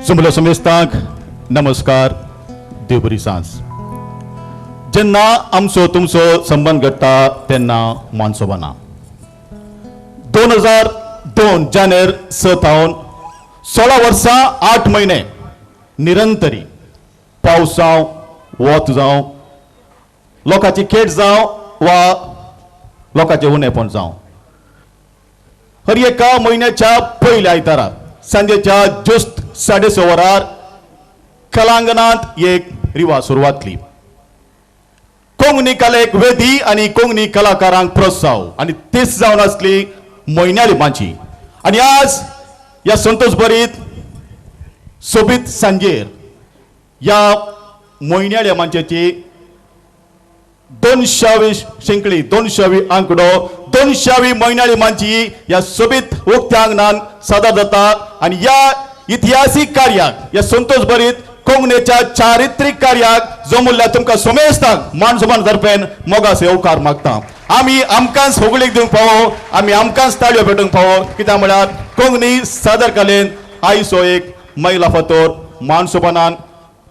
सुमलो समेस्तांक नमस्कार, देव बरी सांज. जेन्ना आमचो तुमचो संबंद घडटा तेन्ना मानसोबाना 2002 जानेर 6 थावन 16 वर्सां 8 म्हयने निरंतरी पावस जावं वत जावं लोकांची खेट जावं वा लोकांचें उणेपण जावं हर एका म्हयन्याच्या पयल्या आयतारा सांजेच्या ज्युस्त 6:30 वरार कलांगणांत एक रिवाज सुरवातली. कोंकणी कलेक वेदी आनी कोंकणी कलाकारांक प्रोत्साहन आनी तीच जावन आसली म्हयन्याली माची. आनी आज ह्या संतोष भरीत सोबीत सांजेर ह्या म्हयन्याळ्या मांचेची 200वी शिंकळी, 200वी आंकडो, 200वी म्हयन्याळी मांची ह्या सोबीत उक्त्या आंगणान सादर जाता. आनी ह्या इतिहासीक कार्याक, ह्या संतोष भरीत कोंकणीच्या चारित्रीक कार्याक जो मुल्यार तुमकां समेस्तांक मानसोमान दर्पेन मोगाचो येवकार मागता. आमी आमकांच होगळीक दिवंक पावो, आमी आमकांच ताळयो पेटूंक पावो, कित्याक म्हळ्यार कोंकणी सादर कलेन आयचो एक मैला फातोर मानसोमानान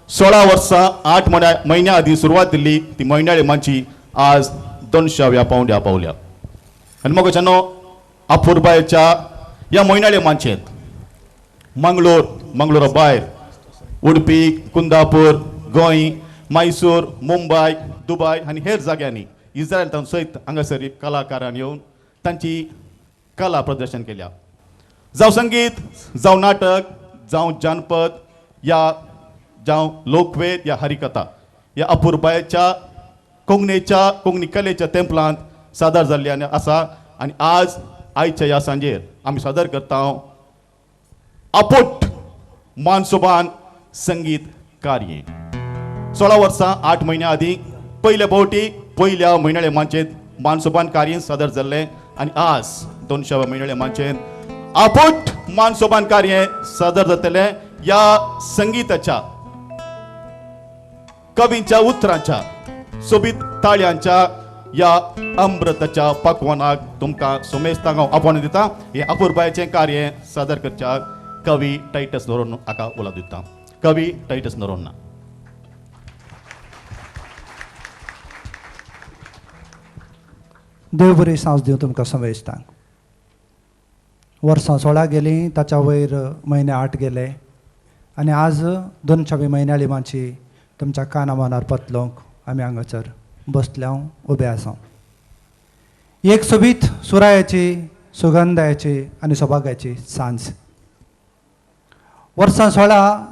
16 वर्सां 8 म्हयन्या आदीं सुरवात दिल्ली ती म्हयन्याळी माची आज 200व्या पावंड्या पावल्या. आनी मोगाच्यानो अपुरबायेच्या ह्या म्हयन्याळे माचयेंत मंगळूर, मंगळुरा भायर उडपी, कुंदापूर, गोंय, मैसूर, मुंबय, दुबाय आनी हेर जाग्यांनी इस्रायल तांचे सयत हांगासर कलाकारान येवन तांची कला प्रदर्शन केल्या. जावं संगीत, जावं नाटक, जावं जानपद या जावं लोकवेद या हरिकथा ह्या अपुरबायेच्या कोंकणीच्या कोंकणी कलेच्या तेंपलांत सादर जाल्ली आनी आसा. आनी आज आयच्या ह्या सांजेर आमी सादर करता आपोट मानसोबान संगीत कार्य. 16 वर्सां 8 म्हयन्या आदीं पयल्या फावटी पयल्या म्हयन्याळे माचयेंत मानसोबान कार्य सादर जाल्लें आनी आज 200व्या म्हयन्याळे माचयेंत आपोट मानसोबान कार्य सादर जातलें. ह्या संगीताच्या कवींच्या उतरांच्या सोबीत ताळयांच्या ह्या अमृताच्या पकवानाक तुमकां सोमेस्तांक हांव आपोवन दिता. हें अपुरबायेचें कार्य सादर करच्या कवी टायटस नोरोन्हा हाका उलो दिता. कवी टायटस नोरोन्हा. देव बरी सांज दिवं तुमकां समेस्तांक. वर्सां 16 गेलीं, ताच्या वयर म्हयने 8 गेले आनी आज 200वी म्हयन्याळी माची तुमच्या काना मनार पतलोंक आमी हांगासर बसल्या उबे आसा. एक सोबीत सुरायाची, सुगंधायाची आनी सौभाग्याची सांज. वर्सां 16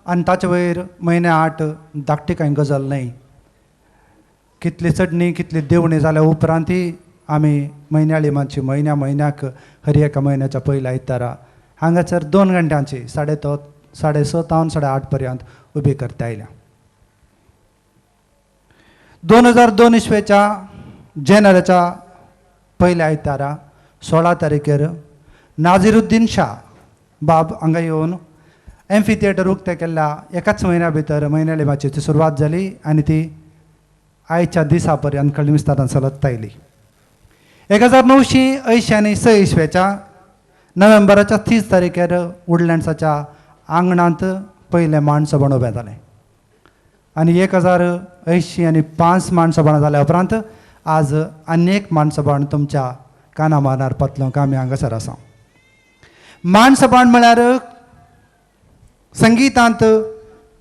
आनी ताचे वयर म्हयने 8 धाकटी कांय गजाल न्हय. कितली चडणी कितली देवणी जाल्या उपरांतय आमी म्हयन्याळी मातशी म्हयन्या म्हयन्याक हर एका म्हयन्याच्या पयल्या आयतारा हांगासर 2 घंट्यांची 6:30 तावन 8:30 पर्यंत उबी करता आयल्या. 2002 इसवेच्या जानेवारीच्या पयल्या आयतारा 16 तारखेर नाझिरुद्दीन शाह बाब हांगा येवन एम्फी थिएटर उक्तें केल्ल्या एकाच म्हयन्या भितर म्हयन्याळी माचयेची सुरवात जाली आनी ती आयच्या दिसा पर्यंत कळी विस्तारान चलत आयली. 1986 इसवेच्या नोव्हेंबराच्या 30 तारखेर वुडलँड्साच्या आंगणांत पयलें माणसोबण उबें जालें आनी 1085 माणसोबणां जाल्या उपरांत आज आनी एक माणसोबण तुमच्या काना मानार पतलोंक आमी हांगासर आसा. माणसोबण म्हळ्यार संगितांत,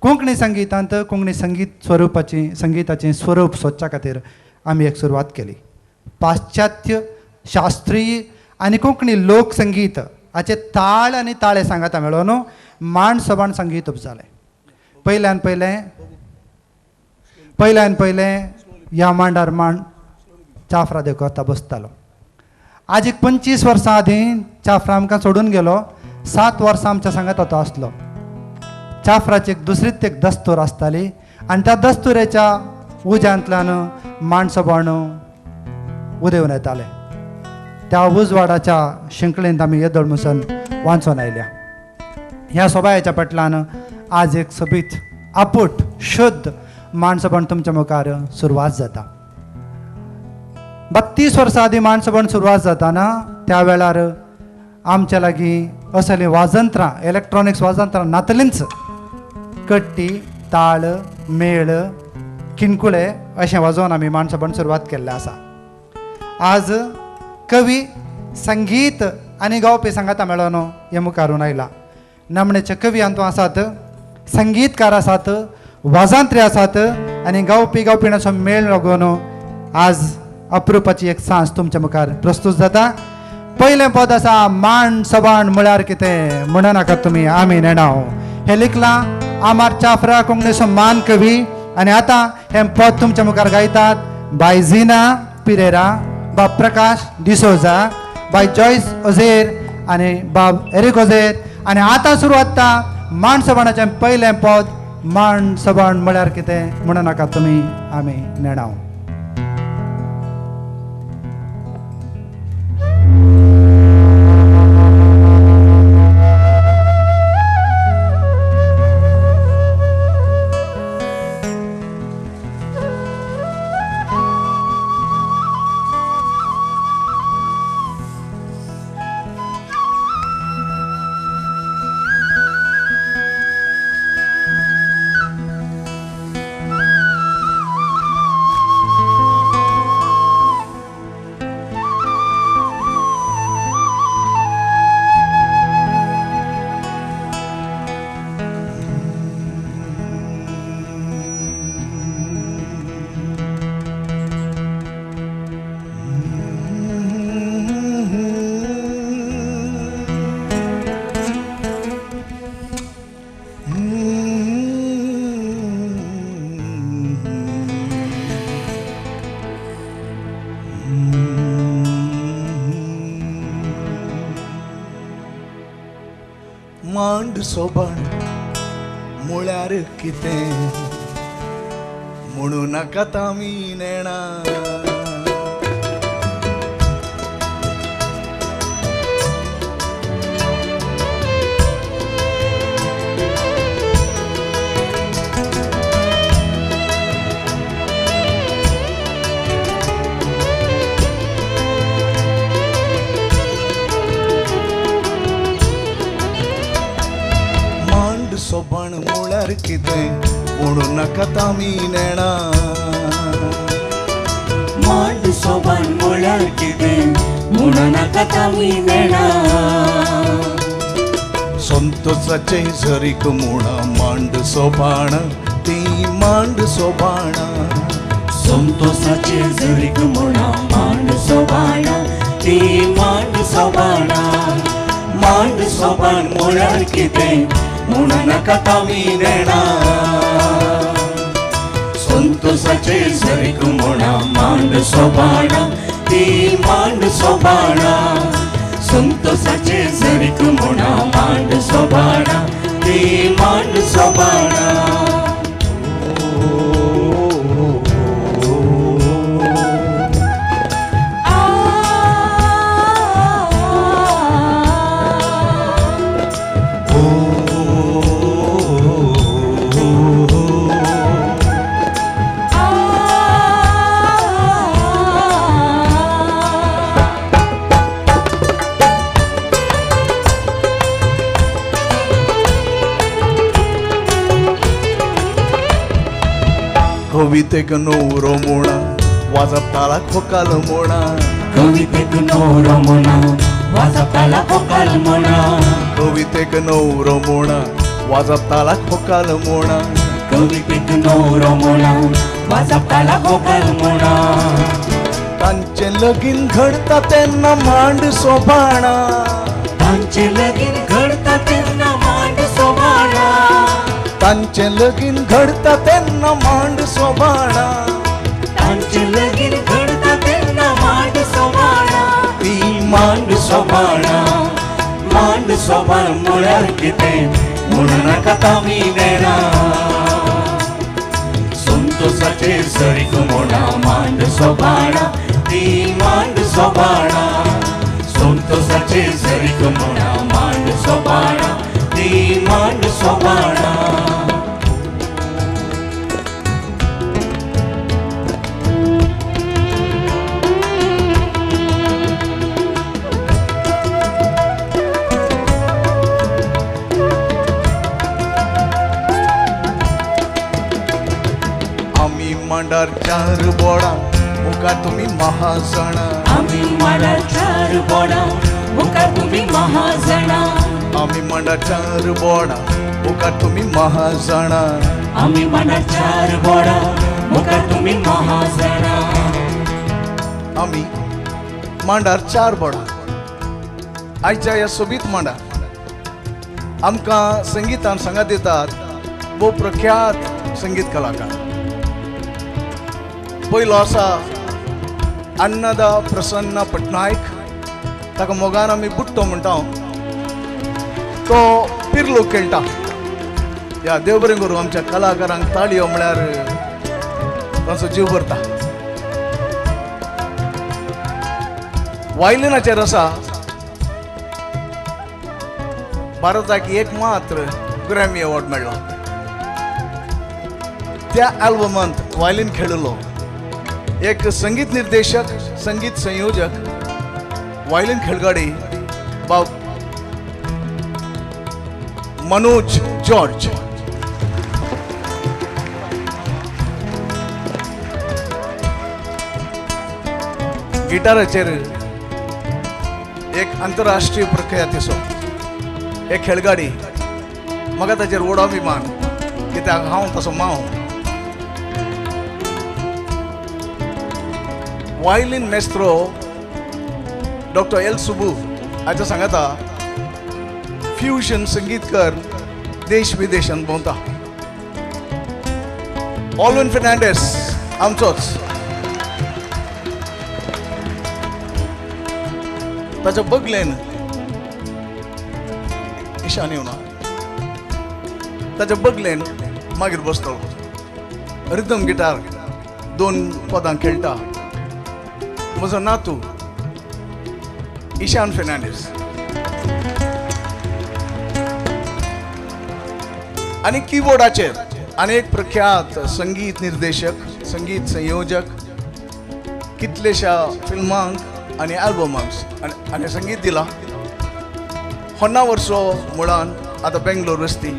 कोंकणी संगितांत कोंकणी संगीत स्वरुपाची संगिताचें स्वरूप सोदच्या खातीर आमी एक सुरवात केली. पाश्चात्य शास्त्रीय आनी कोंकणी लोकसंगीत हाचे ताळ आनी ताळे सांगाता मेळोन माणसोबाण संगीत उपजालें. पयल्यान पयलें ह्या मांडार मांड चाफ्रा देकोता बसतालो. आज एक 25 वर्सां आदीं चाफ्रा आमकां सोडून गेलो. 7 वर्सां आमच्या सांगाता तो आसलो. चाफ्राची एक दुसरीच एक दस्तूर आसताली आनी त्या दस्तुरेच्या उज्यांतल्यान माणसोबाण उदेवन येताले. त्या उजवाडाच्या शिंकळेंत आमी येदोळ मुसन वाचून आयल्या. ह्या सोबायाच्या पटलान आज एक सोबीत आपूट शुद्ध माणसोबण तुमच्या मुखार सुरवात जाता. 32 वर्सां आदीं माणसोबण सुरवात जाताना त्या वेळार आमच्या लागीं असलीं वाजंत्रां, इलेक्ट्रॉनिक्स वाजंत्रां नातलींच. कट्टी, ताळ, मेळ, किणकुळे अशें वाजोवन आमी मांड सोबण सुरवात केल्लें आसा. आज कवी, संगीत आनी गावपी सांगाता मेळोन हे मुखारून आयला. नामणेचे कवी हातूंत आसात, संगीतकार आसात, वाजांत्री आसात आनी गावपी गावपिणाचो मेळ लागून आज अप्रुपाची एक सांज तुमच्या मुखार प्रस्तुत जाता. पयलें पद आसा मांड सबाण म्हळ्यार कितें म्हणू नाकात तुमी, आमी नेणाव. हें लिखलां आमार चाफ्रा, कोंकणीचो मान कवी. आनी आतां हें पद तुमच्या मुखार गायतात बाय झिना पिरेरा, बाब प्रकाश डिसोजा, बाय जॉयस ओझेर आनी बाब एरिक ओझेर. आनी आतां सुरवात जाता मांड सबाणाचें पयलें पद मांड सबाण म्हळ्यार कितें म्हणू नाकात तुमी, आमी नेणाव. मांड सोबण मुळ्यार कितें म्हणू नाकात आमी नेणा. सोबण मुळ्यार कितें म्हणू नाकात आमी नेणा. मांड सोबण मुळ्यार कितें म्हणू नाकात आमी नेणा. संतोषाचे झरीक मुणा मांड सोबाण ती मांड सोबाण. संतोषाचे झरीक मुणा मांड सोबाण ती मांड सोबाण. मांड सोबण मुळ्यार कितें म्हणू नाकात आमी नेणा. संतोषाचे झरीक मुणा मांड सोबाण ती मांड सोबाण. संतोषाचे झरीक मुणा मांड सोबाण ती मांड सोबाण. कवितेक नवरो मोणा वाजप ताळाक फोकाल मोणा. कवितेक नवरो मोणा वाजप ताळाक फोकाल मोणा. कवितेक नवरो मोणा वाजप ताळाक फोकाल मोणा. कवितेक नवरो मोणा वाजप ताळाक फोकाल मोणा. तांचें लगीन घडता तेन्ना मांड सोबाणा. तांचें लगीन घडता तेन्ना मांड सोबाणा. तांचें लगीन घडता तेन्ना मांड सोबाणा. तांचें लगीन घडता तेन्ना मांड सोबाणा. ती मांड सोबाणा मांड सोबाण मुळ्यार कितें म्हणू नाकात आमी नेणा. संतोषाचे झरीक मुणा मांड सोबाणा ती मांड सोबाणा. संतोषाचे झरीक मुणा मांड सोबाणा ती मांड सोबाणा. आमी मांडार चार बोडां मुखार तुमी महाजणां. आमी मांडार चार बोडां मुखार तुमी महाजणां. आमी मांडार चार बोडां मुखार तुमी महाजणां. आमी मांडार चार बोडां मुखार तुमी महाजणां. आमी मांडार चार बोडां आयच्या ह्या सोबीत मांडार आमकां संगितान सांगात दितात भोव प्रख्यात संगीत कलाकार. पयलो आसा अन्नदा प्रसन्न पटनायक, ताका मोगान आमी बुट्टो म्हणटा. तो पिर्लो खेळटा. ह्या देव बरें करूं आमच्या कलाकारांक ताळयो म्हळ्यार तांचो जीव भरता. वायलिनाचेर आसा भारताक एक मात्र ग्रॅमी अवॉर्ड मेळ्ळो. त्या एल्बमांत वायलीन खेळिल्लो एक संगीत निर्देशक, संगीत संयोजक, वायलीन खेळगाडी बाब मनोज जॉर्ज. गिटाराचेर एक आंतरराष्ट्रीय प्रख्यातीचो एक खेळगाडी. म्हाका ताचेर व्हड अभिमान कित्याक हांव तसो माव. Violin Maestro doctor L Subbu हाच्या सांगाता फ्युजन संगीतकर देश विदेशांत भोंवता. ऑलविन फेर्नांडीस आमचोच. ताच्या बगलेन ईशान येवना, ताच्या बगलेन मागीर बसतलो रिदम गिटार दोन पदां खेळटा म्हजो नातू ईशान फेर्नांडीस. आनी किबोर्डाचेर अनेक प्रख्यात संगीत निर्देशक, संगीत संयोजक, कितलेशा फिल्मांक आनी एल्बमांक आनी संगीत दिलां. होन्ना वर्सो मुळान आतां बेंगलोर वस्ती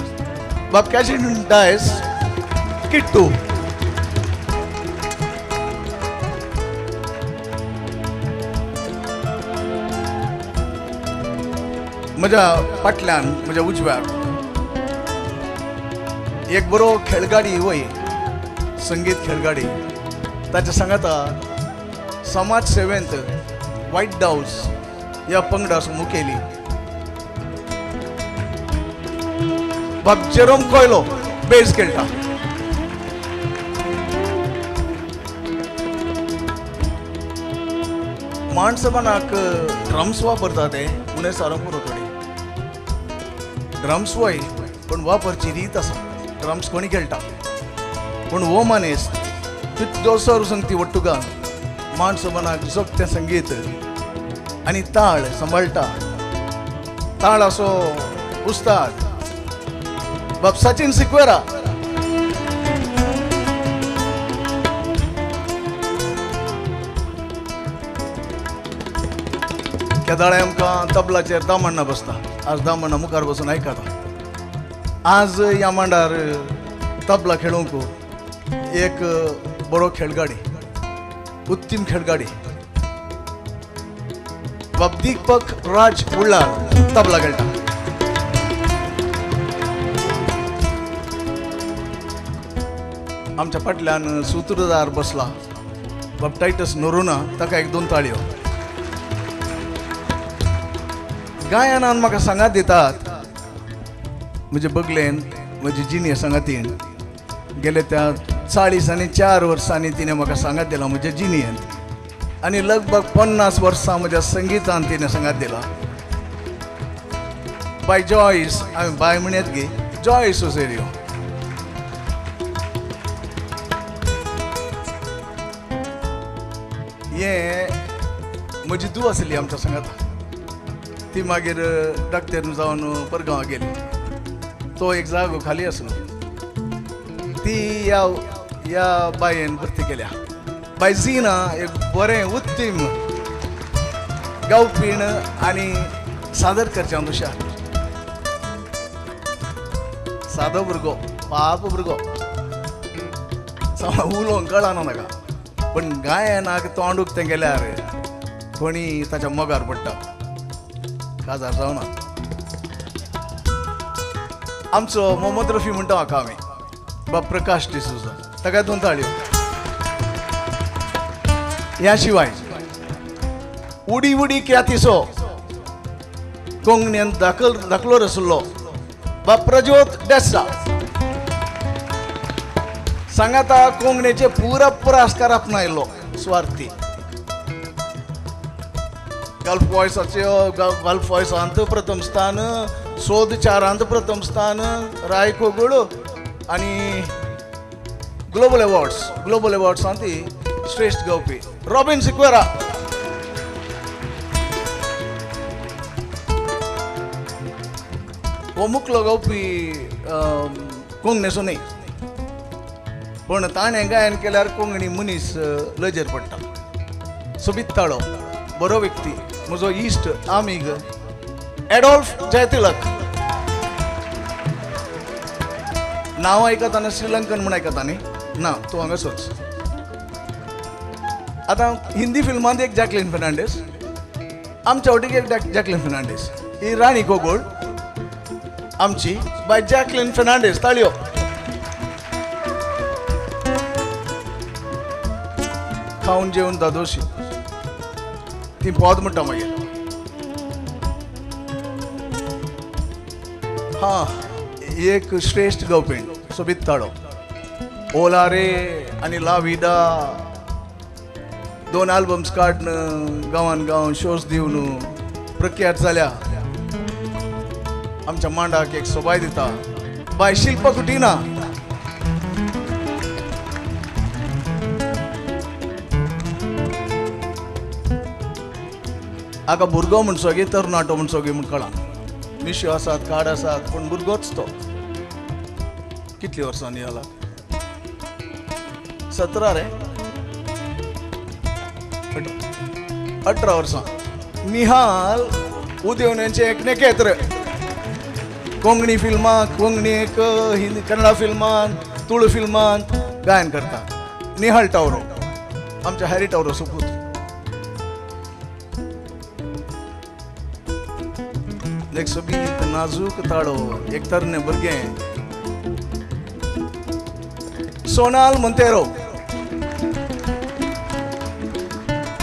बाब कॅशिन डायस किट्टू. म्हज्या फाटल्यान म्हज्या उजव्याक एक बरो खेळगाडी वय संगीत खेळगाडी. ताच्या सांगाता समाज सेवेंत व्हायट डावस ह्या पंगडाचो मुखेली बाब जेरोम कोयलो बेस खेळटा. माणसपणाक ड्रम्स वापरता ते उणें सारो पुरो थोडी ड्रम्स वय पण वापरची रीत आसा. ड्रम्स कोणी खेळटा पूण हो मनीस तितलो सर संगती वट्टुगान माणसपणाक जगतें संगीत आनी ताळ सांबाळटा. ताळ असो उस्ताद बाब सचिन सिक्वेरा. केदाळे आमकां तबलाचेर दामण्णा बसता. आज दामण्णा मुखार बसून आयकता. आज ह्या मांडार तबला खेळूंक एक बरो खेळगाडी, उत्तीम खेळगाडी बाब दीपक राज उल्लाळ तबला खेळटा. आमच्या फाटल्यान सुत्रधार बसला बाब टायटस नोरोना, ताका एक दोन ताळयो. गायनान म्हाका सांगात दितात म्हजे बगलेन म्हजी जिणी सांगातीन गेले त्या 44 वर्सांनी तिणें म्हाका सांगात दिला म्हज्या जिणयेन आनी लगभग 50 वर्सां म्हज्या संगितान तिणें सांगात दिला. बाय जॉयस, हांवें बाय म्हणयत गे, जॉयस ओसेरियो. हें म्हजी धूव आसली आमच्या सांगाता. ती मागीर डाक्टर जावन परगांवां गेली. तो एक जागो खाली आसलो. ती ह्या ह्या बायेन भरती केल्या. बाय झिना एक बरें उत्तीम गावपीण आनी सादर करचें हुशार. सादो भुरगो, पाप भुरगो, उलोवंक कळना नाका पण गायनाक तोंड उक्तें केल्यार कोणी ताच्या मोगार पडटा काजार जावना. आमचो मोहम्मद रफी म्हणटा म्हाका आमी बाब प्रकाश डिसोजा ताका दोन ताळयो. ह्या शिवाय उडी उडी ख्यातीचो कोंकणीन दाखलो रसलो बाब प्रज्योत डेसा सांगाता कोंकणीचे पुरा पुरस्कार आपणायलो स्वार्थी गल्फ वॉयसाच्यो गल्फ वॉयसांत प्रथम स्थान सोद चारांत प्रथम स्थान राय कोगुळ आनी ग्लोबल अवॉर्ड्सांत श्रेश्ठ गावपी रॉबिन सिक्वेरा. हो मुकलो गावपी कोंकणीचो न्ही पण ताणें गायन केल्यार कोंकणी मनीस लजेर पडटा. सोबीत ताळो बरो व्यक्ती म्हजो इश्ट आमीग एडॉल्फ जयतिलक. नांव आयकतना श्रीलंकन म्हूण आयकता न्ही ना तूं हांगासोच. आतां हिंदी फिल्मांत एक जॅकलीन फेर्नांडीस आमच्या वटेक एक जॅकलीन फेर्नांडीस ही राणी कोगूळ आमची बाय जॅकलीन फेर्नांडीस. ताळयो. खावन जेवन दादोशी ती पद म्हणटा मागीर. हां एक श्रेश्ठ गावपी सोबीत ताळो ओला रे आनी ला विदा दोन आल्बम्स काडून गांवान गांव शोज दिवन प्रख्यात जाल्या. आमच्या मांडाक एक सोबाय दिता बाय शिल्पा कुटिना. आका भुरगो म्हणसो गे तरणाटो म्हणसो गे म्हूण कळना मिश्यो आसात कार्ड आसात पूण भुरगोच तो. कितली वर्सांनी जाला 17 रे 18 वर्सां. निहाल उदेवण्याचें एक नेकेत्र कोंकणी फिल्मां कोंकणी एक हिंदी कन्नडा फिल्मान तुळू फिल्मान गायन करता. निहाल टावरो आमच्या हॅरी टावरो सोपूत. एक सोबीत नाजूक ताळो एक तरणे भुरगें सोनाल मोंतेरो.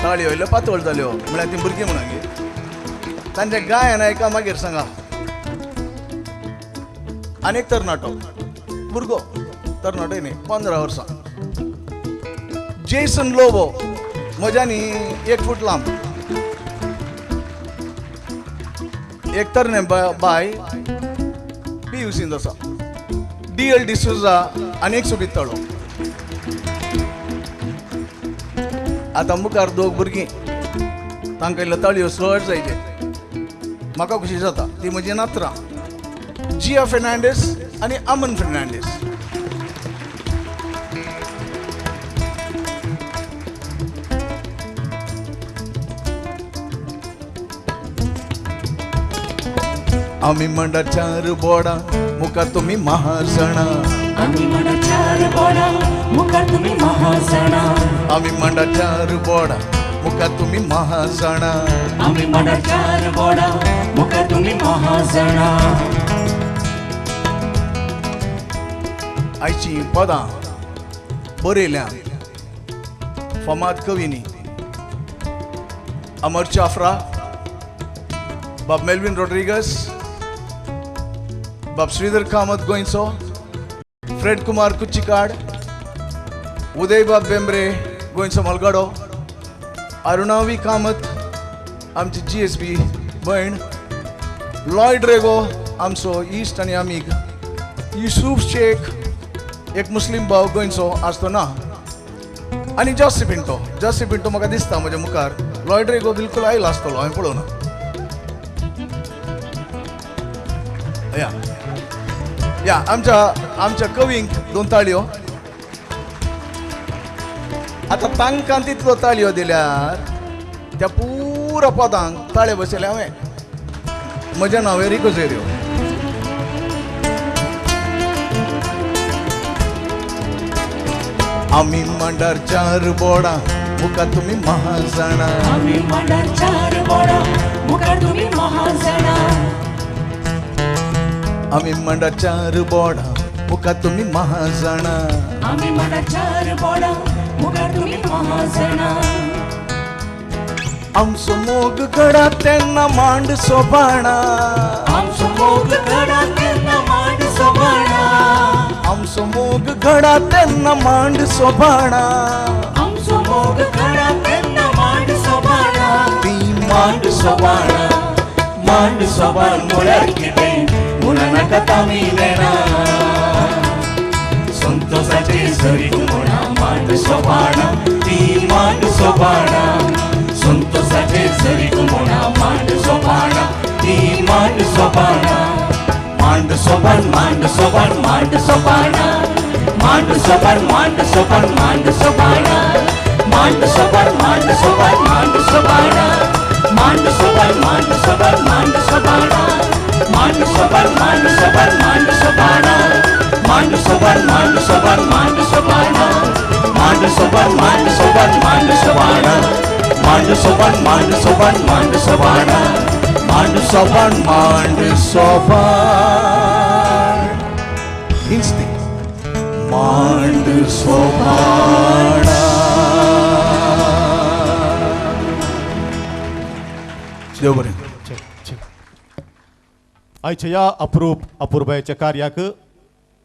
ताळयो इल्ल्यो पातळ जाल्यो म्हळ्यार ती भुरगीं म्हणून तांचें गायन आयका मागीर सांगा. आनी एक तरणाटो भुरगो तरणाटो न्ही 15 वर्सां जेसन लोबो म्हज्यानी 1 फूट लांब. एक तरणे बाय PUCंत आसा DL D'Souza आनी एक सोबीत ताळो. आतां मुखार दोग भुरगीं तांकां इल्लो ताळयो चड जायचे म्हाका खुशी जाता ती म्हजी नातरां जिया फेर्नांडीस आनी अमन फेर्नांडीस. आमी म्हणटा चार बोडां मुखार तुमी महाजणां आमी म्हणटा चार बोडां मुखार तुमी महाजणां आमी म्हणटा चार बोडां मुखार तुमी महाजणां आमी म्हणटा चार बोडां मुखार तुमी महाजणां. आयचीं पदां बरयल्या फामाद कवींनी अमर चाफ्रा बाब मेल्विन रॉड्रिगस बाब श्रीधर कामत गोंयचो फ्रेड कुमार कुच्चिकाड उदय बाब बेंब्रे गोंयचो मलगाडो अरुणावी कामत आमची GSB भयण लॉयड रेगो आमचो इश्ट आनी आमीग युसूफ शेख एक मुस्लीम भाव गोंयचो आसतो ना आनी जॉसी पिंटो. जॉसी पिंटो म्हाका दिसता म्हज्या मुखार. लॉयड रेगो बिलकूल आयलो आसतलो हांवें पळोवना. या या आमच्या आमच्या कवींक दोन ताळयो. आतां तांकां तितलो ताळयो दिल्यार त्या पुरा पदांक ताळे बसयले हांवें. म्हजें नांव एरिको झेरियो. आमी मांडार चार बोडां मुखार तुमी महाजाणा. आमी मांडार चार बोडां मुखार तुमी महाजाणा. आमी मांडार चार बोडां मुखार तुमी महाजाणा. आमी मांडार चार बोडां मुखार तुमी महाजाणा. आमचो मोग घडा तेन्ना मांड सोबाणा. आमचो मोग घडा तेन्ना मांड सोबाणा. आमचो मोग घडा तेन्ना मांड सोबाणा. आमचो मोग घडा तेन्ना मांड सोबाणा. ती मांड सोबाणा मांड सोबाण म्हळ्यार कितें म्हणूं नाका तामी नेणा. संतोषाचे सरीत म्हणा मांड सोबाणा ती मांड सोबाणा. संतोषाचे सरीत म्हणा मांड सोबाणा ती मांड सोबाणा. मांड सोबाण मांड सोबाण मांड सोबाणा. मांड सोबाण मांड सोबाण मांड सोबाणा. मांड सोबाण मांड सोबाण मांड सोबाणा. मांड सोबाण मांड सोबाण मांड सोबाणा. मांड सोबाण मांड सोबाण मांड सोबाणा. मांड सोबाण मांड सोबाण मांड सोबाणा. मांड सोबाण मांड सोबाण मांड सोबाणा. मांड सोबाण मांड सोबाण मांड सोबाणा. मांड सोबाण मांड सोबाण हिंच ती मांड सोबाणा. देव बरें. आयच्या ह्या अप्रूप अपुरबायेच्या कार्याक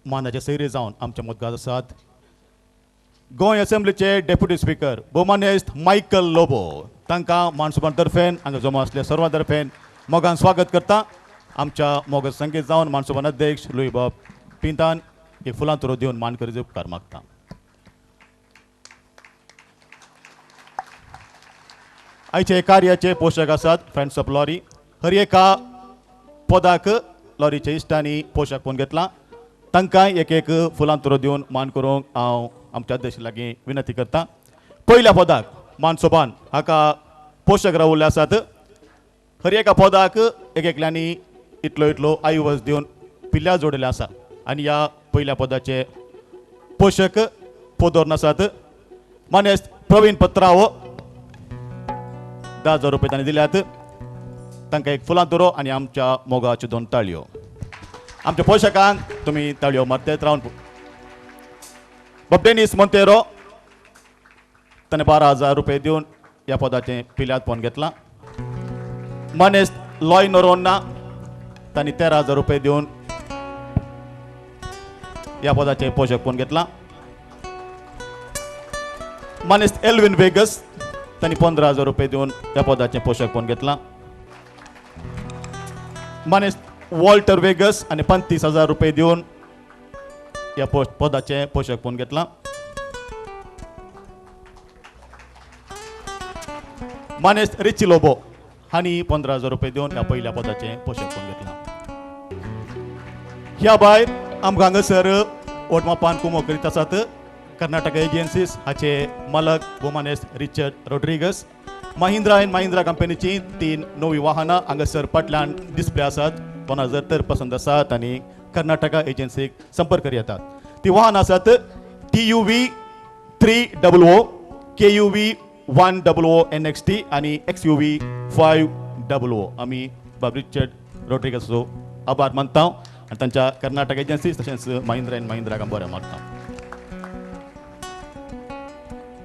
मानाचे सैरे जावन आमच्या मुदगार आसात गोंय असेंब्लीचे डेप्युटी स्पीकर भोवमानेस्त मायकल लोबो. तांकां मानसोबान तर्फेन हांगा जमा आसल्या सर्वां तर्फेन मोगान स्वागत करता. आमच्या मोग संगीत जावन मानसोबान अध्यक्ष लुईबाब पिंतान एक फुलां तुरो दिवन मान करीत उपकार मागता. आयचे कार्याचे पोशक आसात फ्रेंड्स ऑफ लॉरी. हर एका पदाक लॉरीच्या इश्टांनी पोशक पळोवन घेतला. तांकां एक एक फुलां तुरो दिवन मान करूंक हांव आमच्या अध्यक्ष लागीं विनंती करता. पयल्या पदाक मानसोबान हाका पोशक रावल्ले आसात. हर एका पदाक एक एकल्यांनी इतलो इतलो आयुवस दिवन पिल्ल्या जोडिल्ले आसा आनी ह्या पयल्या पदाचे पोशक पोदोर आसात मानेस्त प्रवीण पत्रावो 10,000 रुपये तांणी दिल्यात. तांकां एक फुलां तुरो आनी आमच्या मोगाच्यो दोन ताळयो. आमच्या पोशकांक तुमी ताळयो मारतात रावन. बाब डेनीस मोंतेरो ताणें 12,000 रुपये दिवन ह्या पदाचें पिल्याद पोवन घेतलां. मानेस्त लॉय नोरोन्ना तांणी 13,000 रुपये दिवन ह्या पदाचें पोशक पोवन घेतलां. मानेस्त एल्विन वेगस तांणी 15,000 रुपये दिवन ह्या पदाचें पोशक पोवन घेतलां. मानेस्त वॉल्टर वेगस आनी 35,000 रुपये दिवन ह्या पदाचें पोशक पोवन घेतलां. मानेस्त रिची लोबो हांणी 15,000 रुपये दिवन ह्या पयल्या पदाचें पोशक पोवन घेतलां. ह्या भायर आमकां हांगासर ओटमापान कुमो करीत आसात कर्नाटका एजन्सीज हाचे मालक भोवमानेस्त Richard Rodrigues. Mahindra and Mahindra कंपनीची 3 नवी वाहनां हांगासर फाटल्यान डिस्प्ले आसात. कोणा जर तर पसंत आसात आनी कर्नाटका एजन्सीक संपर्क येतात. ती वाहनां आसात TUV 300, KUV 100 NXT आनी XUV 500. आमी बाब रिचर्ड रोड्रिगसाचो आभार मानता आनी तांच्या कर्नाटक एजन्सी तशेंच महिंद्रा अँड महिंद्रा बरें मागता.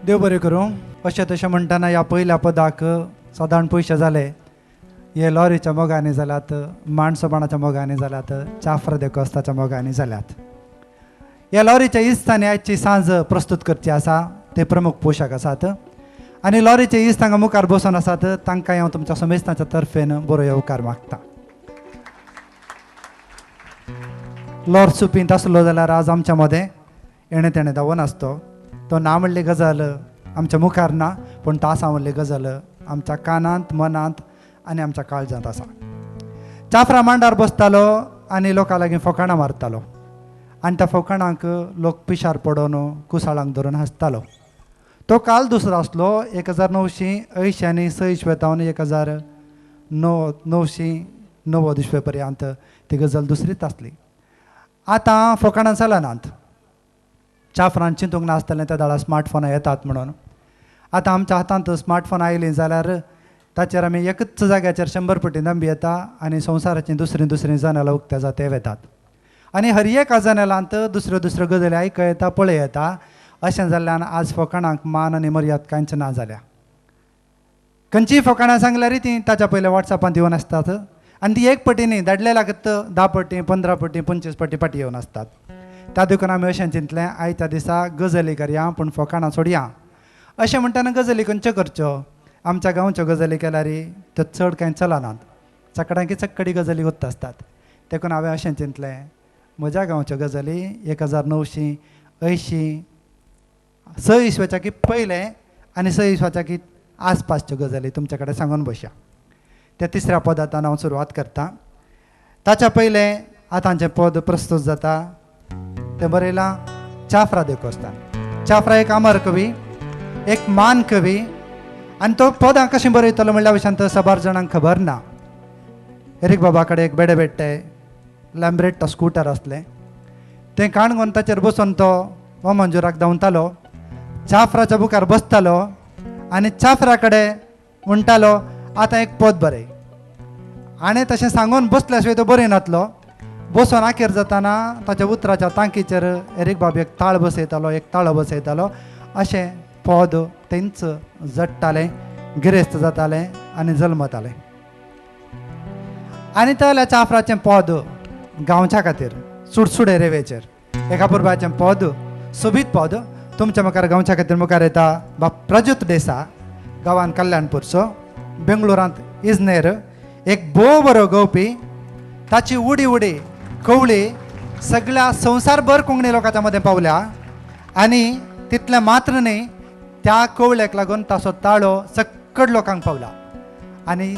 देव बरें करूं. अशें तशें म्हणटना ह्या पयल्या पदाक सादारण पयशे जाले. हे लॉरीच्या मोगांनी जाल्यात, माणसोबाणाच्या मोगांनी जाल्यात, चाफ्रा दे कोस्ताच्या मोगांनी जाल्यात. ह्या लॉरीच्या इस्तांनी आयची सांज प्रस्तूत करची आसा. ते प्रमुख पोशक आसात आनी लॉरीचे इस्त हांगा मुखार बसून आसात. तांकां हांव तुमच्या समेस्तांच्या तर्फेन बरो येवकार मागता. लॉर सुपींत आसलो जाल्यार आज आमच्या मदें येणें तेणें धांवून आसतो. तो ना म्हणली गजाल आमच्या मुखार ना, पूण तो आसा म्हणली गजाल आमच्या कानांत, मनांत आनी आमच्या काळजांत आसा. चाफ्रा मांडार बसतालो आनी लोकां लागीं फोकाणां मारतालो आनी त्या फोकाणांक लोक पिशार पडोवन कुसाळांक धरून हांसतालो. तो काल दुसरो आसलो 1980 आनी 6 इस्वेतावन 1990 इस्वे पर्यंत ती गजाल दुसरीच आसली. आतां फोकाणां चलनात. चाफ्रान चिंतूंक नासतलें त्या दाळा स्मार्टफोनां येतात म्हणून. आतां आमच्या हातांत स्मार्टफोन आयलीं जाल्यार ताचेर आमी एकच जाग्याचेर 100 पटी दांबी येता आनी संवसाराचीं दुसरीं दुसरीं जनेलां उक्त्या जाता वेतात आनी हर एका जनेलांत दुसऱ्यो दुसऱ्यो गजाली आयकयता पळय येता. अशें जाल्ल्यान आज फकाणांक मान आनी मर्याद कांयच ना जाल्या. खंयचीय फकाणां सांगल्यार तीं ताच्या पयले वॉट्सॅपांत येवन आसतात आनी ती एक पटी न्ही धाडले लागत 10 पटी 15 पटी 25 पटी फाटी येवन आसतात. त्या देखून आमी अशें चिंतलें आयच्या दिसा गजाली करया पूण फकाणां सोडया. अशें म्हणटना गजाली खंयच्यो करच्यो, आमच्या गांवच्यो गजाली केल्यार त्यो चड कांय चलनात, चकडांकी चक्कडी गजाली उरता आसतात. देखून हांवें अशें चिंतलें म्हज्या गांवच्यो गजाली 1986 स इसवाच्या की पयलें आनी 6 इसवाच्या की आसपासच्यो गजाली तुमच्या कडेन सांगून बसया. त्या तिसऱ्या पदांत हांव सुरवात करता. ताच्या पयलें आतांचें पद प्रस्तूत जाता तें बरयलां चाफ्रा देकोस्तान. चाफ्रा एक अमर कवी, एक मान कवी आनी तो पदां कशें बरयतलो म्हणल्या विशयांत साबार जाणांक खबर ना. एरीक बाबा कडेन एक बेडे बेट्टे लॅम्ब्रेट्टा स्कूटर आसलें, तें काणगोन ताचेर बसून तो वामंजुराक धांवतालो, चाफ्राच्या बुकार बसतालो आनी चाफ्रा कडेन म्हणटालो आतां एक पद बरय. आनी तशें सांगून बसल्या शिवाय तो बरयनातलो. बसून आखेर जाताना ताच्या उतराच्या तांकीचेर एरीक बाब एक ताळ बसयतालो, एक ताळो बसयतालो. अशें पद तेंच जडटालें, गिरेस्त जातालें आनी जल्मतालें. आनी तल्या चाफ्राचें पद गांवच्या खातीर सुडसुडे रेवेचेर एका पुरबाचें पद, सोबीत पद तुमच्या मुखार गांवच्या खातीर मुखार येता बाब प्रज्युत देसा, गांवान कल्याणपूरचो, बेंगलोरांत इजनेर, एक भोव बरो गोवपी. ताची उडी उडी कवळी सगळ्या संवसारभर कोंकणी लोकांच्या मदें पावल्या आनी तितलें मात्र न्ही त्या कवळेक लागून ताचो ताळो सक्कड लोकांक पावला आनी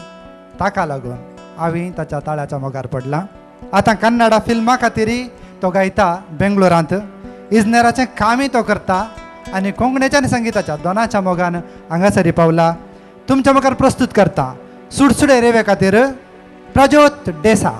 ताका लागून हांवें ताच्या ताळ्याच्या मोगार पडला. आतां कन्नडा फिल्मा खातीरय तो गायता बेंगलोरांत, इजनेराचें कामय तो करता आनी कोंकणीच्या आनी संगिताच्या दोनाच्या मोगान हांगासरी पावला. तुमच्या मुखार प्रस्तूत करता सुडसुडे रेवे खातीर प्रज्योत डेसा.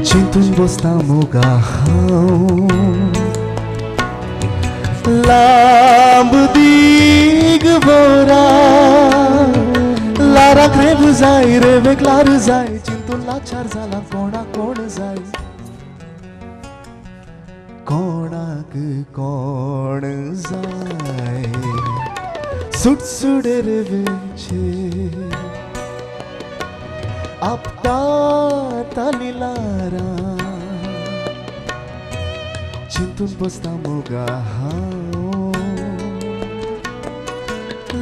चिंतून बसता मोगा हांव लांब दीग बोरा लाराक रेव जाय रेवेक लार जाय चिंतून लाचार जाला कोणा कोण जाय कोणाक कोण जाय सुटसुडे रेवेचे आपता ताली लारा चिंतून बसता मोगा हांव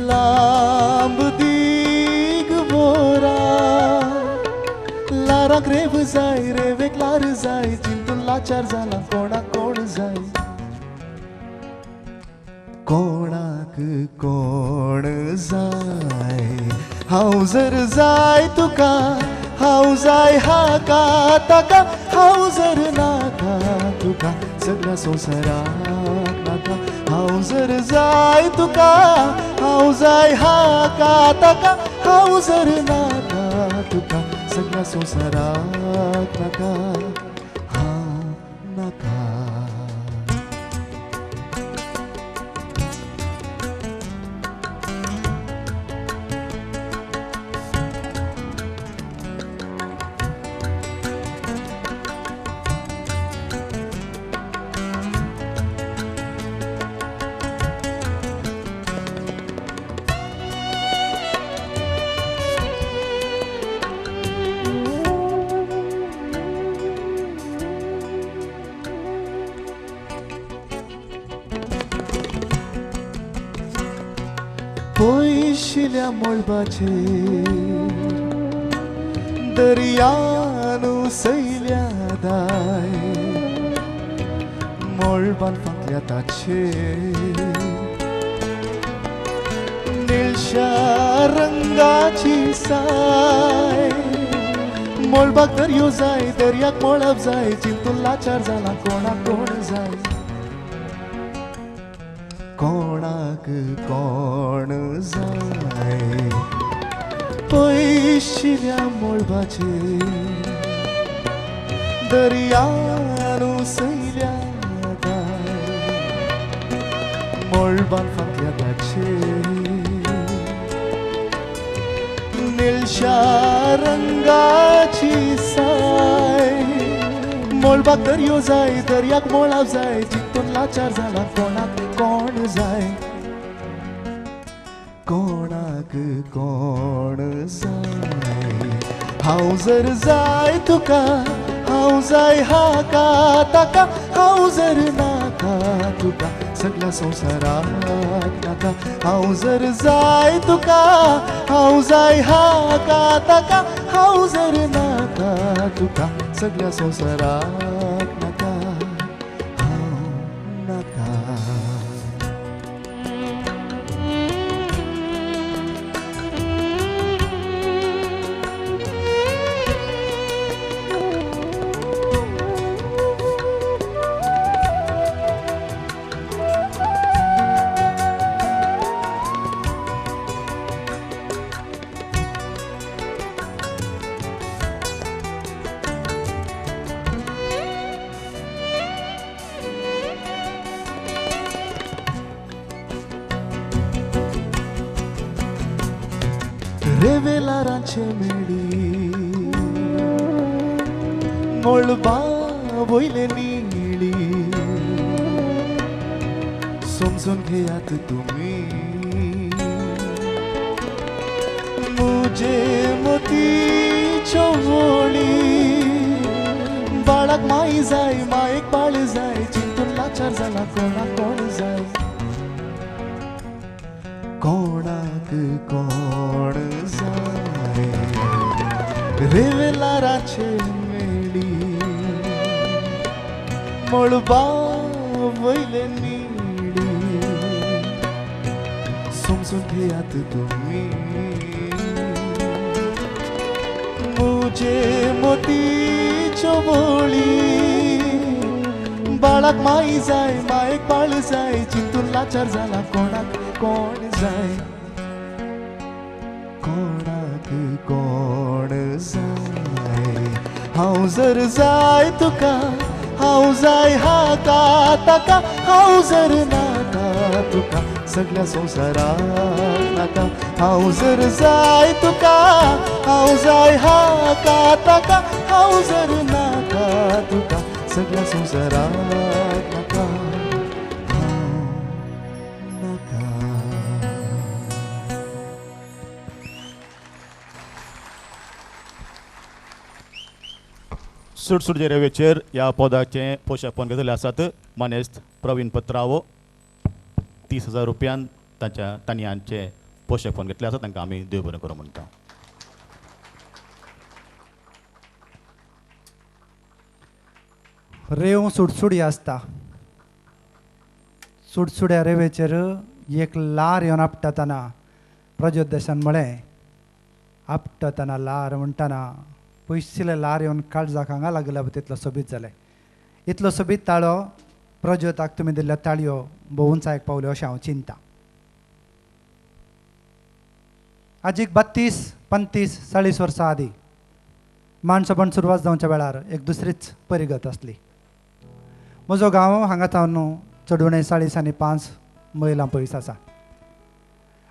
लांब दीग बोरा लाराक रेव जाय रेवेक लार जाय चिंतून लाचार जाला कोणाक कोण जाय कोणाक कोण जाय हांव जर जाय तुका हांव जाय हाका ताका हांव जर नाका तुका सगळ्या संवसाराक नाका हांव जर जाय तुका हांव जाय हाका ताका हांव जर नाका तुका सगळ्या संवसाराक नाका हांव नाका. पयशिल्या मळबाचेर दर्यान उसयल्या दाय मळबान फांकल्या ताचेर निळशा रंगाची साय मळबाक दर्यो जाय दर्याक मळब जाय चिंतून लाचार जाला कोणाक कोण जाय कोणाक कोण जाय पयशिल्या मळबाचेर दर्यान उसयल्या दाय मळबान फांकल्या ताचेर निळशा रंगाची साय मळबाक दर्यो जाय दर्याक मळब जाय चिंतून लाचार जाला कोणाक कोण जाय कोणाक कोण जाय हांव जर जाय तुका हांव जाय हाका ताका हांव जर नाका तुका सगळ्या संवसाराक नाका हांव जर जाय तुका हांव जाय हाका ताका हांव जर नाका तुका सगळ्या संवसाराक नाका हांव नाका. रेवेलारांचे मेळी मळबा वयले निळी समजून घेयात तुमी मुजे मोतीच्यो वळी बाळाक माय जाय मायेक बाळ जाय चिंतून लाचार जाला कोणाक कोण जाय कोणाक कोण जाय रेवेलाराचे मेळी मळबा वयले निळी समजून घेयात तुमी मुजे मोतीच्यो वळी बाळाक माय जाय मायेक बाळ जाय चिंतून लाचार जाला कोणाक कोण जाय कोणाक कोण जाय हांव जर जाय तुका हांव जाय हाका ताका हांव जर नाका तुका सगळ्या संवसाराक नाका हांव जर जाय तुका हांव जाय हाका ताका हांव जर नाका तुका सगळ्या संवसाराक नाका हांव नाका. सुटसुटचे रेवेचेर ह्या पदाचें पोशापण घेतलें आसात मानेस्त प्रवीण पत्रावो 30,000 रुपयान तांच्या तांणी हांचे पोशेपण घेतलें आसा तांकां आमी देव बरें करूं म्हणटा. रेंव सुडसुडी आसता सुडसुड्या रेवेचेर एक लार येवन आपटतना प्रज्योत देशान म्हळें आपटतना लार म्हणटना पयशिल्ले लार येवन काळजाक हांगा लागल्या तितलो सोबीत जालें. इतलो सोबीत ताळो प्रज्योताक तुमी दिल्ल्या ताळयो भोव उंचायेक पावल्यो अशें हांव चिंता. आजीक 32, 35, 40 वर्सां आदीं माणसोपण सुरवात जावच्या वेळार एक दुसरीच परिगत आसली. म्हजो गांव हांगा सावन चड उणें 40 आनी 5 मैलां पयस आसा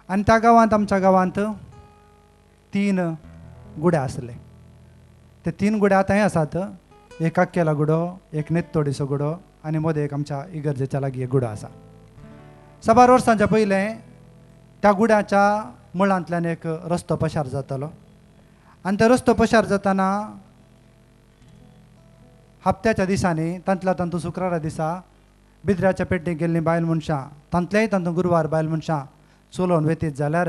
आनी त्या गांवांत आमच्या गांवांत 3 गुडे आसले. ते 3 गुडे आतांय आसात. एक अक्केला गुडो, एक नेत्तोडीचो गुडो आनी मदें एक आमच्या इगर्जेच्या लागीं एक गुडो आसा. साबार वर्सांच्या पयलें त्या गुड्याच्या मुळांतल्यान एक रस्तो पशार जातालो आनी तो रस्तो पशार जातना हप्त्याच्या दिसांनी तांतल्या तांतूं शुक्रारा दिसा बिद्र्याच्या पेड्डेक गेल्लीं बायल मनशां तांतल्याय तांतूं गुरवार बायल मनशां चलोवन वेतीत जाल्यार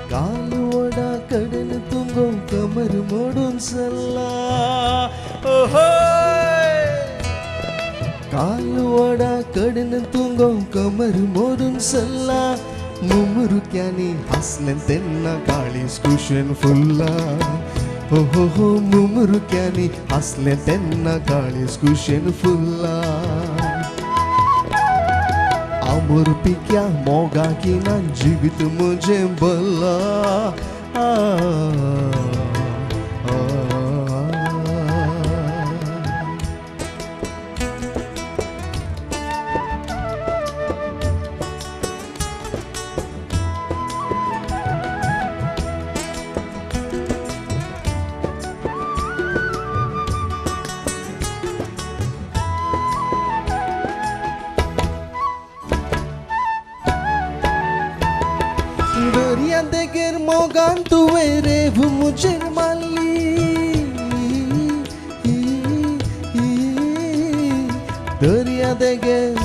मोडून चल्ला ओहोय कालवडा कडेन तुंगो कमर मोडून चल्ला मुमुरुक्यांनी हांसलें तेन्ना काळीज कुशेन फुल्ला हो हो हो मुमुरुक्यांनी हांसलें तेन्ना काळीज कुशेन फुल्ला आमोर पिक्या मोगा किना जिवीत म्हजें बल्ला आ, आ, आ. दर्या देगेर मोगान तुवें रेव म्हजेर मारली दर्या देगेर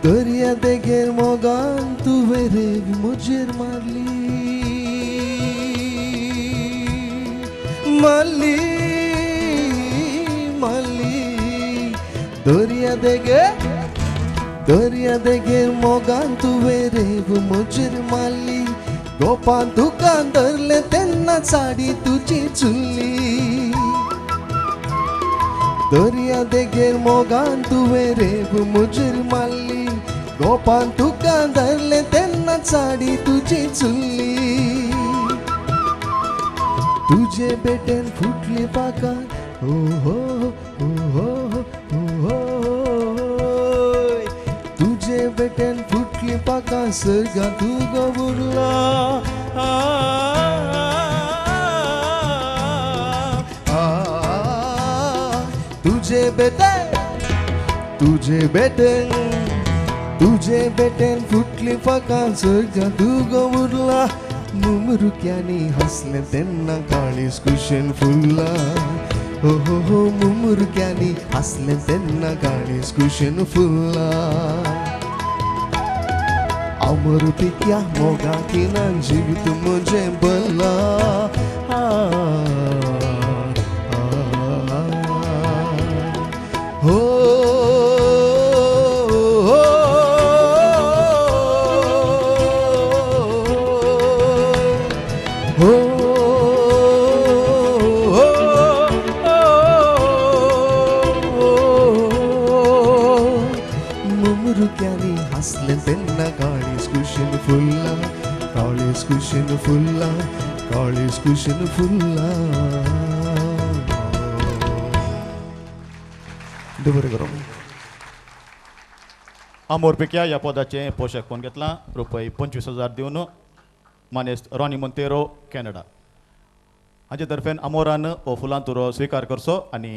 दर्या देगेर मोगान तुवें रेव म्हजेर मारली मारली मारली दर्या देगेर दर्या देगेर मोगान तुवें रेव म्हजेर मारली गोपान तुका धरलें तेन्ना साडी तुजी चुल्ली दर्या देगेर मोगान तुवें रेव म्हजेर मारली गोपान तुका धरलें तेन्ना साडी तुजी चुल्ली तुजे बेटेन फुटली पाकां ओ हो हो हो हो तुजे बेटेन फुटली पाकां सर्गा तुगो उरला आ, आ, तुजे बेटेन तुजे बेटेन तुजे बेटेन फुटली पाकां सर्गा तुगो उरला मुमुरुक्यांनी हांसलें तेन्ना काळीज कुशेन फुल्ला हो हो हो मुमुरुक्यांनी हांसलें तेन्ना काळीज कुशेन फुल्ला अमर पिक्या मोगा किना जिवीत म्हजें बल्ला आ, आ, आ, हो हो, हो, हो, मुमुरुक्यांनी हांसलें तेन्ना काळीज कुशीन फुल्ला काळीज कुशीन फुल्ला काळीज कुशीन फुल्ला बरें करूं. आमोर पिक्या ह्या पदाचें पोशक कोण घेतलां रुपय 25,000 दिवन मानेस्त रॉनी मोंतेरो कॅनडा हाचे तर्फेन आमोरान हो फुलां तुरो स्विकार करचो आनी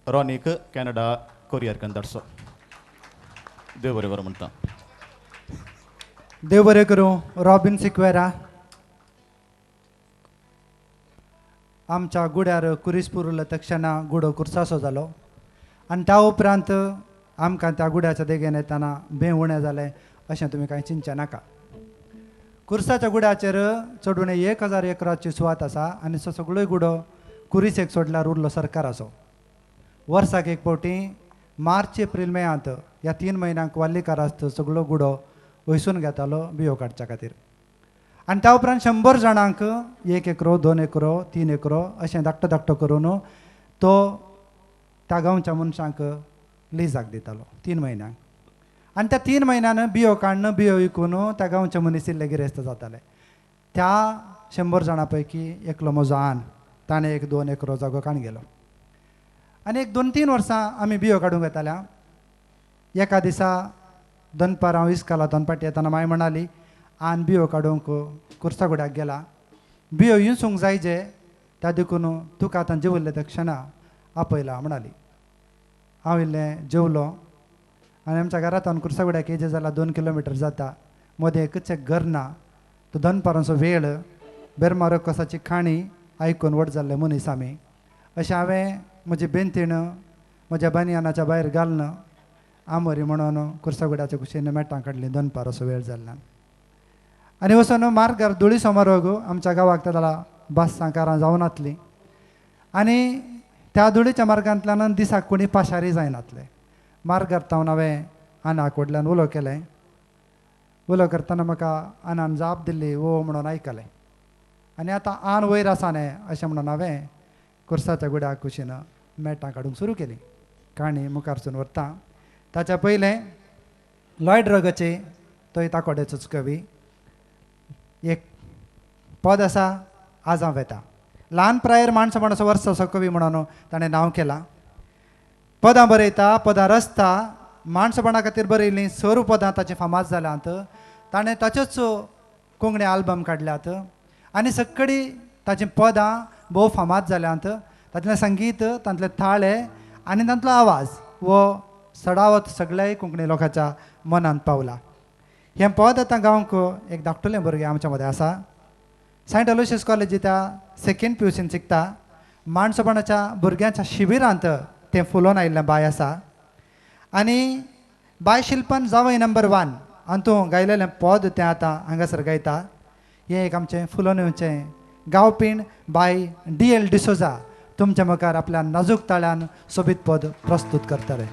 रॉनीक कॅनडा कोरियर करून धाडचो. देव बरें करूं म्हणटा. देव बरें करूं. रॉबिन सिक्वेरा आमच्या गुड्यार कुरीस पुरवल्या तक्षणा गुडो कुर्सासो जालो आनी त्या उपरांत आमकां त्या गुड्याच्या देगेन येतना बें उणें जालें अशें तुमी कांय चिंतचें नाका. कुर्साच्या गुड्याचेर चड उणें 1000 एकराची सुवात आसा आनी तो सगळो गुडो कुरीसेक सोडल्यार उरलो सरकाराचो. वर्साक एक फावटी मार्च एप्रील मेयांत ह्या 3 म्हयन्यांक वाल्लीकारास्त सगळो गुडो वयसून घेतालो बियो काडच्या खातीर आनी त्या उपरांत 100 जाणांक 1 एकरो 2 एकरो 3 एकरो अशें धाकटो धाकटो करून तो त्या गांवच्या मनशांक लिजाक दितालो 3 म्हयन्यांक. आनी त्या 3 म्हयन्यान बियो काडून बियो विकून त्या गांवचे मनीस इल्ले गिरेस्त जाताले. त्या 100 जाणां पैकी एकलो म्हजो आन ताणें 1 2 एकरो जागो काडून गेलो आनी 1 2 3 वर्सां आमी बियो काडूंक येताल्या. एका दिसा दनपार हांव इस्काला दनपाटी येतना माय म्हणाली आन बियो काडूंक कुर्सागुड्याक गेला बियो विंचूंक जाय जे त्या देखून तुका आतां जेवल्ले दक्षिणा आपयला म्हणाली. हांव इल्लें जेवलो आनी आमच्या घरांत कुर्सागुड्याक येजे जाल्यार 2 किलोमिटर जाता मदें एकच एक घर ना तो दनपारांचो वेळ बेरमारो कसाची काणी आयकून व्हड जाल्ले मनीस आमी. अशें हांवें म्हजी बेंतीण म्हज्या बानयानाच्या भायर घालून आमोरी म्हणून कुर्सागुड्याच्या कुशीन मेटां काडली दनपार असो वेळ जाल्ल्यान आनी वचून मार्गार धुळी समारोह आमच्या गांवाक त्या बसां कारां जावनातलीं आनी त्या धुळीच्या मार्गांतल्यान दिसाक कोणी पाशारी जायनातले. मार्गार तावन हांवें आना कडल्यान उलो केलें. उलो करतना म्हाका आनान जाप दिल्ली ओ म्हणून आयकलें आनी आतां आन वयर आसा न्ही अशें म्हणून हांवें कुर्साच्या गुड्या कुशीन मेटां काडूंक सुरू केली. काणी मुखारसून व्हरता. ताच्या पयलें लॉयड रगचे तोय ताकोड्याचोच कवी एक पद आसा आज हांव वेता. ल्हान प्रायेर माणसो माणसो वर्साचो कवी म्हणून ताणें नांव केलां. पदां बरयता, पदां रचता, माणसोपणा खातीर बरयल्लीं सर्व पदां ताचीं फामाद जाल्यांत. ताणें ताच्योच कोंकणी आल्बम काडल्यात आनी सगळीं ताचीं पदां भोव फामाद जाल्यांत. तातलें संगीत, तांतले थाळे आनी तांतलो आवाज हो सडावत सगळ्याय कोंकणी लोकांच्या मनांत पावला. हें पद आतां गावंक एक धाकटुलें भुरगें आमच्या मदें आसा. सेंट अलोशियस कॉलेजी त्या सेकेंड पी यू सीन शिकता. माणसोपणाच्या भुरग्यांच्या शिबिरांत तें फुलोवन आयिल्लें बाय आसा आनी बाय शिल्पान जावय नंबर 1 अंतू गायलेलें पद तें आतां हांगासर गायता. हें एक आमचें फुलोवन येवचें गांवपीण बाय डी एल डिसोजा तुमच्या मुखार आपल्या नाजूक ताळ्यान सोबीत पद प्रस्तूत करतले.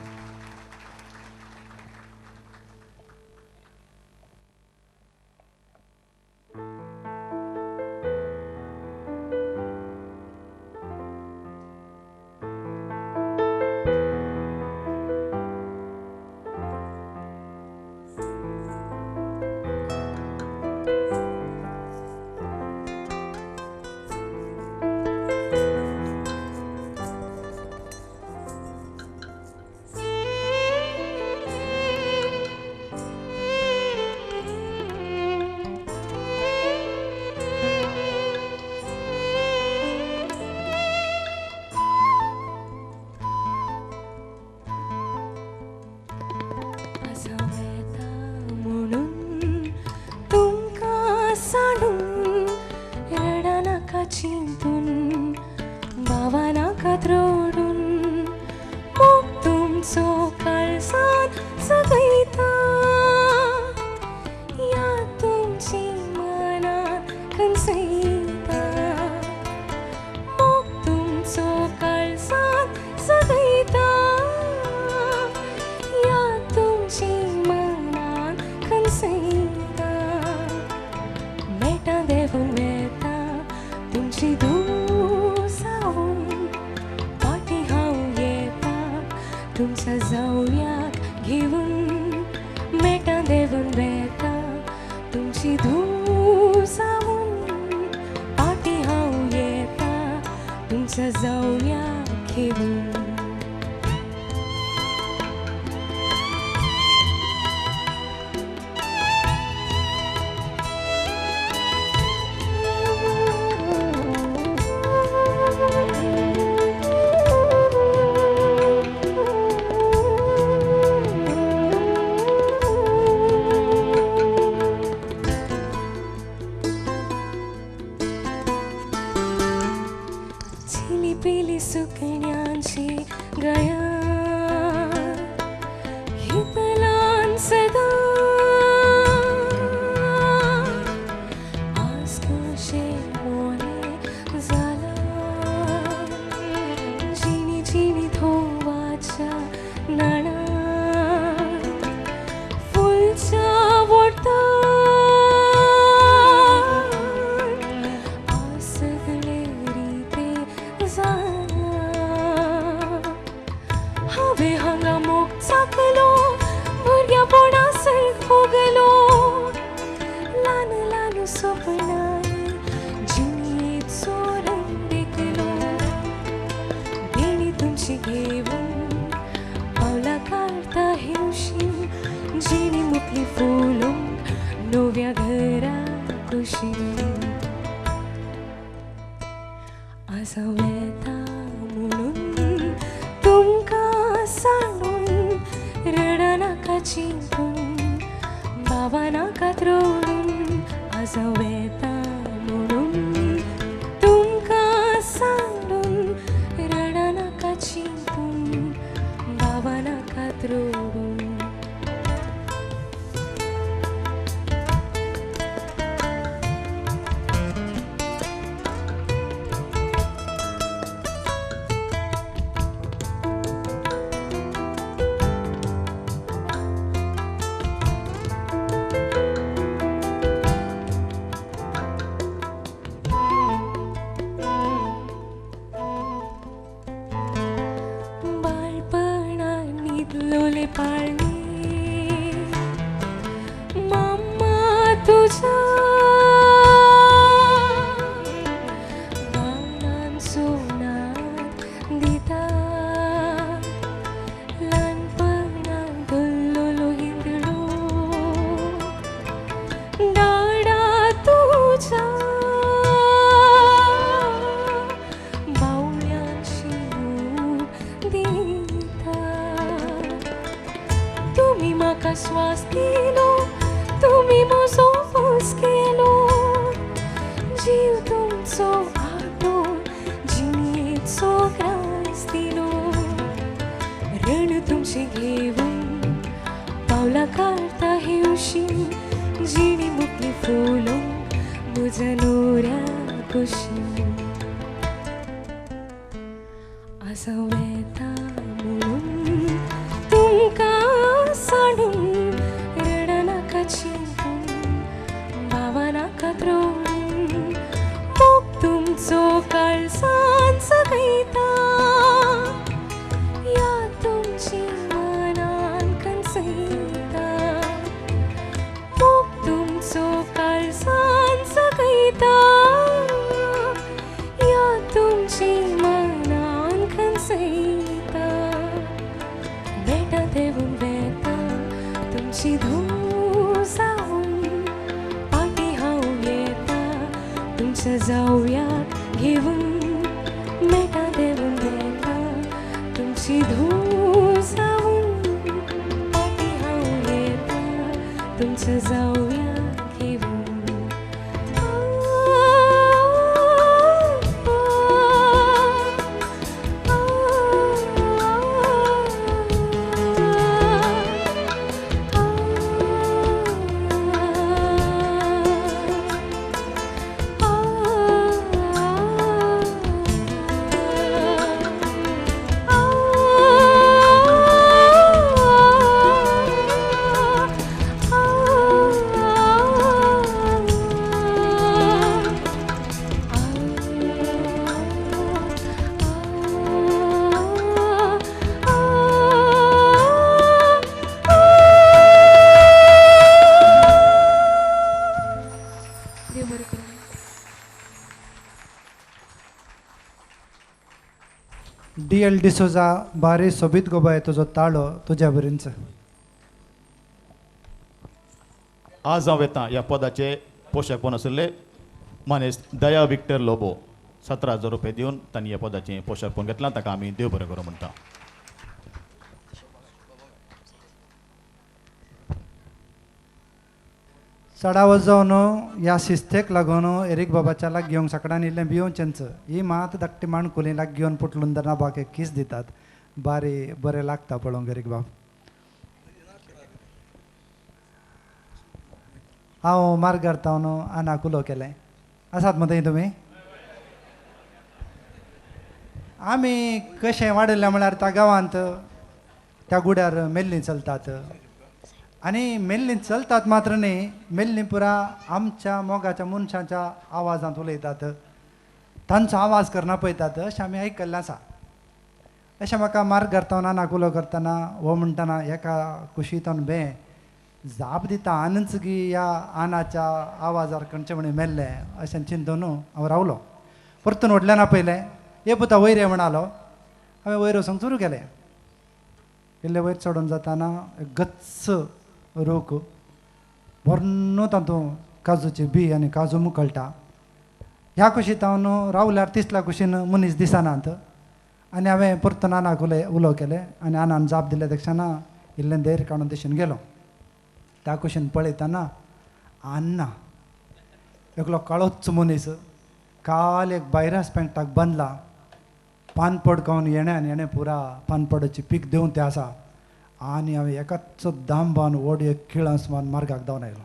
धुल्लोले पाळणी मामा तुझ्या गाणान सोनात दिता ल्हानपणान धुल्लोलो हिंदळो डाडा तुझ्या बावळ्यान शिवून दिता तुमी म्हाका श्वास दिलो तुमी म्हजो फोस केलो जीव तुमचो आटोवन जिणेचो ग्रास दिलो रण तुमचें घेवन पावलां काडटा हेवशी जिणी मुखली फुलोवन म्हज्या न्हवऱ्या कुशीन आज हांव वेता म्हणून तुमकां सांडून रडनाका चिंतून बाबा नाका त्रोडून मोग तुमचो काळजान जगयता याद तुमची मनान कनसयता मोग तुमचो काळजान जगयता याद तुमची मनान कनसयता बेटा देवून वेता तुमची धूव जावन पाटी हांव येता तुमच्या जावयाक घेवन बेटा देवून वेता तुमची धूव जावन पाटी हांव येता तुमच्या जावयाक घेवन देव बरें करूं. डी एल डिसोजा बारी सोबीत गोबाय तुजो ताळो तुज्या बरींच. आज हांव येता ह्या पदाचे पोशक आशिल्ले मानेस्त दया विक्टर लोबो 17,000 रुपये दिवन तांणी ह्या पदाचें पोशकपण घेतलां. ताका आमी देव बरें करूं म्हणटा. चडावत जावन ह्या शिस्तेक लागून एरीक बाबाच्या लाग घेवंक सकडान इल्लें भियोवचेंच. ही मात धाकटी माणकुली लाग घेवन पुटलून नाबाक एक कीस दितात. बारी बरें लागता पळोवंक एरीक बाब. हांव मार्गार तावन आनाक उलो केलें. आसात मदीं तुमी? आमी कशें वाडयलें म्हळ्यार त्या गांवांत त्या गुड्यार मेल्लीं चलतात आनी मेल्लीं चलतात मात्र न्ही, मेल्लीं पुरा आमच्या मोगाच्या मनशाच्या आवाजांत उलयतात, तांचो आवाज करना पळयतात अशें आमी आयकल्लें आसा. अशें म्हाका मार्गार तावन आनाक उलो करतना हो म्हणटना एका कुशींतल्यान बे जाप दिता आनच की ह्या आनाच्या आवाजार खंयचे म्हणी मेल्लें अशें चिंतून हांव रावलो. परतून व्हडल्यान आपयलें, ये पुता वयर ये म्हणालो. हांवें वयर वचूंक सुरू केलें. इल्लें वयर चडून जाताना गच्च रोख भरनो तातूंत काजूची बी आनी काजू मुकळटा. ह्या कुशींत हांव रावल्यार तिसल्या कुशीन मनीस दिसनात आनी हांवें परतून आनाक उलो केलें आनी आनान जाप दिल्या तक्षणा इल्लें धैर्य काडून तशेन गेलो. त्या कुशीन पळयतना आन्ना एकलो काळोच मनीस काल एक बायरास पेंटाक बांदला, पानपड खावन येणें आनी येणें पुरा पानपडाची पीक देंवन तें आसा. आनी हांवें एकाच दामबान व्हड एक किळांस मारून मार्गाक धांवन आयलो.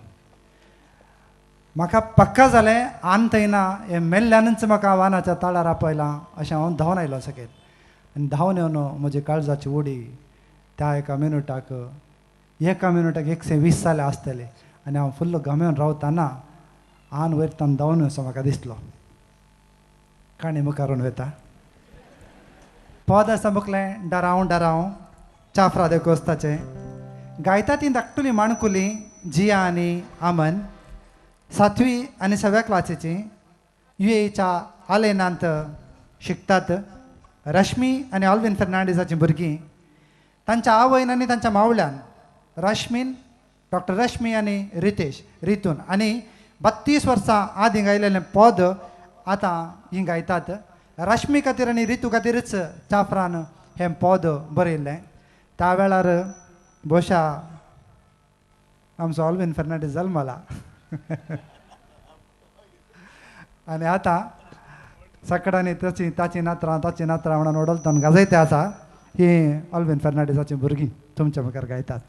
म्हाका पक्का जालें आन थंय ना, हें मेल्ल्यानूच म्हाका वानाच्या ताळार आपयलां अशें हांव धांवन आयलो सकयल. आनी धांवन येवन म्हजी काळजाची उडी त्या एका मिनुटाक 120 जाल्या आसतले आनी हांव फुल्ल घामेवन रावतना आन वयर तान धांवन असो म्हाका दिसलो. काणी मुखारून वता पद आसा मुखलें डरावं डरावं चाफ्रा दे कोस्ताचें. गायता ती धाकटुली माणकुली जिया आनी आमन, सातवी आनी सव्या क्लासीची, यु एच्या आलेनांत शिकतात. रश्मी आनी ऑल्विन फेर्नांडीसाचीं भुरगीं, तांच्या आवयन आनी तांच्या मावल्यान रश्मीन, डॉक्टर रश्मी आनी रितेश रितून आनी 32 वर्सां आदीं गायलेलें पद आतां हीं गायतात. रश्मी खातीर आनी रितू खातीरच चाफ्रान हें पद बरयल्लें. त्या वेळार बोशा आमचो ऑल्विन फेर्नांडीस जल्मला आनी आतां सकडांनी ताची ताची नात्रां ताची नात्रां म्हणून ओडलतन गाजयते आसा. ही ऑल्विन फेर्नांडीसाचीं भुरगीं तुमच्या मुखार गायतात.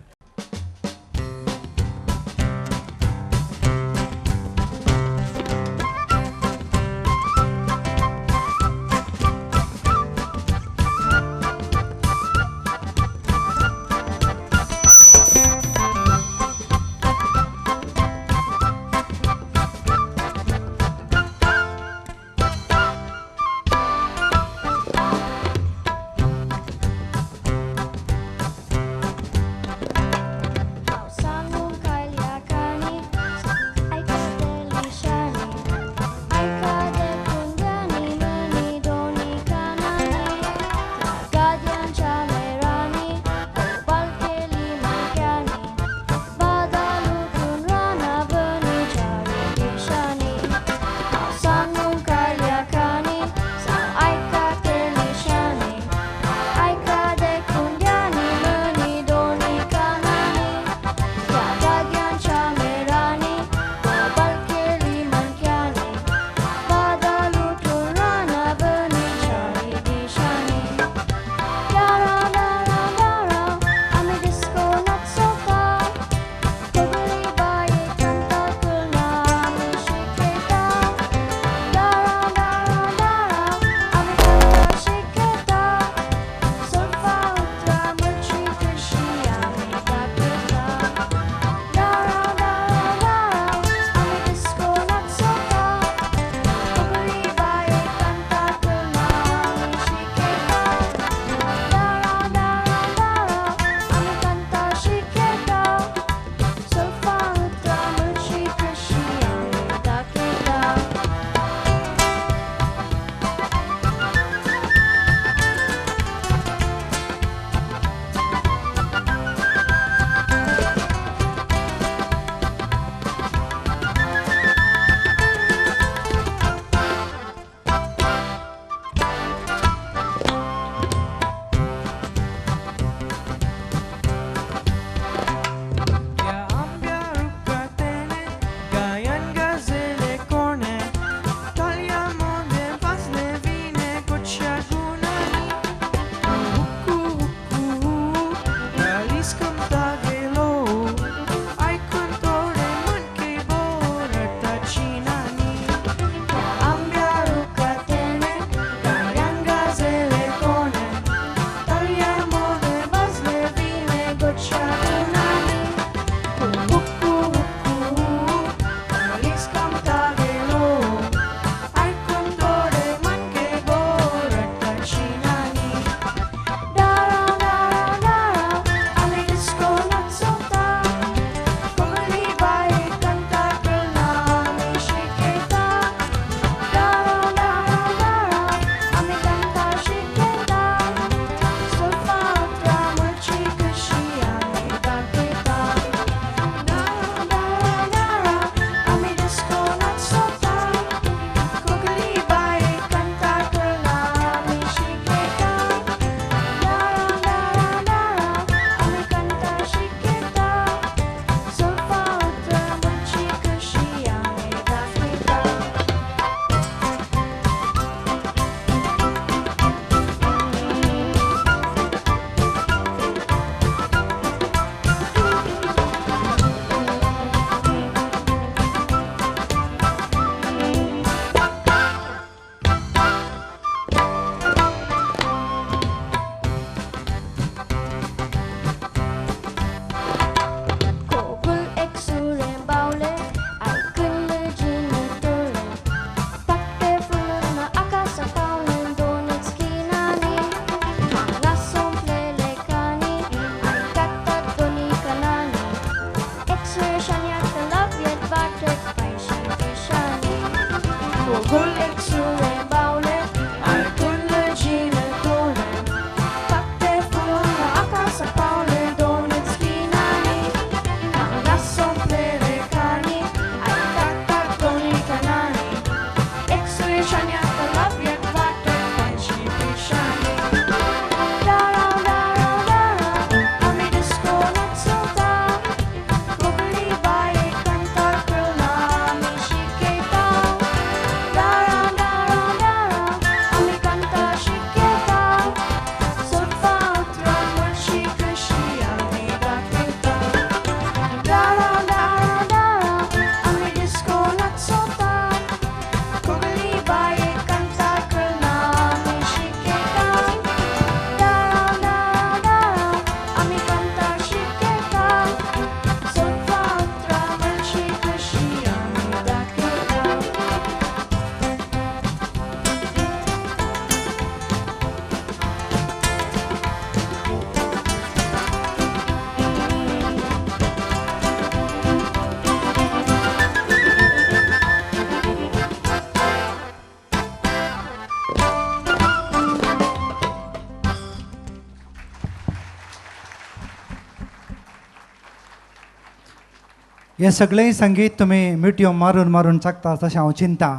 हें सगळें संगीत तुमी मिटयो मारून मारून चाकता तशें हांव चिंता.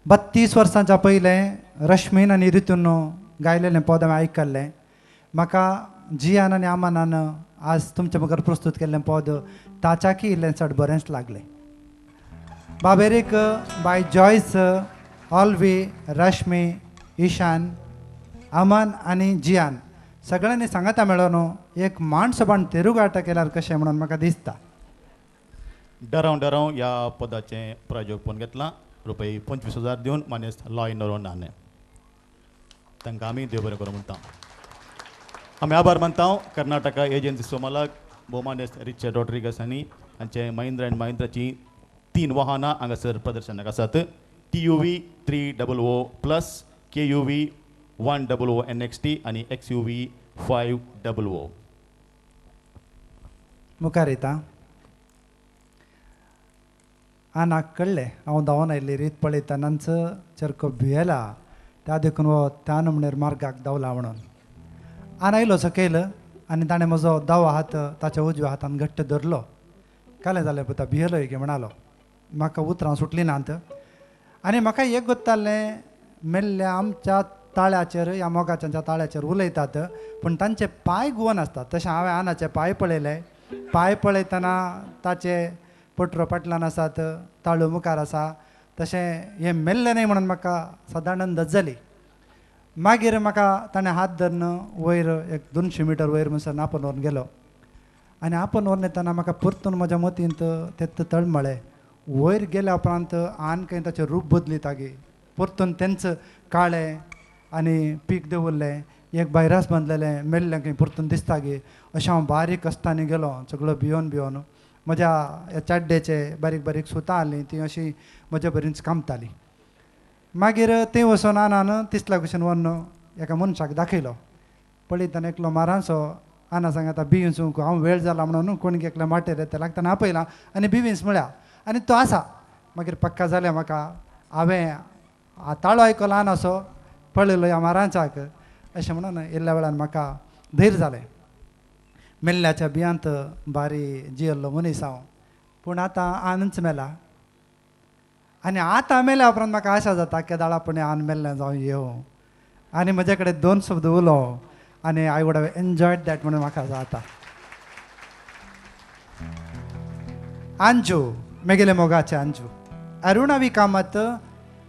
32 वर्सांच्या पयलें रश्मीन आनी रितून गायलेलें पद हांवें आयकल्लें. म्हाका जियान आनी आमानान आज तुमच्या मुखार प्रस्तूत केल्लें पद ताच्याकी इल्लें चड बरेंच लागलें. बाबेरीक बाय जॉयस, ऑल्वी, रश्मी, इशान, अमन आनी जियान सगळ्यांनी सांगाता मेळोन एक मांड तेरुगाटा केल्यार कशें म्हणून म्हाका दिसता. डराव डराव ह्या पदाचें प्रायोजकपण घेतलां रुपये 25,000 दिवन मानेस्त लॉय नरोन्हान. तांकां आमी देव बरें करूं म्हणटा. आमी आभार मानता कर्नाटका एजन्सी सोमालाक भोवमानेस्त रिचर्ड रॉड्रिगस आनी हांचे महिंद्रा आनी महिंद्राची 3 वाहनां हांगासर प्रदर्शनाक आसात. TUV 300 plus, KUV 100 NXT आनी XUV 500. मुखार येता आनाक कळ्ळें हांव धांवन आयिल्ली रीत पळयतनाच चरको भियेला त्या देखून हो त्या नमणेर मार्गाक धांवला म्हणून. आन आयलो सकयल आनी ताणें म्हजो दावो हात ताच्या उजव्या हातान घट्ट धरलो. कालें जालें पुता भियेलो की म्हणालो. म्हाका उतरां सुटलीं नात आनी म्हाका एक गोत्तालें मेल्ल्या आमच्या ताळ्याचेर ह्या मोगाच्या ताळ्याचेर उलयतात पूण तांचे पांय गुवन आसतात. तशें हांवें आनाचे पांय पळयले. पांय पळयतना ताचे पटरो पाटल्यान आसात, ताळू मुखार आसा. तशें हें मेल्लें न्हय म्हणून म्हाका सदांच अंदाज जाली. मागीर म्हाका ताणें हात धरून वयर एक 200 मिटर वयर म्हणसर आपोवन व्हरून गेलो आनी आपोवन व्हरून येतना म्हाका परतून म्हज्या मतींत तें तळमळें. वयर गेल्या उपरांत आन खंय ताचें रूप बदलिता गे, परतून तेंच काळें आनी पीक दवरलें, एक बायरास बांदलेलें मेल्लें खंय परतून दिसता गे. अशें हांव बारीक आसतना गेलो सगळो भियोन भियोन. म्हज्या ह्या चाड्ड्याचे बारीक बारीक सुतां आहलीं तीं अशीं म्हज्या बरींच कामतालीं. मागीर थंय वचून आनान तिसल्या भशेन व्हरून एका मनशाक दाखयलो. पळयतना एकलो मारांचो आना सांगता बिविंस हांव वेळ जाला म्हणून कोण एकल्या माटेर येता लागतना आपयला आनी बिविंस म्हळ्या आनी तो आसा. मागीर पक्का जालें म्हाका. हांवें ताळो आयकलो आनासो पळयलो ह्या मारांच्याक अशें म्हणून इल्ल्या वेळान म्हाका धैर्य जालें. मेल्ल्याच्या बियांत बारी जियल्लो मनीस हांव पूण आतां आनच मेला आनी आतां मेल्या उपरांत म्हाका आशा जाता केदाळापणी आन मेल्लें जावं येवं आनी म्हजे कडेन 2 शब्द उलोवं आनी I would have enjoyed that म्हणून म्हाका जाता. अंजू मेगेले मोगाचे अंजू. अरुणा वी कामत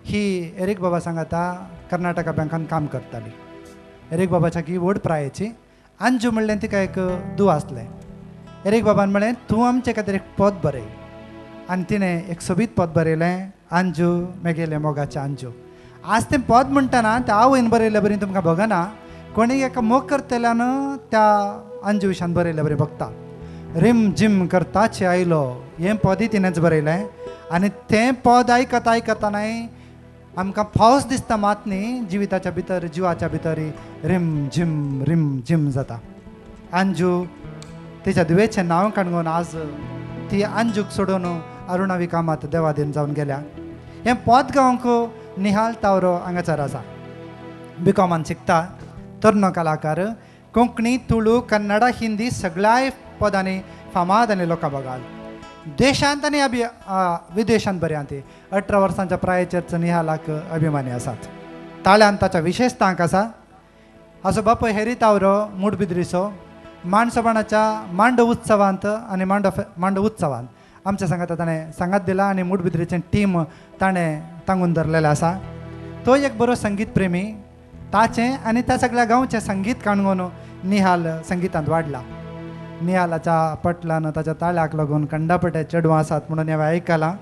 ही एरीक बाबा सांगाता कर्नाटका बँकान काम करताली. एरीक बाबाच्या की व्हड प्रायेची. अंजू म्हणलें तिका एक दू आसलें. एरीक बाबान म्हणलें तूं आमचे खातीर एक पद बरय आनी तिणें एक सोबीत पद बरयलें अंजू मेगेले मोगाचें अंजू. आज तें पद म्हणटना त्या आवयन बरयल्ले बरी तुमकां भोगना. कोणी एका मोग करतल्यान त्या अंजू विशान बरयल्ले बरी भोगता. रिम जिम करताचे आयलो हें पदय तिणेंच बरयलें आनी तें पद आयकता आयकतनाय आमकां पावस दिसता मात न्ही जिविताच्या भितर जिवाच्या भितर रिम झिम रिम झिम जाता. अंजू तिच्या धुवेचें नांव काडून आज ती अंजूक सोडून अरुणा वी कामत देवादीन जावन गेल्या. हें पद गावंक निहाल तावरो हांगासर आसा. बीकॉमान शिकता, तरनो कलाकार, कोंकणी, तुळू, कन्नडा, हिंदी सगळ्याय पदांनी फामाद आनी लोकां बगाल देशांत आनी विदेशांत बऱ्यांत 18 वर्सांच्या प्रायेचेर निहालाक अभिमानी आसात. ताळ्यान ताच्या विशेश तांक आसा. हाचो बापूय हेरी तावरो मुडबिद्रीचो मांडसोबाणाच्या मांडो उत्सवांत आनी मांडो उत्सवांत आमच्या सांगाता ताणें सांगात दिला आनी मुडबिद्रीचें टीम ताणें तांगून धरलेलें आसा. तो एक बरो संगीत प्रेमी. ताचें आनी त्या सगळ्या गांवचें संगीत काणगून निहाल संगितांत वाडला. निहालाच्या पटलान ताच्या ताळ्याक लागून कंडापटे चेडवां आसात म्हणून हांवें आयकलां.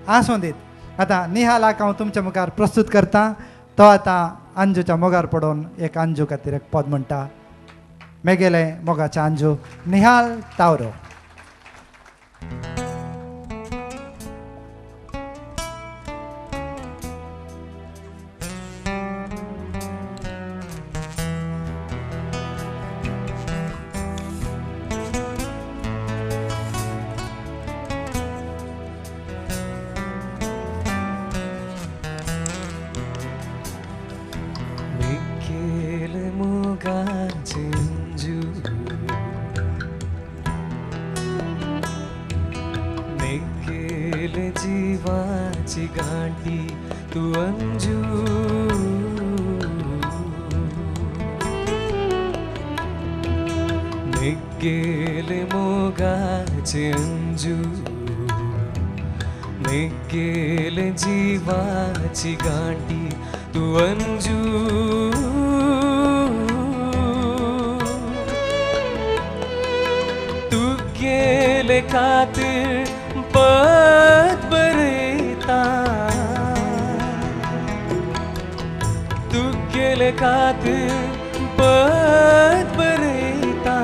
आसूं दीत. आतां निहालाक हांव तुमच्या मुखार प्रस्तूत करता. तो आतां अंजूच्या मोगार पडून एक अंजू खातीर एक पद म्हणटा. मेगेले मोगाचें अंजू, निहाल तावरो. जीवाची गांठी तूं अंजू. मेगेले मोगाचे अंजू, मेगेले जीवाची गांठी तूं अंजू. तुगेले खातीर पद बरयता, तुगेले खातीर पद बरयता,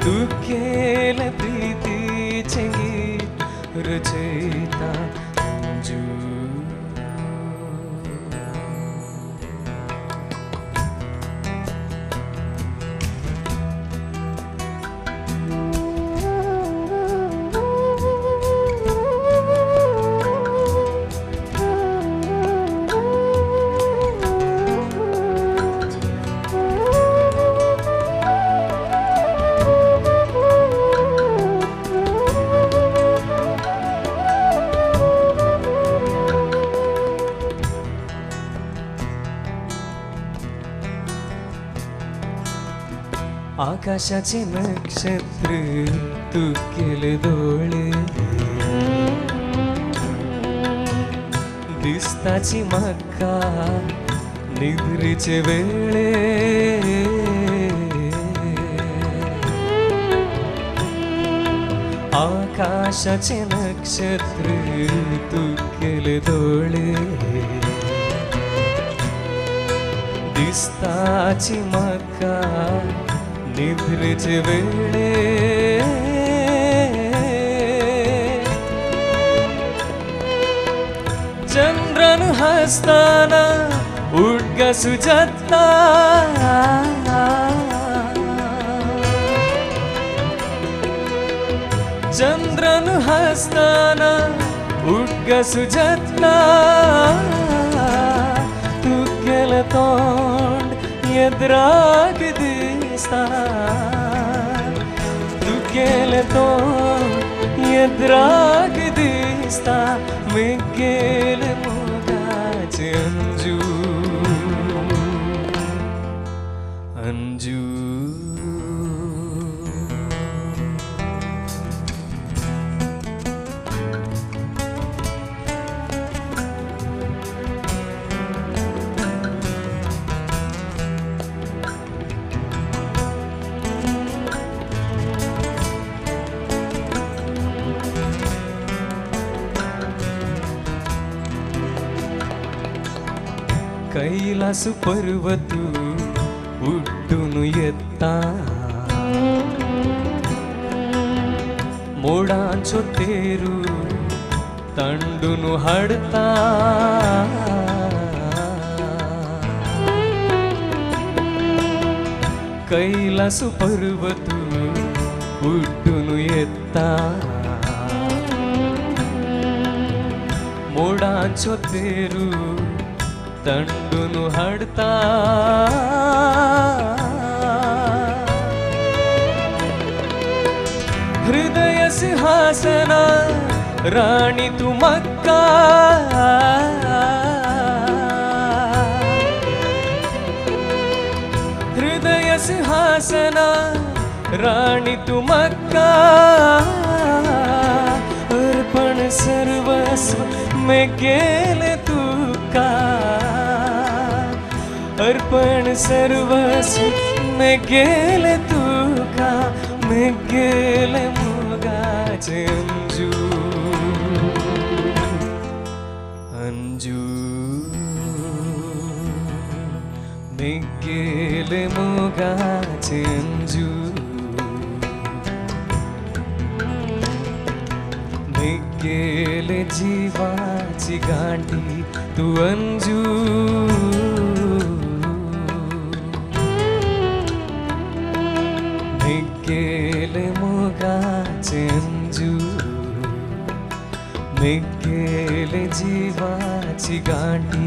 तुगेले प्रितीचें गीत रचयता अंजू. आकाशाचे नक्षत्र तुगेले दोळे, दिसताची म्हाका निद्रेचे वेळे. आकाशाचे नक्षत्र तुगेले दोळे, दिसताची म्हाका निद्रेचे वेळे. चंद्रन हसताना उडगास जाता, चंद्रन हसताना उडगास जाता, तुगेलें तोंड येद्राक दिसता, तुगेलें तोंड येद्राक दिसता, मेगेले मोगाचे अंजू. अंजू. कैलास पर्वत उड्डून येता, मोडांचो तेरू तांडून हाडता, कैलास पर्वत उड्डून येता, मोडांचो तेरू तंडून हाडता. हृदय सिंहासना राणी तूं म्हाका, हृदय सिंहासना राणी तूं म्हाका, अर्पण सर्वस्व मेगेलें तुका, अर्पण सर्वस्व मेगेलें तुका, मेगेलें मोगाचें अंजू. अंजू. मेगेलें मोगाचें अंजू, मेगेले जीवाची गांठी तूं अंजू. मेगेले मोगाचे अंजू, मेगेले जीवाची गांठी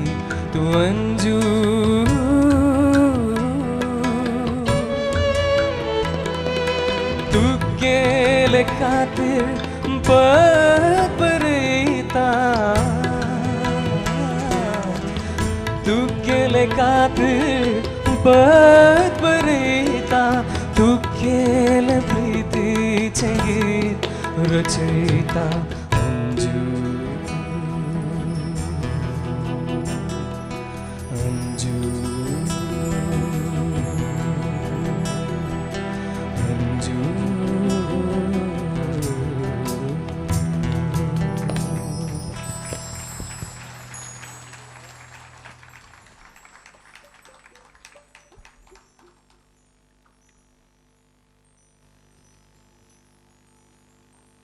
तूं अंजू. तुगेले खातीर पद बरयता, लेकात पद बरयता तुगेले प्रितीचें गीत रचयता अंजू अंजू अंजू.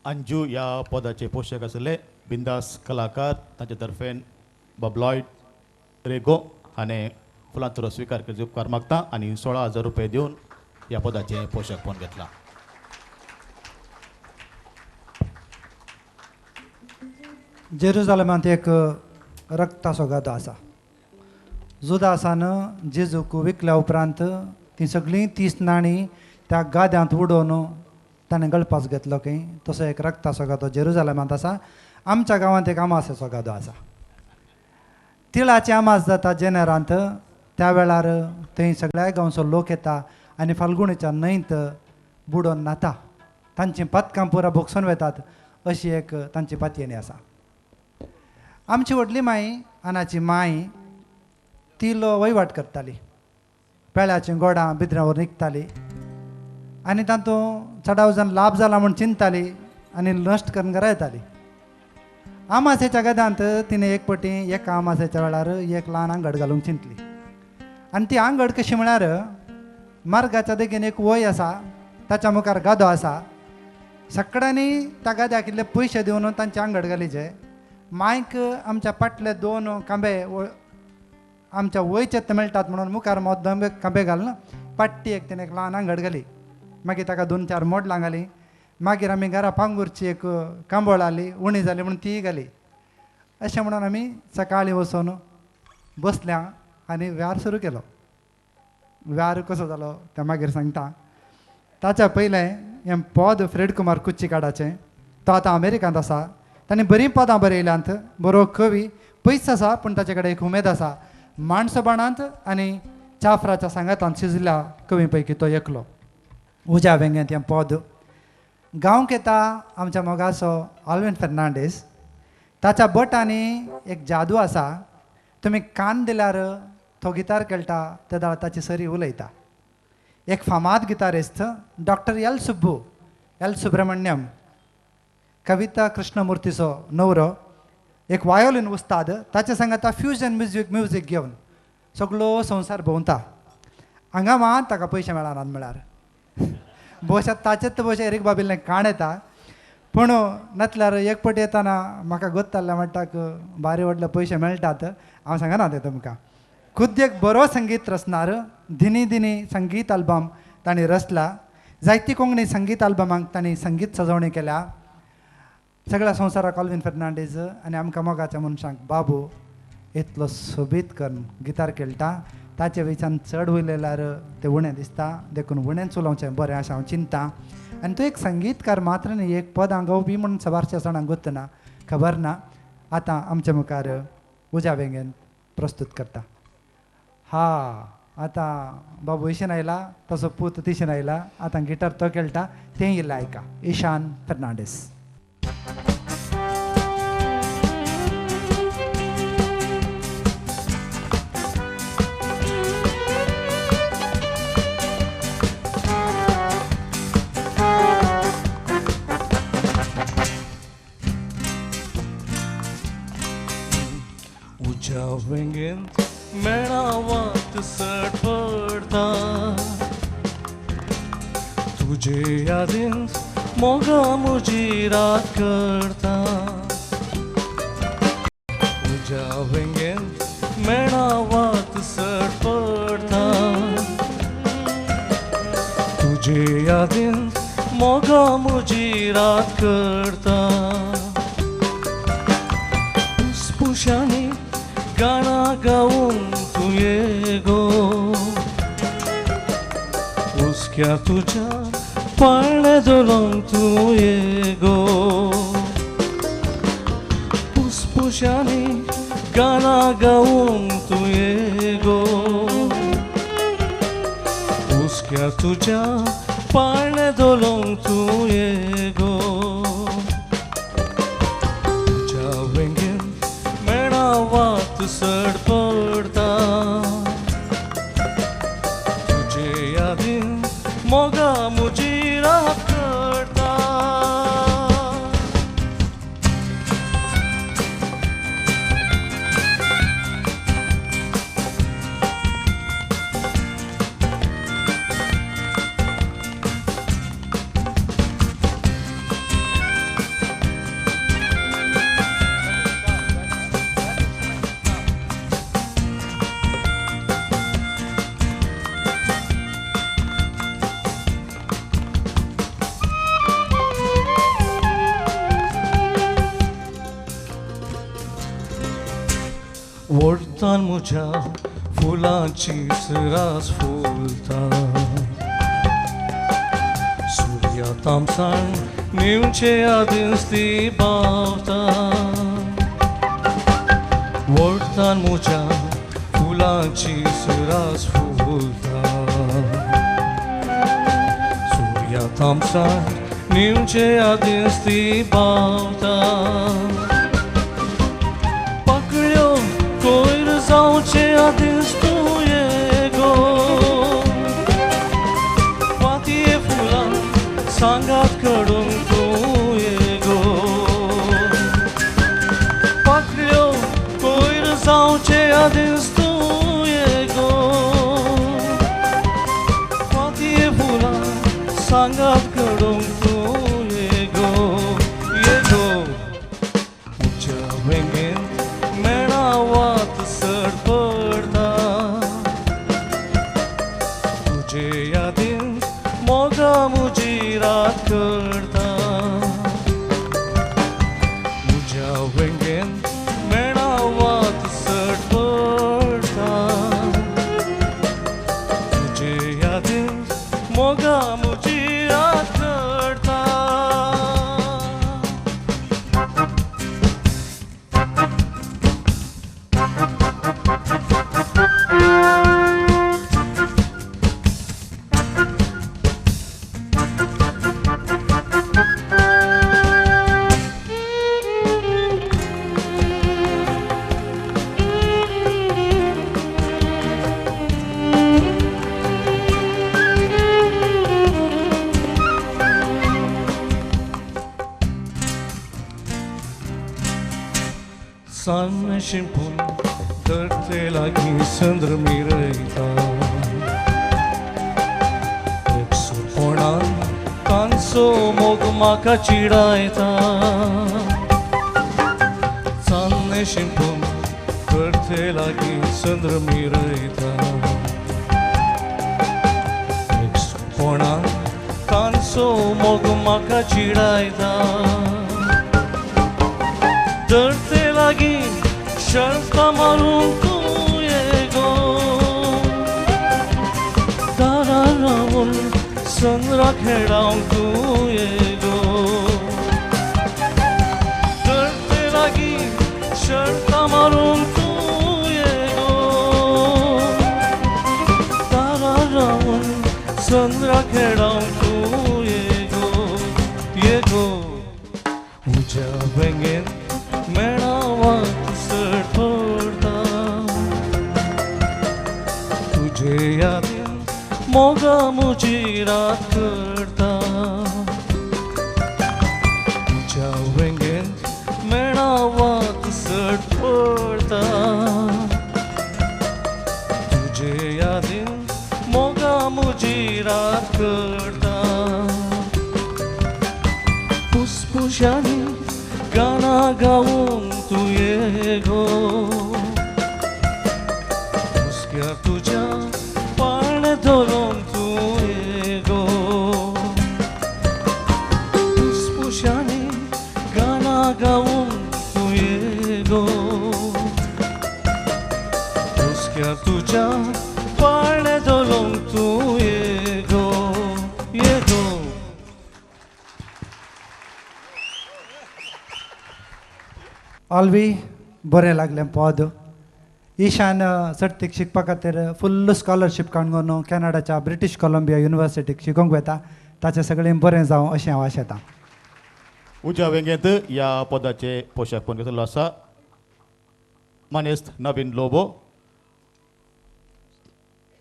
अंजू ह्या पदाचे पोशक आशिल्ले बिंदास कलाकार तांचे तर्फेन बबलॉयड रेगो हाणें फुलां स्विकार करचे उपकार मागता आनी 16,000 रुपये दिवन ह्या पदाचें पोशकपण घेतलां. जेरुजालमांत एक रक्ताचो गादो आसा. जुदासान जेजूक विकल्या उपरांत तीं सगळीं 30 नाणीं त्या गाद्यांत उडोवन ताणें गळपास घेतलो खंय. तसो एक रक्ताचो गादो जेरुजालमांत आसा. आमच्या गांवांत एक आमासेचो गादो आसा. तिळाची आमास जाता जेनेरांत. त्या वेळार थंय सगळ्या गांवचो लोक येता आनी फाल्गुणीच्या न्हंयत बुडोवन न्हाता. तांचीं पातकां पुरा भोगसून वेतात अशी एक तांची पातयेणी आसा. आमची व्हडली माई आनाची माई ती वयवाट करताली. पेळ्याचीं गोडां बिद्रावर निकताली आनी तातूंत चडाव जाण लाभ जाला म्हूण चिंतताली आनी नश्ट करून घरा येताली. आमासेच्या गदांत तिणें एक पटी एका आमासेच्या वेळार एक ल्हान आंगड घालूंक चिंतली. आनी ती आंगड कशी म्हळ्यार मार्गाच्या देगेन एक वय आसा, ताच्या मुखार गादो आसा. सगळ्यांनी त्या गाद्याक इल्ले पयशे दिवन तांचे आंगड घालीचे. मायक आमच्या पाटले 2 खांबे आमच्या वयचे ते मेळटात म्हणून मुखार मोद 2 खांबे घालून पाट्टी एक तिणें एक ल्हान आंगड घाली. मागीर ताका 2-4 मोडलां घालीं. मागीर आमी घरा पांगुरची एक कांबोळ आली उणी जाली म्हणून तीय घाली. अशें म्हणून आमी सकाळीं वचून बसल्या आनी व्यार सुरू केलो. व्यार कसो जालो तें मागीर सांगता. ताच्या पयलें हें पद फ्रेड कुमार कुच्चीकाडाचें. तो आतां अमेरिकांत आसा. ताणें बरीं पदां बरयल्यांत. बरो कवी पयस आसा पूण ताचे कडेन एक उमेद आसा. माणसोबाणांत आनी चाफ्राच्या सांगातान शिजल्या कवी पैकी तो एकलो. उज्या वेंगेंत हें पद गावंक येता आमच्या मोगाचो ऑल्विन फेर्नांडीस. ताच्या बोटांनी एक जादू आसा. तुमी कान दिल्यार तो गितार खेळटा तेदळा ताची सरी उलयता. एक फामाद गितारिस्त doctor L Subbu L Subramaniam Kavita कृष्णमुर्तीचो नवरो एक वायोलीन उस्ताद. ताचे सांगाता फ्युजन म्युजीक घेवन सगळो संवसार भोंवता. हांगा मात ताका पयशे मेळनात म्हळ्यार भोवशा ताचेच भोवशा एरीक बाबिल्लें काण येता. पूण नातल्यार एक पटी येताना म्हाका गोत्ताल्ल्या म्हणटाक बारी व्हडले पयशे मेळटात. हांव सांगना तें तुमकां. खुद्द एक बरो संगीत रचणार दिनी दिनी संगीत आल्बम तांणी रचला. जायती कोंकणी संगीत आल्बमांक तांणी संगीत सजवणी केल्या. सगळ्या संवसाराक ऑल्विन फेर्नांडीस आनी आमकां मोगाच्या मनशांक बाबू इतलो सोबीत करून गितार खेळटा. ताचे वयच्यान चड उलयल्यार तें उणें दिसता देखून उणेंच उलोवचें बरें अशें हांव चिंता. आनी तो एक संगीतकार मात्र न्ही एक पदां गावपी म्हूण सबारच्या जाणांक गोत्तना खबर ना. आतां आमच्या मुखार उज्या वेंगेन प्रस्तूत करता. हा आतां बाबू इशेन आयला तसो पूत तिशेन आयला. आतां गिटार तो खेळटा तें इल्लें आयका. इशान फेर्नांडीस. उज्या वेंगेंत मेळावात सट पडता तुजे यादींत मोगा म्हजी रात करता. उज्या वेंगेंत मेळावात सट पडता तुजे यादींत मोगा म्हजी रात करता. पुसपुशांनी गाणा गाऊन तू ये गो उसक्या तुझ्या पाळणे धरून तू ये गो. पुसपुशांनी गाणा गाऊन तू ये गो हुस्क्या तुज्या पाळणें धोलूंक तूं ये गो तुज्या वेंगेन मेणा वात सड पडता तुजे यादीन मोगा म्हजी रात करता. वोडतान म्हज्या फुलांची रास फुलता सुर्या तामसाण निवचे आदींच ती पावता वोडतान म्हज्या फुलांची रास फुलता सुर्या तामसाण निवचे आदींच ती पावता कोयर जावचे आदींच तूं ये गो फांतये फुलां सांगात कडूंक तूं ये गो पाकळ्यो कोयर जावचे आदींच तूं ये गो फांतये फुलां सांगात कडूंक तूं ये गो ये गो म्हज्या वेंगेन मेणा वात सड पडता तुजे यादीन मोगा म्हजी रात करता म्हज्या वेंगेन मेणा वात सड पडता तुजे यादीन मोगा म्हजी रात करता. सान्न शिंपून धरते लागीं चंद्र मिरयता एकसुरपणान तांचो मोग म्हाका चिडायता चान्नें शिंपून धरते लागीं चंद्र मिरयता एकसुरपणान तांचो मोग म्हाका चिडायता धरते लागीं शर्तां मारूंक तूं ये गो दारार रावून चंद्रा खेळावंक तूं ये गो धरते लागीं शर्तां मारूंक तूं ये गो दारार रावून चंद्रा खेळावंक तूं ये गो ये गो म्हज्या वेंगेन मेणा वात सड पडता तुजे यादीन मोगा म्हजी रात करता म्हज्या वेंगेन मेणा वात सड पडता तुजे यादीन मोगा म्हजी रात करता पुसपुशांनी गाणा गावूंक तूं ये गो हुस्क्यार तुज्या पाळणें धरूंक तूं ये गो पुसपुशांनी गाणा गावूंक तूं ये गो हुस्क्यार तुज्या पाळणें धरूंक तूं ये गो ये गो. ऑलवी बरें लागलें पद. ईशान सर्तीक शिकपा खातीर फुल्ल स्कॉलरशीप काडून कॅनडाच्या ब्रिटीश कोलंबिया युनिवर्सिटीक शिकोवंक वता. ताचें सगळें बरें जावं अशें हांव आशेतां. उज्या वेंगेंत ह्या पदाचे पोशाख पण घेतलो आसा मानेस्त नवीन लोबो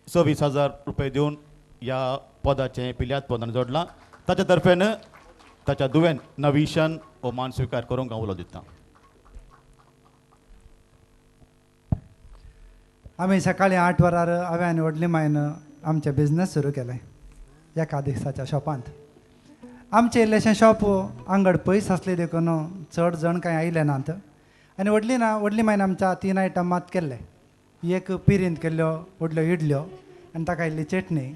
26,000 रुपये दिवन ह्या पदाचें पिल्यात पदान जोडलां. ताच्या तर्फेन ताच्या दुवेन नवीशान हो मान स्विकार करूंक हांव उलो दितां. आमी सकाळीं 8 वरार हांवें आनी व्हडली मायन आमचें बिजनस सुरू केलें एका दिसाच्या शॉपांत. आमचें इल्लेशें शॉप आंगड पयस आसलें देखून चड जण कांय आयले नात आनी व्हडली ना व्हडली मायन आमच्या 3 आयटम मात केल्ले. एक पिरींत केल्ल्यो व्हडल्यो इडल्यो आनी ताका इल्ली चटणी,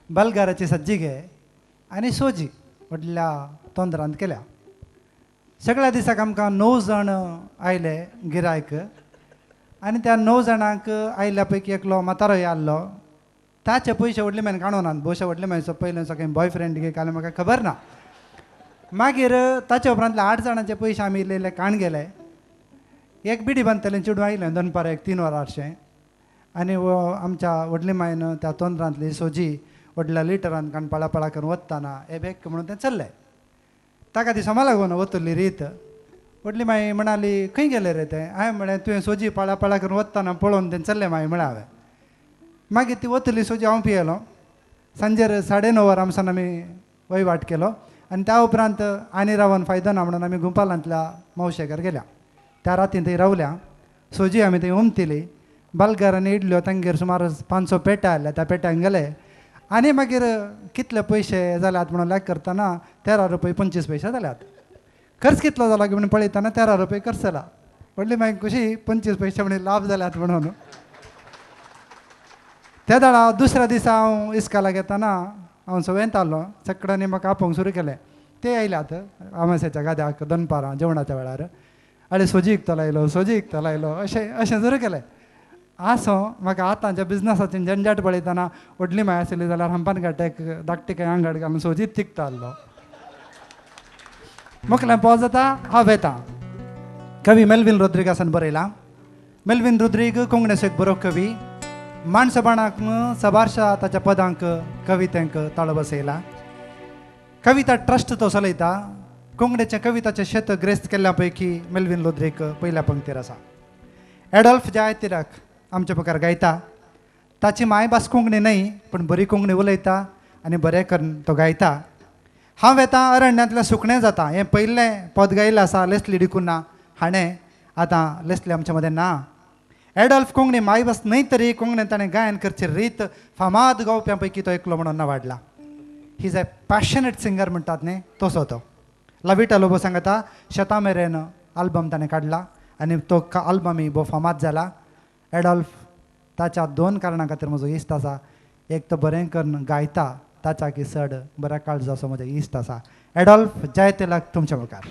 बलगाराची सज्जी घे आनी सोजी व्हडल्या तोंदरांत केल्या. सगळ्या दिसाक आमकां 9 जाण आयले गिरायक आनी त्या 9 जाणांक आयिल्ल्या पैकी एकलो म्हातारोय आसलो. ताचे पयशे व्हडले मायन काडूं नात, भोवशा व्हडले मायचो पयलें कांय बॉयफ्रेंड घे काल म्हाका खबर ना. मागीर ताचे उपरांतले 8 जाणांचे पयशे आमी इल्ले इल्ले काण गेले. एक बिडी बांदतलें चेडूं आयलें दनपार 1 3 वरांचें आनी आमच्या व्हडले मायन त्या तोंदरांतली सोजी व्हडल्या लिटरान काण पाळा पाळा करून वतना हे बेक म्हणून तें चल्लें. ताका ती समा लागून वतली रीत. व्हडली माई म्हणाली खंय गेले रे तें? हांवें म्हळें तुवें सोजी पाळा पाळा करून वतना पळोवन तें चल्लें माई म्हळें हांवें. मागीर ती वतली सोजी हांव पियेलो. सांजेर 9:30 वरां आमसान आमी वयवाट केलो आनी त्या उपरांत आनी रावन फायदो ना म्हणून आमी गुंपालांतल्या मावशेकार गेल्या. त्या रातीन थंय रावल्या, सोजी आमी थंय उमतिली, बालगार आनी इडल्यो तांगेर सुमार 500 पेट्या आसल्या त्या पेट्यांक गेले आनी मागीर कितले पयशे जाल्यात म्हणून लायक करतना 13 रुपये 25 पयशे जाल्यात. खर्च कितलो जाला म्हणून पळयतना 13 रुपये खर्च जाला. व्हडली मागीर खुशी 25 पयशे म्हणून लाभ जाल्यात म्हणून. त्या दाडा दुसऱ्या दिसा हांव इस्कालाक येतना हांव सवयंत आसलो. सगळ्यांनी म्हाका आपोवंक सुरू केलें. ते आयल्यात आमासेच्या गाद्याक दनपारां जेवणाच्या वेळार, आरे सोजी इकतलो आयलो, सोजी इकतलो आयलो अशें अशें सुरू केलें. आसो म्हाका आतांच्या बिजनसाचें झंझट पळयतना व्हडली माय आसली जाल्यार हंपान घाट्याक धाकटी कांय आंगड घालून सोजीत तिकता आसलो. मुखल्यान पोज जाता हांव येता. कवी मेल्विन रोद्रिगासान बरयला. मेल्विन रोद्रीग कोंकणीचो एक बरो कवी. माणसबाणाक सबारशा ताच्या पदांक कवितेंक ताळो बसयला. कविता ट्रस्ट तो चलयता. कोंकणीच्या कविताचें शेत ग्रेस्त केल्ल्या पैकी मेल्विन रोद्रीग पयल्या पंक्तीर आसा. एडॉल्फ जयतिलक आमच्या मुखार गायता. ताची मायभास कोंकणी न्हय पूण बरी कोंकणी उलयता आनी बरें करून तो गायता. हांव येता अरण्यांतलें सुकणें जाता हें पयलें पद गायिल्लें आसा लेस्ली डिकुन्हा हाणें. आतां लेस्ली आमच्या मदें ना. एडॉल्फ कोंकणी मायभास न्हय तरी कोंकणीन ताणें गायन करची रीत फामाद गावप्यां पैकी तो एकलो म्हणून वाडला. He is a passionate singer म्हणटात न्ही तसो तो. लविटा लोबो सांगता शेता मेरेन आल्बम ताणें काडला आनी तो आल्बमय भोव फामाद जाला. एडॉल्फ ताच्या 2 कारणां खातीर म्हजो इश्ट आसा. एक तो बरें करून गायता, ताच्या की चड बऱ्या काळजाचो म्हजो इश्ट आसा. एडॉल्फ जयतिलक तुमच्या मुखार.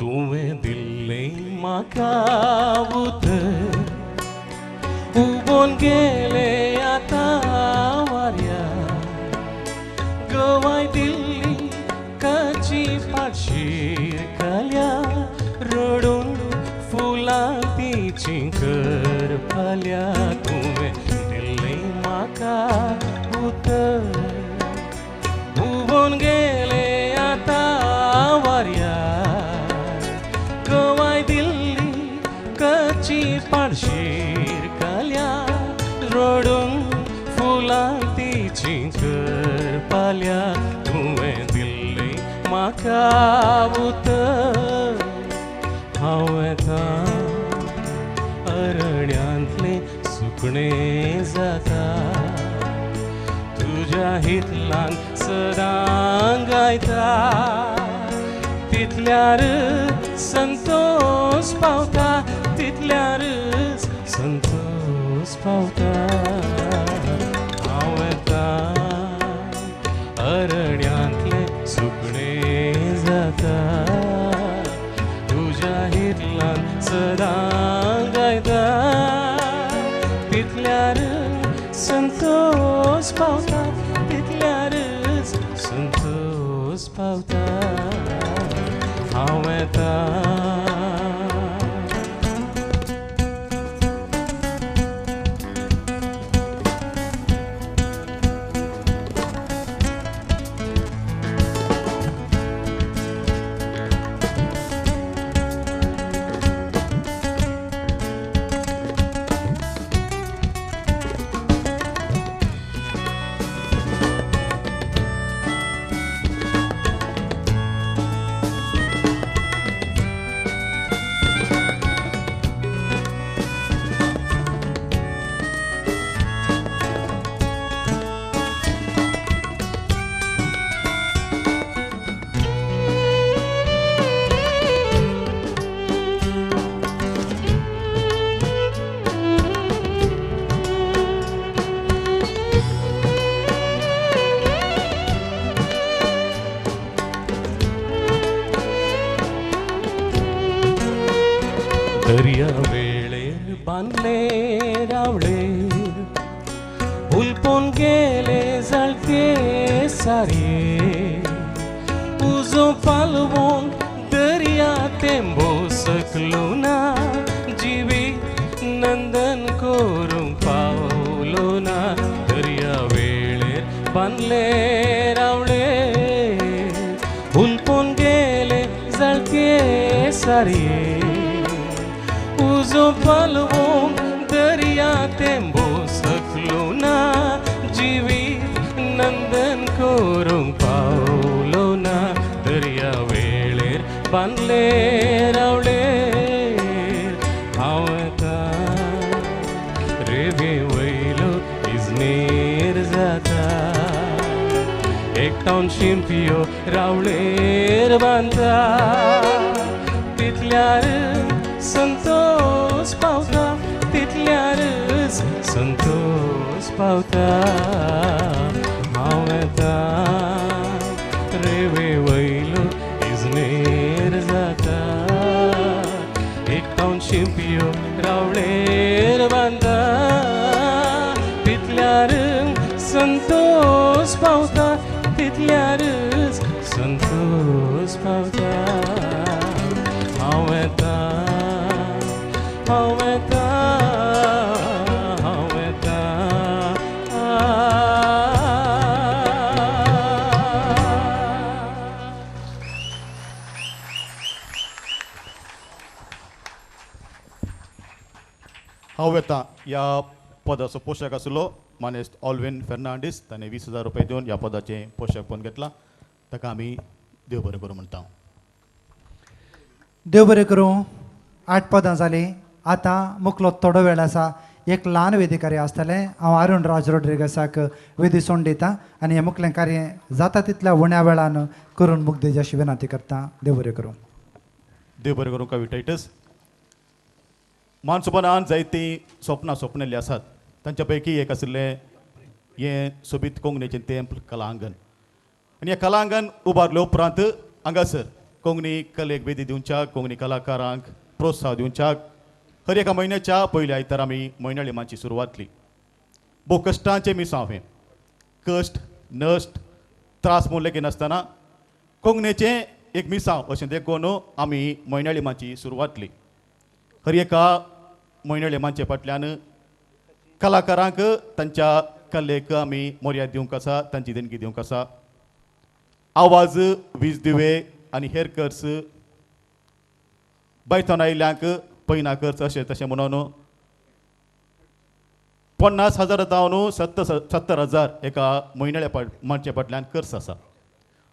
तुवें दिल्लें म्हाका उतर हुबोन गेले आतां वाऱ्या गवाय दिल्ली काची पाटशीर काल्या रडून फुलां तिची करपाल्या तुवें दिल्लें म्हाका उतर हुबोन गेले आतां वाऱ्या गवाय दिल्ली कची पाडशीर काल्या रडून फुलां तिची करपाल्या तुवें दिल्लें म्हाका उतर हांव येता अरण्यांतलें सुकणें जाता तुज्या हितलान सदां गायता तितल्यार संतोष पावता तितल्यार संतोष पावता हांव येता अरण्यांतलें सुकणें जाता तुज्या हितलान सदां गायता तितल्यार संतोष पावता तितल्यार संतोष पावता हांव येता. दर्या वेळेर बांदले रावळे उलपोन गेले जाळते सारये उजो पालवोन दर्या तेंबो सकलो ना जिवीत नंदन करूंक पावलो ना दर्या वेळेर बांदले रावळे उलपोन गेले जाळते सारये उजो पालवोन दर्या तेंबो सकलो ना जिवीत नंदन करूंक पावलो ना दर्या वेळेर बांदले रावळेर हांव येता रेवे वयलो इजनेर जाता एकटावन शिंपयो रावळेर बांदता तितल्यार संतोष पावता तितल्यारच संतोष पावता हांव येता रेवे वयलो इजनेर जाता एकटावन शिंपयो रावळेर बांदता तितल्यार संतोष पावता तितल्यारच संतोष पावता हांव येता हांव येता हांव येता. हांव येता ह्या पदाचो पोशक आसलो मानेस्त ऑलविन फेर्नांडीस ताणें 20,000 रुपया दिवन ह्या पदाचें पोशक घेतलां ताका आमी देव बरें करूं म्हणटा. देव बरें करूं. 8 पदां जालीं. आतां मुखलो थोडो वेळ आसा एक ल्हान वेदी कार्य आसतलें. हांव अरुण राज रोड्रिगसाक वेदी सोंड दिता आनी हें मुखलें कार्य जाता तितल्या उण्या वेळान करून मुग्देज अशी विनंती करता. देव बरें करूं. देव बरें करूं. कवी टायटस मानसोपनान जायतीं सपनां सपनेल्लीं आसात तांच्या पैकी एक आशिल्लें हें सोबीत कोंकणीचें तेंप कलांगण आनी हें कलांगण उबारले उपरांत हांगासर कोंकणी कलेक वेदी दिवच्याक कोंकणी कलाकारांक प्रोत्साहन दिवच्याक हर एका म्हयन्याच्या पयल्या आयतार आमी म्हयन्याळी माची सुरवातली. भोव कश्टांचें मिसांव हें. कश्ट नश्ट त्रास म्हूण लेगीत कोंकणीचें एक मिसांव अशें देखून आमी म्हयन्याळी माची सुरवातली. हर एका म्हयन्याळी माचये फाटल्यान कलाकारांक तांच्या कलेक आमी मर्याद दिवंक आसा, तांची देणगी दिवंक आसा. आवाज, वीज दिवे आनी हेर खर्च बायथान आयिल्ल्यांक पयना खर्च अशें तशें म्हणून 50,000 जावन 70,000 एका म्हयन्याळ्या माचये फाटल्यान खर्च आसा.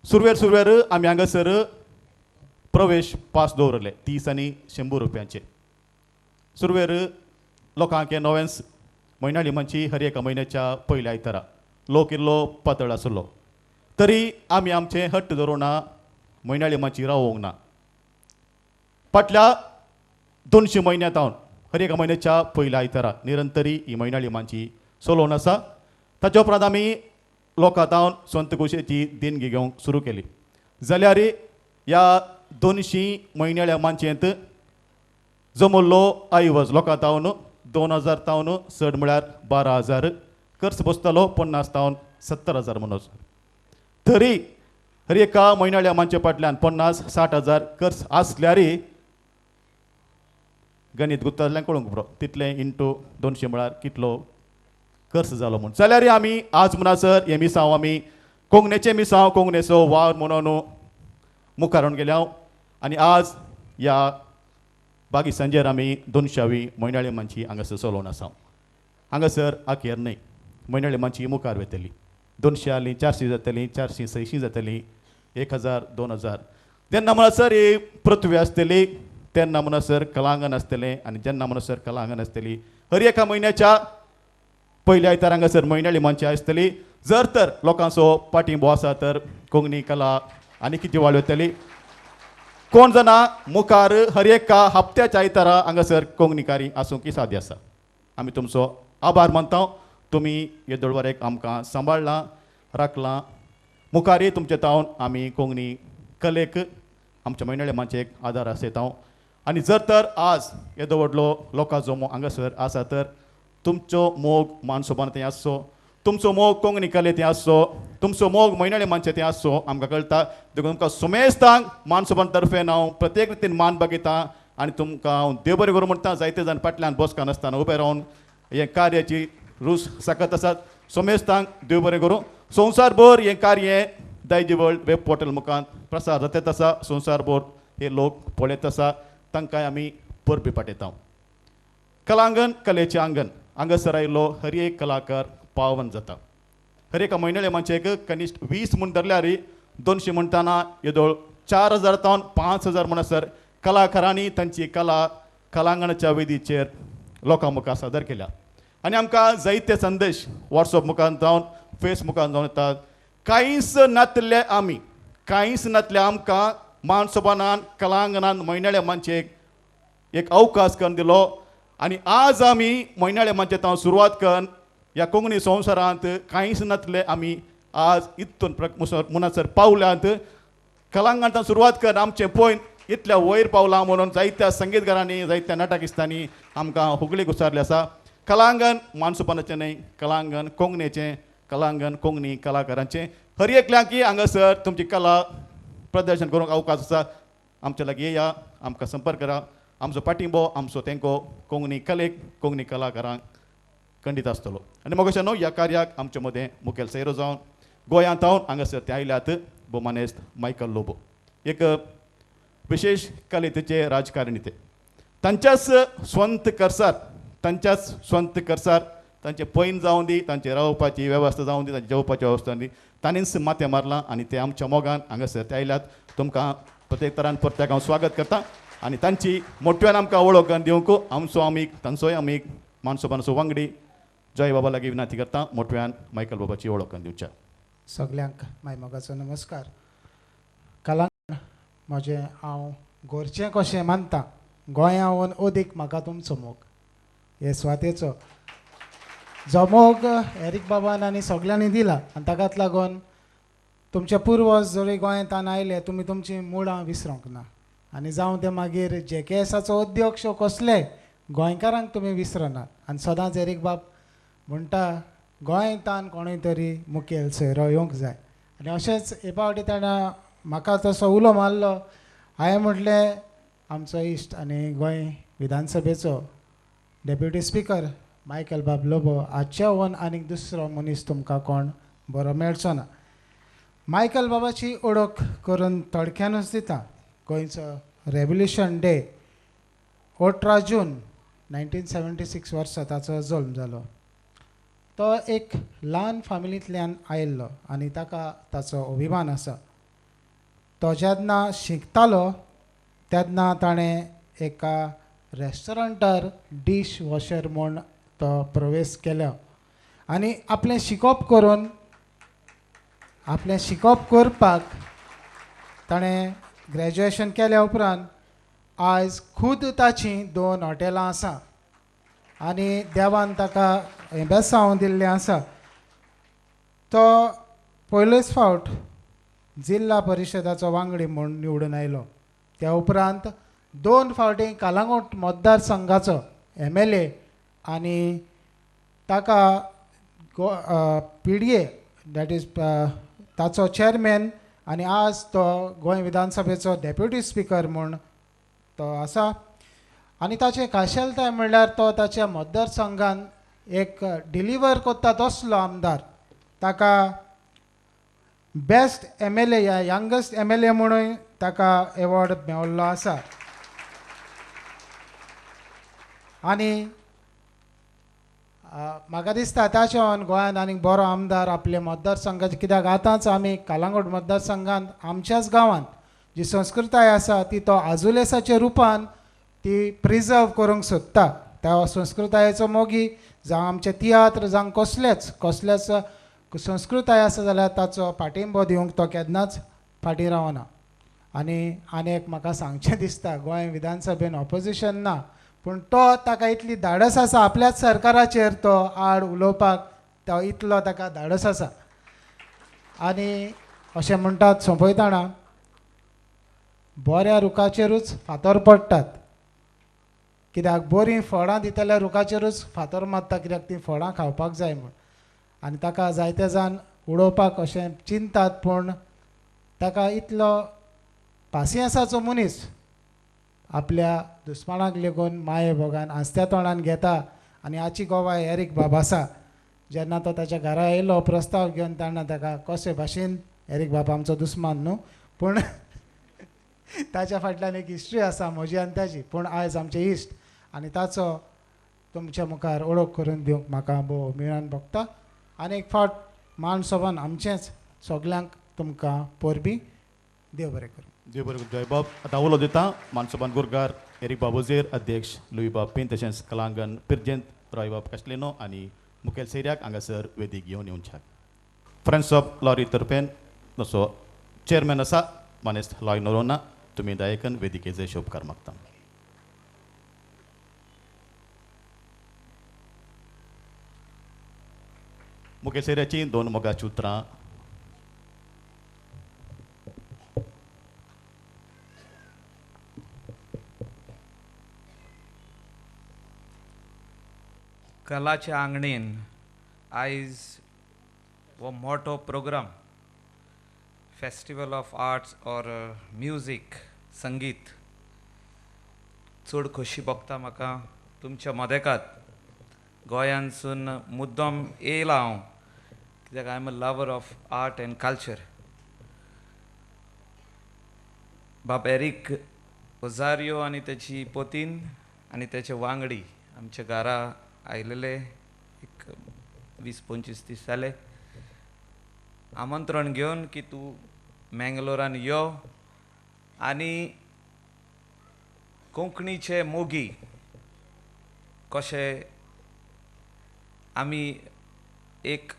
सुरवेर सुरवेर आमी हांगासर प्रवेश पास दवरले 30 आनी 100 रुपयांचे. सुरवेर लोकांक हें नवेंच म्हयन्याळी माची हर एका म्हयन्याच्या पयल्या आयतारा लोक इल्लो पातळ आसलो तरी आमी आमचें हट्ट धरूं ना, म्हयन्याळी माची रावोंक ना. फाटल्या 200 म्हयन्या जावन हर एका म्हयन्याच्या पयल्या आयतारा निरंतरी ही म्हयन्याळी माची चलोवन आसा. ताच्या उपरांत आमी लोकां जावन संत गोशेची देणगी घेवंक सुरू केली. जाल्यार ह्या 200 म्हयन्याळ्या माचयेंत जमल्लो ऐवज लोकां जावन 2,000 तावन चड म्हळ्यार 12,000 खर्च बसतालो 50 तावन 70,000 म्हणून. तरी हर एका म्हयन्याळ्या माचये फाटल्यान 50-60 हजार खर्च आसल्यार गणीत गुत्तातल्यान कळूंक बरो तितलें इंटू 200 म्हळ्यार कितलो खर्च जालो म्हूण. जाल्यार आमी आज म्हणसर हे मिसांव आमी कोंकणीचें मिसांव कोंकणीचो वावर म्हणून मुखार येवन गेल्या आनी आज ह्या बागी सांजेर आमी 200वी म्हयन्याळी माची हांगासर चलोवन आसा. हांगासर आखेर न्हय, म्हयन्याळी माची मुखार वयतली. 200 आली 400 जातली, 400 600 जातली, 1,000 2,000. तेन्ना म्हणसर ही पृथ्वी आसतली, तेन्ना म्हणसर कलांगण आसतलें आनी जेन्ना म्हणसर कलांगण आसतली हर एका म्हयन्याच्या पयल्या आयतारा हांगासर म्हयन्याळी माची आसतली. जर तर लोकांचो पाठिंबो आसा तर कोंकणी कला आनी कितें वाड वतली. कोण जाणा मुखार हर एका हप्त्याच्या आयतारा हांगासर कोंकणीकारी आसूंक साध्य आसा. आमी तुमचो आभार मानता. तुमी येदोळवारेक आमकां सांबाळ्ळां, राखलां. मुखारय तुमचे तावन आमी कोंकणी कलेक आमच्या म्हयन्याळे माचयेक आदार आसयता. आनी जर तर आज येदो व्हडलो लोकांचो मोग हांगासर आसा तर तुमचो मोग मानसोबान थंय आसचो, तुमचो मोग कोंकणी कले थंय आसचो, तुमचो मोग म्हयन्याळे मानचे थंय आसचो आमकां कळटा. देखून तुमकां सुमेस्तांक मानसोबान तर्फे हांव प्रत्येक रितीन मान बागयता आनी तुमकां हांव देव बरें करूं म्हणटा. जायते जाण फाटल्यान बसका नासतना उबे रावन हें कार्याची रूच साकत आसात. सोमेस्तांक देव बरें करूं. संवसारभर हें कार्य दायजी वर्ल्ड वेब पोर्टल मुखार प्रसार जातात आसा. संवसारभर हे लोक पळयत आसा, तांकांय आमी परबी पाठयता. कलांगण कलेचें आंगण हांगासर आयिल्लो हर एक कलाकार पावन जाता. हर एका म्हयन्याळे माचयेक कनिश्ट 20 म्हूण धरल्यार 200 म्हणटाना येदोळ 4,000 तावन 5,000 म्हणसर कलाकारांनी तांची कला कलांगणाच्या वेदीचेर लोकां मुखार सादर केल्या. आनी आमकां जायते संदेश वॉट्सअप मुखार जावन फेसबुकान जावन येतात. कांयच नातले आमी, कांयच नातले आमकां मानसोबानान कलांगणान म्हयन्याळे माचयेक एक अवकाश करून दिलो. आनी आज आमी म्हयन्याळे माचयेंत हांव सुरवात करून ह्या कोंकणी संवसारांत कांयच नातले आमी आज इतून म्हणसर पावल्यांत. कलांगणांत सुरवात करून आमचें पॉयंट इतल्या वयर पावलां म्हणून जायत्या संगीतकारांनी जायत्या नाटकिस्तांनी आमकां हुगळी घुसारली आसा. कलांगण मानसोपानाचें न्हय, कलांगण कोंकणीचें, कलांगण कोंकणी कलाकारांचें. हर एकल्यांकी हांगासर तुमची कला प्रदर्शन करूंक अवकाश आसा. आमच्या लागीं येया, आमकां संपर्क करा. आमचो पाठिंबो, आमचो तेंको कोंकणी कलेक, कोंकणी कलाकारांक खंडीत आसतलो. आनी मगोशा न्हू ह्या कार्याक आमचे मदें मुखेल सैरो जावन गोंयांत हांव हांगासर ते आयल्यात भोवमानेस्त मायकल लोबो, एक विशेश कलेचे राजकारणी. ते तांच्याच स्वंत करसार, तांच्याच स्वंत करसार तांचे पैन जावन दी, तांचे रावपाची वेवस्था जावन दी, तांची जेवपाची वेवस्था जावन दी, तांणीच माथें मारलां आनी ते आमच्या मोगान हांगासर ते आयल्यात. तुमकां प्रत्येक तरान प्रत्येक हांव स्वागत करता आनी तांची मोठ्यान आमकां वळख दिवंक आमचो आमीग, तांचोय आमीग, मानसोबानसो वांगडी जय बाबा लागीं विनंती करता मोठ्यान मायकल बाबाची वळख दिवच्या. सगल्यांक मायमोगाचो नमस्कार. कलांगण म्हजें हांव गोरचें कशें मानता, गोंयावन अदीक म्हाका तुमचो मोग हे सुवातेचो जो मोग एरीक बाबान आनी सगल्यांनी दिला आनी ताकाच लागून तुमचे पुर्वज जरी गोंयांत आयले तुमी तुमचीं मुळां विसरोंक ना. आनी जावं ते मागीर जे के एसाचो अध्यक्ष कसले गोंयकारांक तुमी विसरनात. आनी सदांच एरीक बाब म्हणटा गोंयांतान कोणूय तरी मुखेल सोयरो येवंक जाय. आनी अशेंच हे फावटी ताणें म्हाका तसो उलो मारलो. हांवें म्हटलें आमचो इश्ट आनी गोंय विधानसभेचो डेप्युटी स्पिकर मायकल बाब लोबो हाच्या वन आनीक दुसरो मनीस तुमकां कोण बरो मेळचो ना. मायकल बाबाची ओळख करून थोडक्यानूच दिता. गोंयचो रेवोल्युशन डे 18 जून 1976 वर्सा ताचो जल्म जालो. तो एक ल्हान फामिलींतल्यान आयिल्लो आनी ताका ताचो अभिमान आसा. तो जेन्ना शिकतालो तेन्ना ताणें एका रेस्टॉरंटार डीश वॉशर म्हूण तो प्रवेश केलो आनी आपलें शिकप करून आपलें शिकप करपाक ताणें ग्रॅज्युएशन केल्या उपरांत आयज खूद ताचीं 2 हॉटेलां आसा आनी देवान ताका हें बेसांव दिल्लें आसा. तो पयलेच फावट जिल्ला परिशदाचो वांगडी म्हूण निवडून आयलो. त्या उपरांत 2 फावटी कालांगूट मतदारसंघाचो MLA आनी ताका PDA that is ताचो चेअरमॅन आनी आज तो गोंय विधानसभेचो डेप्युटी स्पिकर म्हूण तो आसा. आनी ताचें खाशेलताय म्हणल्यार तो ताच्या मतदारसंघान एक डिलिव्हर करता तसलो आमदार. ताका बेस्ट MLA या यंगस्ट MLA म्हणून ताका एवॉर्ड मेळिल्लो आसा. आनी म्हाका दिसता ताच्या गोंयांत आनीक बरो आमदार आपल्या मतदारसंघाचे, कित्याक आतांच आमी कालांगूट मतदारसंघांत आमच्याच गांवांत जी संस्कृताय आसा ती तो आजुलेसाच्या रुपान ती प्रिजर्व करूंक सोदता. त्या संस्कृतायेचो मोगी जावं आमचे तियात्र जावं कसलेच कसलेच संस्कृताय आसा जाल्यार ताचो पाठिंबो दिवंक तो केन्नाच फाटीं रावना. आनी आनी एक म्हाका सांगचें दिसता, गोंय विधानसभेन ऑपोजिशन ना पूण तो ताका इतली धाडस आसा आपल्याच सरकाराचेर तो आड उलोवपाक, तो इतलो ताका धाडस आसा. आनी अशें म्हणटात सोंपयतना बऱ्या रुखाचेरूच फातर पडटात, कित्याक बरीं फळां दितल्या रुखाचेरूच फातर मारता, कित्याक तीं फळां खावपाक जाय म्हूण. आनी ताका जायते जाण उडोवपाक अशें चिंतात पूण ताका इतलो पासियेंसाचो मनीस आपल्या दुस्मानाक लेगून माये भोगान हांसत्या तोंडान घेता. आनी हाची गोवाय एरीक बाब आसा. जेन्ना तो ताच्या घरा येयलो प्रस्ताव घेवन तेन्ना ताका कशे भाशेन, एरीक बाब आमचो दुस्मान न्हू पूण ताच्या फाटल्यान एक हिस्ट्री आसा म्हजी आनी ताची, पूण आयज आमचे इश्ट आनी ताचो तुमच्या मुखार ओळख करून दिवंक म्हाका भोव अभिमान भोगता. आनी एक फावट मान सोबान आमचेंच सगल्यांक तुमकां परबीं. देव बरें करूं. देव बरें करूं जयबाब. आतां उलो दिता मानसोबान गुरगार एरीक बाब उझेर, अध्यक्ष लुई बाब पिन, तशेंच कलांगन पिर्जेंत रॉय बाब कास्टलिनो आनी मुखेल सैऱ्याक हांगासर वेदीक घेवन येवच्याक. फ्रेंड्स ऑफ लॉरी तर्फेन तसो चेअरमॅन आसा मानेस्त लॉय नोरोना, तुमी दायकन वेदिकेचे उपकार मागता. मुखेल सैऱ्याची 2 मोगाची उतरां. कलाच्या आंगणेन आयज हो मोठो programme festival of arts or music संगीत चड खोशी भोगता म्हाका तुमच्या मदेकात. गोंयांतसून मुद्दम येयला हांव कित्याक I am a lover of art and culture. बाब एरीक ओझारियो आनी तेची पोतीन आनी तेचे वांगडी आमच्या घरा आयलेले एक 20-25 दीस जाले आमंत्रण घेवन की तूं मँगलोरान यो आनी कोंकणीचे मोगी कशे आमी एक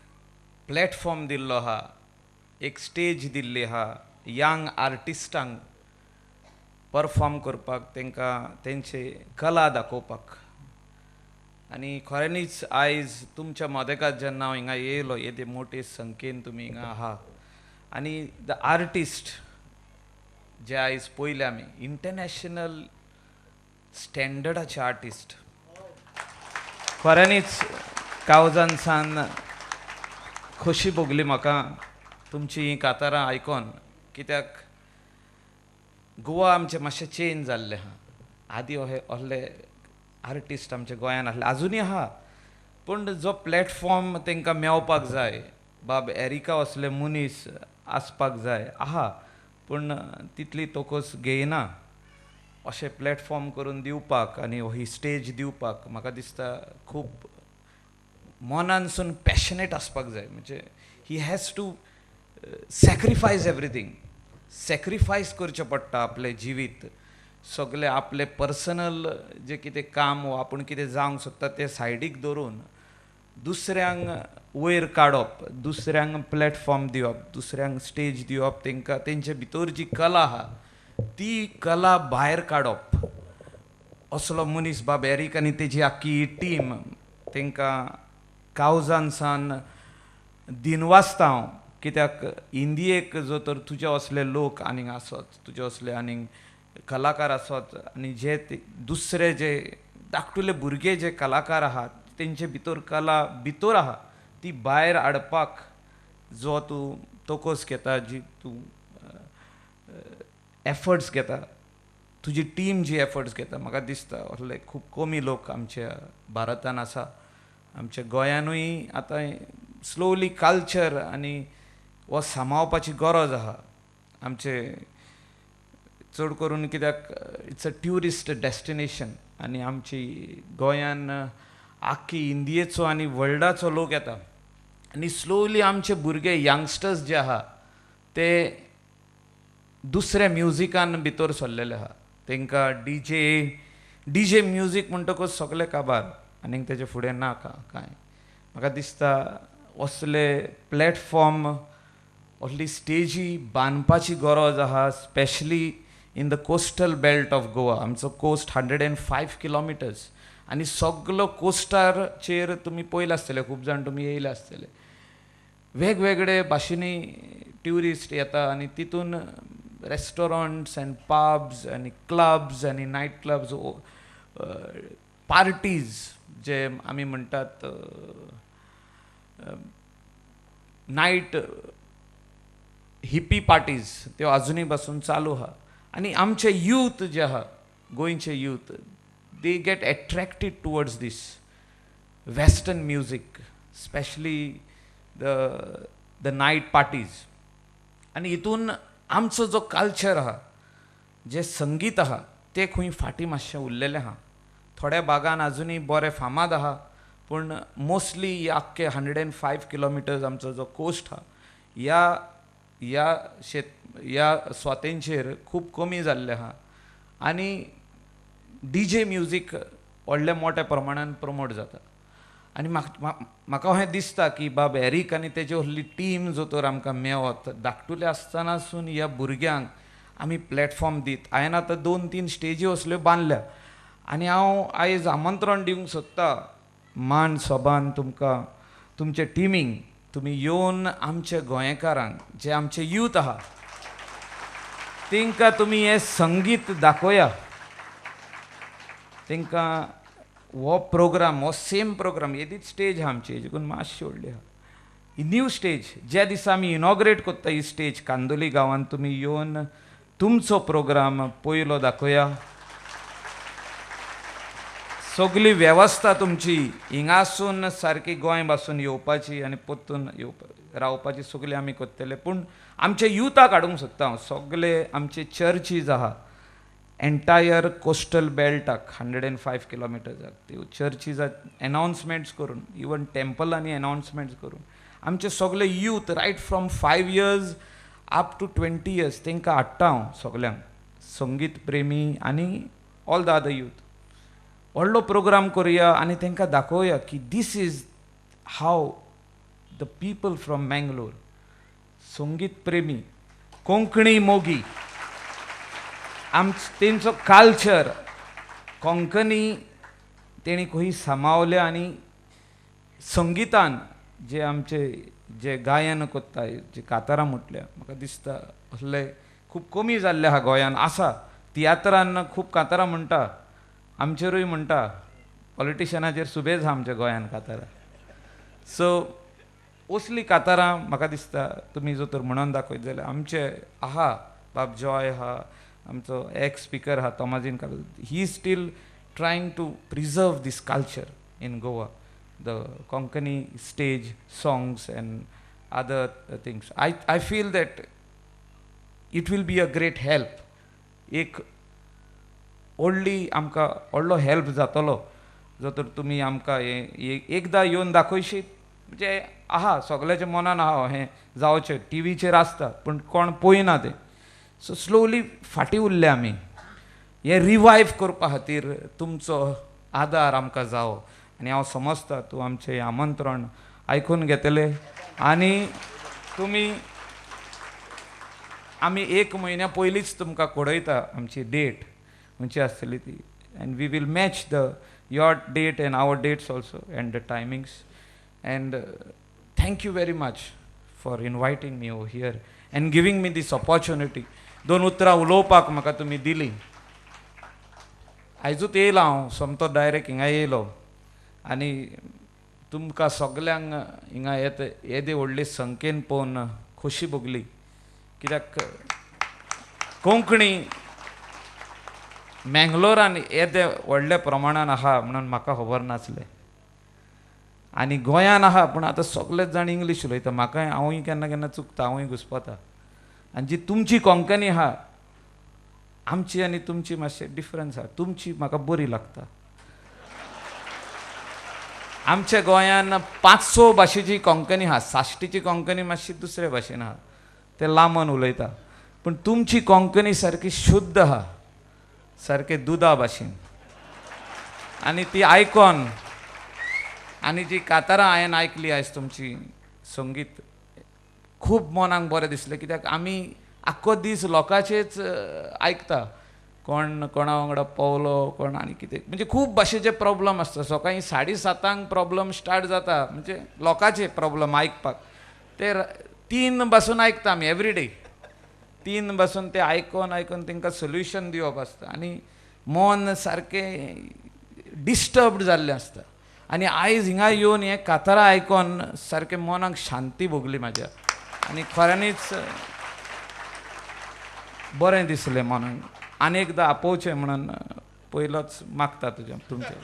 प्लॅटफॉर्म दिल्लो आहा, एक स्टेज दिल्ली आहा यंग आर्टिस्टांक परफॉर्म करपाक, तांकां तेंचे कला दाखोवपाक. आनी खऱ्यांनीच आयज तुमच्या मदेकात जेन्ना हांव हिंगा येयलो येदे मोटे संख्येन तुमी हिंगा आहा आनी the artist जे आयज पयले आमी इंटरनॅशनल स्टँडर्डाचे आर्टिस्ट, खऱ्यांनीच कावजान सान खोशी भोगली म्हाका तुमची हीं कातारां आयकोन, कित्याक गोवा आमचें मातशें चेंज जाल्लें आहा. आदीं अहे असले आर्टिस्ट आमच्या गोंयान आसले, आजुनूय आहा, पूण जो प्लॅटफॉर्म तांकां मेवपाक जाय, बाब एरिका असले मनीस आसपाक जाय आहा, पूण तितली तोकोस घेयना. अशें प्लॅटफॉर्म करून दिवपाक आनी ही स्टेज दिवपाक म्हाका दिसता खूब मनानसून पॅशनेट आसपाक जाय. म्हणजे he has to sacrifice everything, sacrifice करचें पडटा आपलें जिवीत सगळें, आपलें पर्सनल जें कितें काम वा आपूण कितें जावंक सोदता तें सायडीक दवरून दुसऱ्यांक वयर काडप, दुसऱ्यांक प्लॅटफॉर्म दिवप, दुसऱ्यांक स्टेज दिवप, तांकां तेंचे भितर जी कला आहा ती कला भायर काडप. असलो मनीस बाब एरीक आनी तेजी आख्खी टीम, तांकां कावजान दिनवासता हांव, कित्याक इंडियेक जो तर तुजे असले लोक आनीक आसत, तुजे असले आनीक कलाकार आसत आनी जे दुसरे जे धाकटुले भुरगे जे कलाकार आहात तेंचे भितर कला भितर आहा ती भायर हाडपाक जो तूं तोकोस घेता, जी तूं एफर्ट्स घेता, तुजी टीम जी एफर्ट्स घेता, म्हाका दिसता असले खूब कमी लोक आमच्या भारतान आसा. आमच्या गोंयानूय आतां स्लोली कल्चर आनी हो सांबाळपाची गरज आहा आमचे, चड करून कित्याक it's a tourist destination आनी आमची गोंयान आख्खी इंडियेचो आनी वर्ल्डाचो लोक येता आनी स्लोली आमचे भुरगे यंगस्टर्स जे आहा ते दुसऱ्या म्युजिकान भितर सरलेले आहा. तांकां डी जे म्युजीक म्हणटकूच सगळे काबार आनीक तेजे फुडें ना कांय. म्हाका दिसता असले प्लॅटफॉर्म असली स्टेजी बांदपाची गरज आहा, specially in the coastal belt of Goa. आमचो कोस्ट 105 किलोमिटर्स आनी सगलो कोस्टाचेर तुमी पळयले आसतले, खूब जाण तुमी येयले आसतले, वेगवेगळे भाशेंनी ट्युरिस्ट येता आनी तितून रेस्टॉरंट्स आनी पब्स आनी क्लब्स आनी नायट क्लब्स, पार्टीज जे आमी म्हणटात नायट हिप्पी पार्टीज, त्यो आजुनूय पासून चालू आहा. आनी आमचे यूथ जे आहा, गोंयचे youth, they get attracted towards this western music, specially the night parties. आनी हितून आमचो जो कल्चर आहा, जें संगीत आहा, तें खंय फाटीं मातशें उरलेलें आहा. थोड्या भागान आजुनूय बरें फामाद आहा, पूण मोस्टली ही आख्खे 105 किलोमिटर्स आमचो जो कोस्ट आहा ह्या ह्या शेत ह्या स्वातेंचेर खूब कमी जाल्लें आहा आनी डी जे म्युजीक व्हडल्या मोठ्या प्रमाणान प्रमोट जाता. आनी म्हाका अशें दिसता की बाब एरीक आनी तेजी व्हडली टीम जो तर आमकां मेवत, धाकटुले आसतनासून ह्या भुरग्यांक आमी प्लॅटफॉर्म दीत. हांवें आतां 2-3 स्टेजी असल्यो बांदल्या आनी हांव आयज आमंत्रण दिवंक सोदता मान सोबान तुमकां, तुमचे टिमींक, तुमी येवन आमच्या गोंयकारांक जे आमचे यूथ आहा तांकां तुमी हें संगीत दाखोवया. तांकां हो प्रोग्राम, हो सेम प्रोग्राम, येदीच स्टेज आहा आमची, हेजे करून मातशी व्हडली आहा ही न्यू स्टेज. ज्या दिसा आमी इनॉग्रेट करता ही स्टेज कांदोली गांवांत, तुमी येवन तुमचो प्रोग्राम पयलो दाखोवया. सगली वेवस्था तुमची हिंगासून सारकी गोंय पासून येवपाची आनी परतून येवपा रावपाची सगली आमी करतले. पूण आमचे युथाक हाडूंक सोदता हांव, सगले आमचे चर्चीज आहा एन्टायर कोस्टल बेल्टाक 105 किलोमिटर्साक, त्यो चर्चीज एनावन्समेंट्स करून, इवन टेम्पलांनी एनावन्समेंट्स करून आमचे सगले youth right from 5 years up to 20 years तांकां हाडटा हांव सगल्यांक, संगीत प्रेमी आनी ऑल the other youth. व्हडलो प्रोग्राम करुया आनी तांकां दाखोवया की this is how the people from Mangalore, संगीत प्रेमी, कोंकणी मोगी, तेंचो कल्चर कोंकणी तेणी खंय सांबावल्या आनी संगितान जे आमचे जे गायन करता, जे कातारां म्हटल्या, म्हाका दिसता असले खूब कमी जाल्ले आहा गोंयान. आसा तियात्रान खूब कातारां म्हणटा, आमचेरूय म्हणटा, पॉलिटिशनाचेर सुबेज आहा आमच्या गोंयान कातारां. सो असली कातारां म्हाका दिसता तुमी जर तर म्हणून दाखयत जाल्यार आमचे आहा बाब जॉय आहा, आमचो एक्स स्पिकर आहा Tomazin Cardozo, he is still trying to preserve this culture in Goa, the Konkani stage songs and other things. I feel that it will be a great help. एक व्हडली आमकां व्हडलो help जातलो जो तर तुमी आमकां हें एकदां येवन दाखयशीत, म्हणजे आहा सगळ्याच्या मनान आहा हें जावचें, टिवीचेर आसता पूण कोण पळयना तें. सो स्लोली फाटीं उरले आमी. हें रिवायव करपा खातीर तुमचो आदार आमकां जावो आनी हांव समजता तूं आमचें आमंत्रण आयकून घेतलें आनी तुमी आमी एक म्हयन्या पयलींच तुमकां कळयता आमची डेट खंयची आसतली ती, and we will match the your date and our dates also and the timings. And thank you very much for inviting me over here and giving me this opportunity. दोन उतरां उलोवपाक म्हाका तुमी दिली. आयजूच येयला हांव, सोमतो डायरेक्ट हिंगा येयलो आनी तुमकां सगल्यांक हिंगा येत येदे व्हडले संख्येन पळोवन खोशी भोगली, कित्याक कोंकणी मँगलोरान येदे व्हडल्या प्रमाणान आहा म्हणून म्हाका खबर नासलें, आनी गोंयान आहा पूण आतां सगळेच जाण इंग्लीश उलयता, म्हाकाय हांवूय केन्ना केन्ना चुकता, हांवूय घुस्पता. आनी जी तुमची कोंकणी आहा आमची आनी तुमची मातशें डिफरन्स आहा, तुमची म्हाका बरी लागता. आमच्या गोंयान 500 भाशेची कोंकणी आहा, साश्टीची कोंकणी मातशी दुसरे भाशेन आहा, ते लांबन उलयता, पूण तुमची कोंकणी सारकी शुद्ध आहा, सारके दुदा भाशेन. आनी ती आयकोन आनी जी कातारां हांवें आयकली आयज तुमची संगीत, खूब मनाक बरें दिसलें, कित्याक आमी आख्खो दीस लोकांचेच आयकता, कोण कोणा वांगडा पावलो कोण आनी कितें, म्हणजे खूब भाशेचे प्रॉब्लम आसता. सकाळीं 7:30 प्रॉब्लम स्टार्ट जाता, म्हणजे लोकांचे प्रॉब्लम आयकपाक, ते 3 बसून आयकता आमी एवरीडे, 3 बसून ते आयकोन आयकोन तांकां सोल्युशन दिवप आसता आनी मन सारकें डिस्टर्ब्ड जाल्लें आसता. आनी आयज हिंगा येवन हें कातारां आयकोन सारकें मनाक शांती भोगली म्हाज्या आनी खऱ्यांनीच बरें दिसलें मनाक. आनी एकदां आपोवचें म्हणून पयलोच मागता तुज्या तुमचें.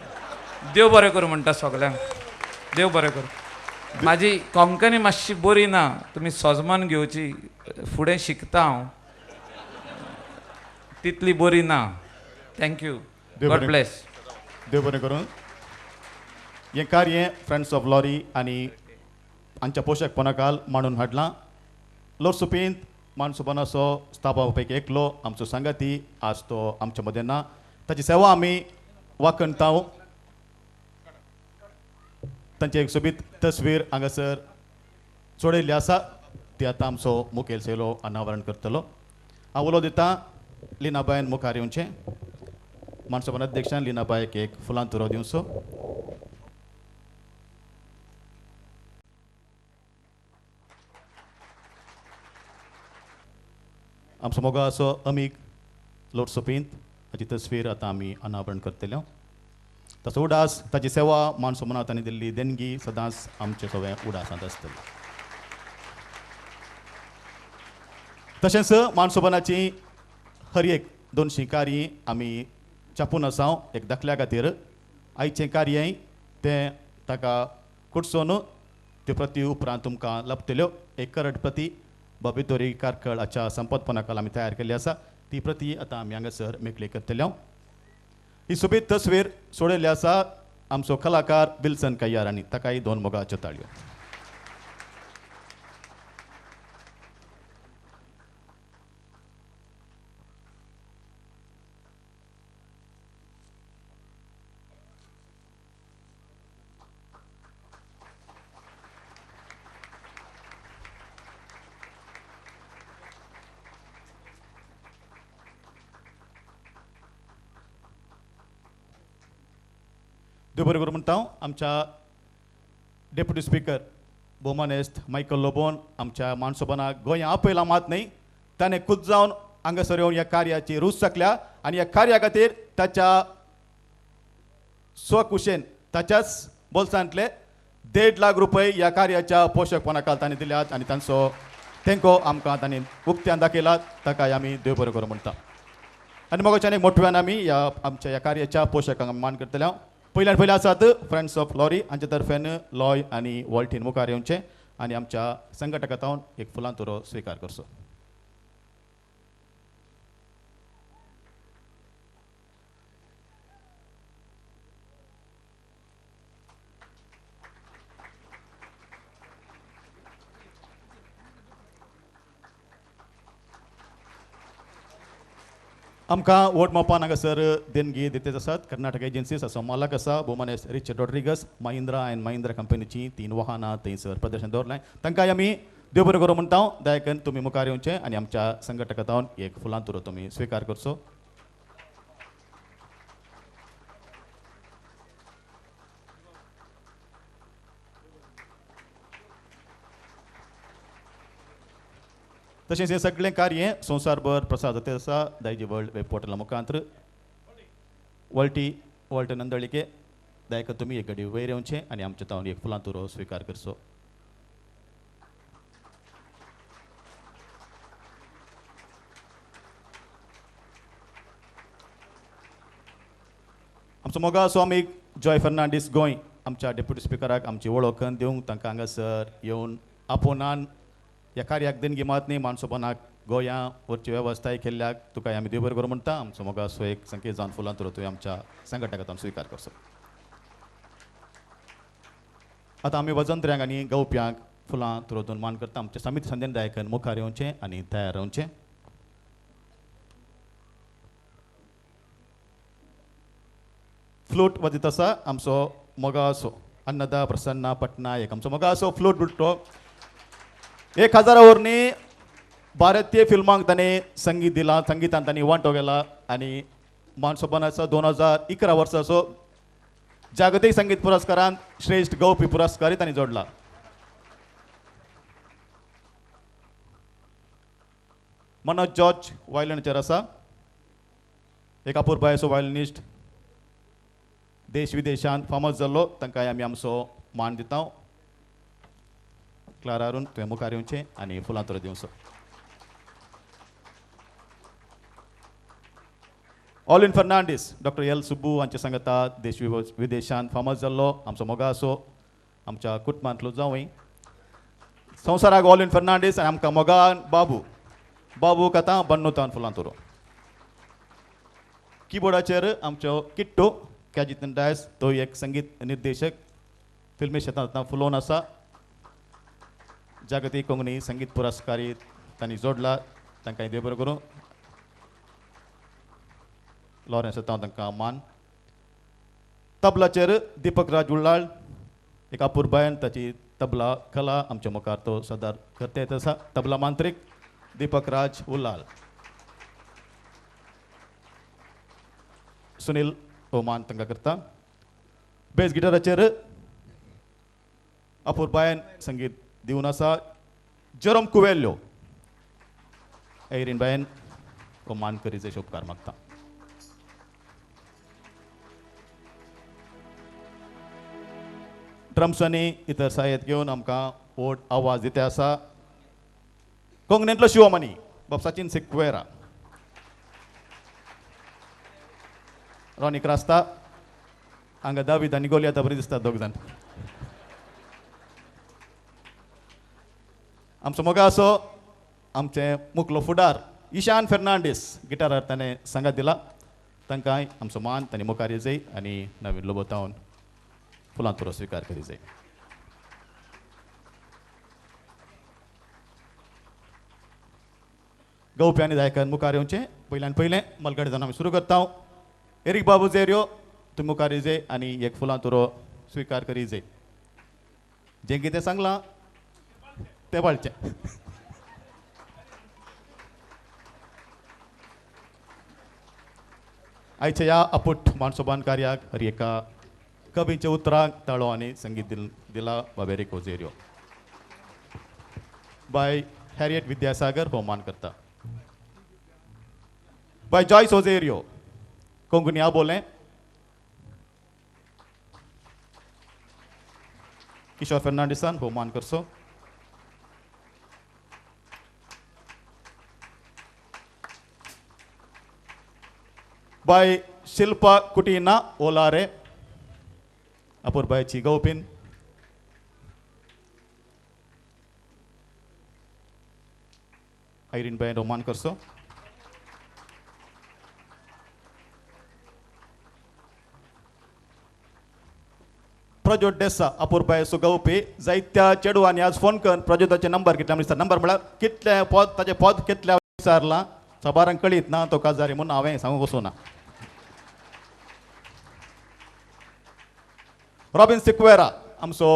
देव बरें करूं म्हणटा सगल्यांक, देव बरें करूं. म्हाजी कोंकणी मातशी बरी ना, तुमी सोजमान घेवची, फुडें शिकता हांव, तितली बरी ना. Thank you, God bless. देव बरें करूं. हें कार्य फ्रेंड्स ऑफ लॉरी आनी हांच्या पोशकपणाकाल मांडून हाडलां. लोरसुपींत मानसोबानाचो स्थापा पैकी एकलो आमचो सांगाती आज तो आमच्या मदें ना, ताची सेवा आमी वाखणता. तांची एक सोबीत तस्वीर हांगासर चडयल्ली आसा, ती आतां आमचो मुखेल सेलो अनावरण करतलो. हांव उलो दिता लिनाबायन मुखार येवचें. मानसोबान अध्यक्षान लिनाबायक एक फुलां तुरो दिवचो. आमचो मोगाचो अमीग लोटसोपींत हाची तस्वीर आतां आमी अनावरण करतले. ताचो उडास, ताची सेवा मानसोमनात ताणें दिल्ली देणगी सदांच आमचे सगळें उडासांत आसतली. तशेंच मानसोबनाची हर एक 200 कार्य आमी छापून आसा एक दाखल्या खातीर. आयचें कार्य तें ताका कुडसोन त्यो प्रती उपरांत तुमकां लाभतल्यो. एक करड प्रती बाबितोरी कारकळ हाच्या संपतपणाकाल आमी तयार केल्ली आसा, ती प्रती आतां आमी हांगासर मेकळी करतले. ही सोबीत तस्वीर सोडयल्ली आसा आमचो कलाकार विल्सन कय्यार आनी ताकाय 2 मोगाच्यो ताळयो. देव बरें करूं म्हणटा आमच्या डेप्युटी स्पिकर भोवमानेस्त मायकल लोबोन आमच्या मानसोबानाक गोंया आपयला मात न्हय, ताणें खूद जावन हांगासर येवन ह्या कार्याची रूच सकल्या आनी ह्या कार्या खातीर ताच्या स्वकुशेन ताच्याच बोल्सांतले 1.5 लाख रुपये ह्या कार्याच्या पोशकपणा तांणी दिल्यात आनी तांचो तेंको आमकां तांणी उक्त्यान दाखयला, ताकाय आमी देव बरो करूं म्हणटा. आनी मोगाच्यान एक मोठव्यान आमी ह्या आमच्या ह्या कार्याच्या पोशकांक मान करतले. पयल्यान पयले आसात फ्रेंड्स ऑफ लॉरी हांचे तर्फेन लॉय आनी वॉल्टीन मुखार येवचें आनी आमच्या संघटका तावन एक फुलां तुरो स्विकार करचो. आमकां वोट मोपान हांगासर देणगी दितेच आसात कर्नाटक एजन्सीज असो मालक आसा भोवमानेस्त रिचर्ड रॉड्रिगस, महिंद्रा अँड महिंद्रा कंपनीची 3 वाहनां थंयसर प्रदर्शन दवरलें. तांकां आमी देव बरें करूं म्हणटा. दयाकन तुमी मुखार येवचें आनी आमच्या संघटका तावन एक फुलां तुरो तुमी स्विकार करचो. तशेंच हें सगळें कार्य संवसारभर प्रसार जाता आसा दायजी वर्ल्ड वेब पोर्टला मुखांत्र. वल्टी वॉल्ट नंदळिके दयाक तुमी एक घडी वयर येवचें आनी आमच्या तावन एक फुलां तुरो स्विकार करचो. आमचो मोगा स्वामी जॉय फर्नांडीस गोंय आमच्या डेप्युटी स्पिकराक आमची वळख दिवंक तांकां हांगासर येवन आपोवनान ह्या कार्याक देणगी मात न्ही मानसोपणाक गोंया वरची वेवस्थाय केल्ल्याक तुका आमी देव बरें करूं म्हणटा. आमचो मोगा सो एक संकेत जावन फुलां तुरो तुवें आमच्या संघटकांत स्विकार करचो. आतां आमी वजंत्र्यांक आनी गवप्यांक फुलां तुरो मान करता. आमच्या समिती संदेन दायकन मुखार येवचें आनी तयार रावचें. फ्लूट वाजयत आसा आमचो मोगा असो अन्नदा प्रसन्ना पटनायक. आमचो मोगा असो फ्लूट बुट्टो 1000 वरनी भारतीय फिल्मांक ताणें संगीत दिलां, संगितान तांणी वांटो गेला आनी मानसोबनाचो 2011 वर्साचो जागतीक संगीत पुरस्कारान श्रेश्ठ गवपी पुरस्कारय तांणी जोडला. मनोज जॉर्ज वायलिनाचेर आसा, एक अपुरबायेचो वायलिनिस्ट, देश विदेशांत फामस जाल्लो, तांकां आमी आमचो मान दिता. क्लारा अरुण तुवें मुखार येवचें आनी फुलां तुरो दिवचो. ऑलिन फर्नांडीस डॉक्टर एल सुब्बू हांचे सांगता देश विदेशांत फामस जाल्लो आमचो मोगा असो आमच्या कुटुंबांतलो जावंय संवसाराक ऑलिन फर्नांडीस आनी आमकां मोगान बाबू बाबूक आतां बन्नुतान फुलां तुरो. किबोर्डाचेर आमचो किट्टो कॅजितन डायस तो एक संगीत निर्देशक फिल्मी क्षेत्रांत आतां फुलोवन आसा. जागतीक कोंकणी संगीत पुरस्कारी तांणी जोडला, तांकां देव बरें करूं. लॉरेन्स हांव तांकां मान. तबलाचेर दीपक राज उल्लाळ एक अपुरबायन ताची तबला कला आमच्या मुखार तो सदार करता येत आसा. तबला मांत्रीक दीपक राज उल्लाळ. सुनील हो मान तांकां करता. बेस गिटाराचेर अपुरबायन संगीत दिवन आसा जेरोम कुवेल्यो. ऐरीन बायन हो मान करीचे उपकार मागता. ड्रम्सांनी इतर साहेत घेवन आमकां व्हड आवाज दिते आसा कोंकणींतलो शिवमणी बाब सचिन सिक्वेरा, रॉनी क्रास्ता हांगा दावीद आनी गोलियाता बरी दिसतात दोग जाण. आमचो मोगा असो आमचें मुखलो फुडार ईशान फर्नांडीस गिटारार ताणें सांगात दिला, तांकां आमचो मान तांणी मुखार येजय आनी नवीन लोबोतावन फुलां तुरो स्विकार करी जाय. गवपी आनी दायकान मुखार येवचें. पयल्यान पयलें मलगडे जावन आमी सुरू करता. एरीक बाबू झेरियो तुमी मुखार येजय आनी एक फुलां तुरो स्विकार करी जाय. जें कितें सांगलां तें पाळचें. आयच्या ह्या अपुट मानसोबान कार्याक हर एका कवीच्या उतरांक ताळो आनी संगीत दिला बाब एरीक ओझेरियो. बाय हॅरियट विद्यासागर हो मान करता. बाय जॉयस ओझेरियो कोंकणी आबोलें. किशोर फेर्नांडीसान भोवमान करचो. बाय शिल्पा कुटीना ओलारे अपुरबायची गौपीन. आयरीन बाय भोवमान करचो. प्रज्योत डेसा अपुरबाय सुगवपी जायत्या चेडवांनी आज फोन कर प्रज्योताचे नंबर कितले आमी नंबर म्हळ्यार कितले पद ताचे पद कितले विचारलां साबारांक कळीत ना तो काजारी म्हणून हांवें सांगूंक वचूं ना. रॉबिन सिक्वेरा आमचो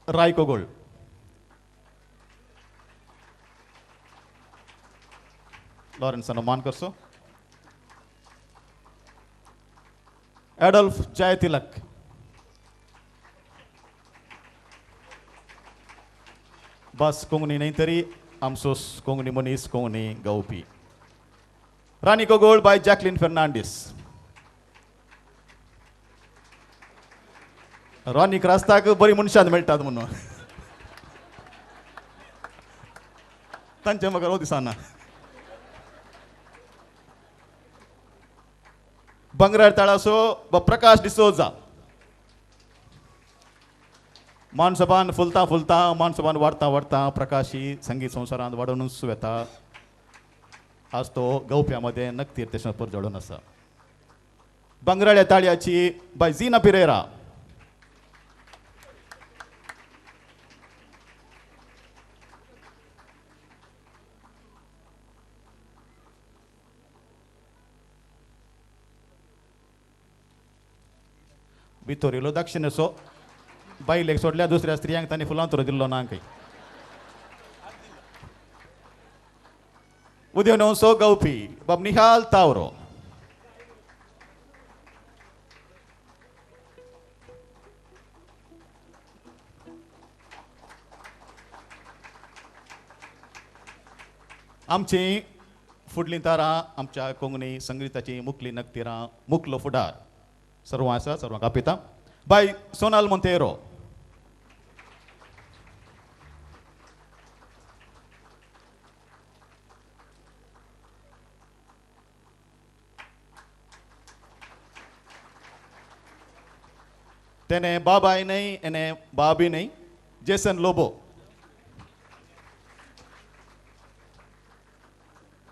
राय कोगोळ. लॉरेन्सान मान करचो. एडोल्फ जयतिलक बस कोंकणी न्हय तरी आमचो कोंकणी मनीस कोंकणी गावपी. राणी कोगोळ बाय जॅकलीन फेर्नांडीस. रानीक रास्ताक बरी मनशान मेळटात म्हणून तांचे म्हाका दिसना. बंगरार तळासो प्रकाश डिसोजा. मानसभान फुलता फुलता मानसभान वाडता वाडता प्रकाशी संगीत संवसारांत वाडोवनूच वेता. आज तो गवप्या मदें नक्तीर तशें परजळून आसा. बंगराळ्या ताळयाची बाय झिना पिरेरा. भितर येयलो दक्षिणेचो बायलेक सोडल्या दुसऱ्या स्त्रियांक तांणी फुलां तुरो दिल्लो ना खंय. उदय णवसो गवपी बाब निहाल तावरो. आमची फुडलीं तारां आमच्या कोंकणी संगिताची मुखली नक्तिरां मुखलो फुडार सर्वां आसा सर्वांक आपयता. बाय सोनाल मोंतेरो. तेने बाबाय न्हय एने बाबी न्हय जेसन लोबो.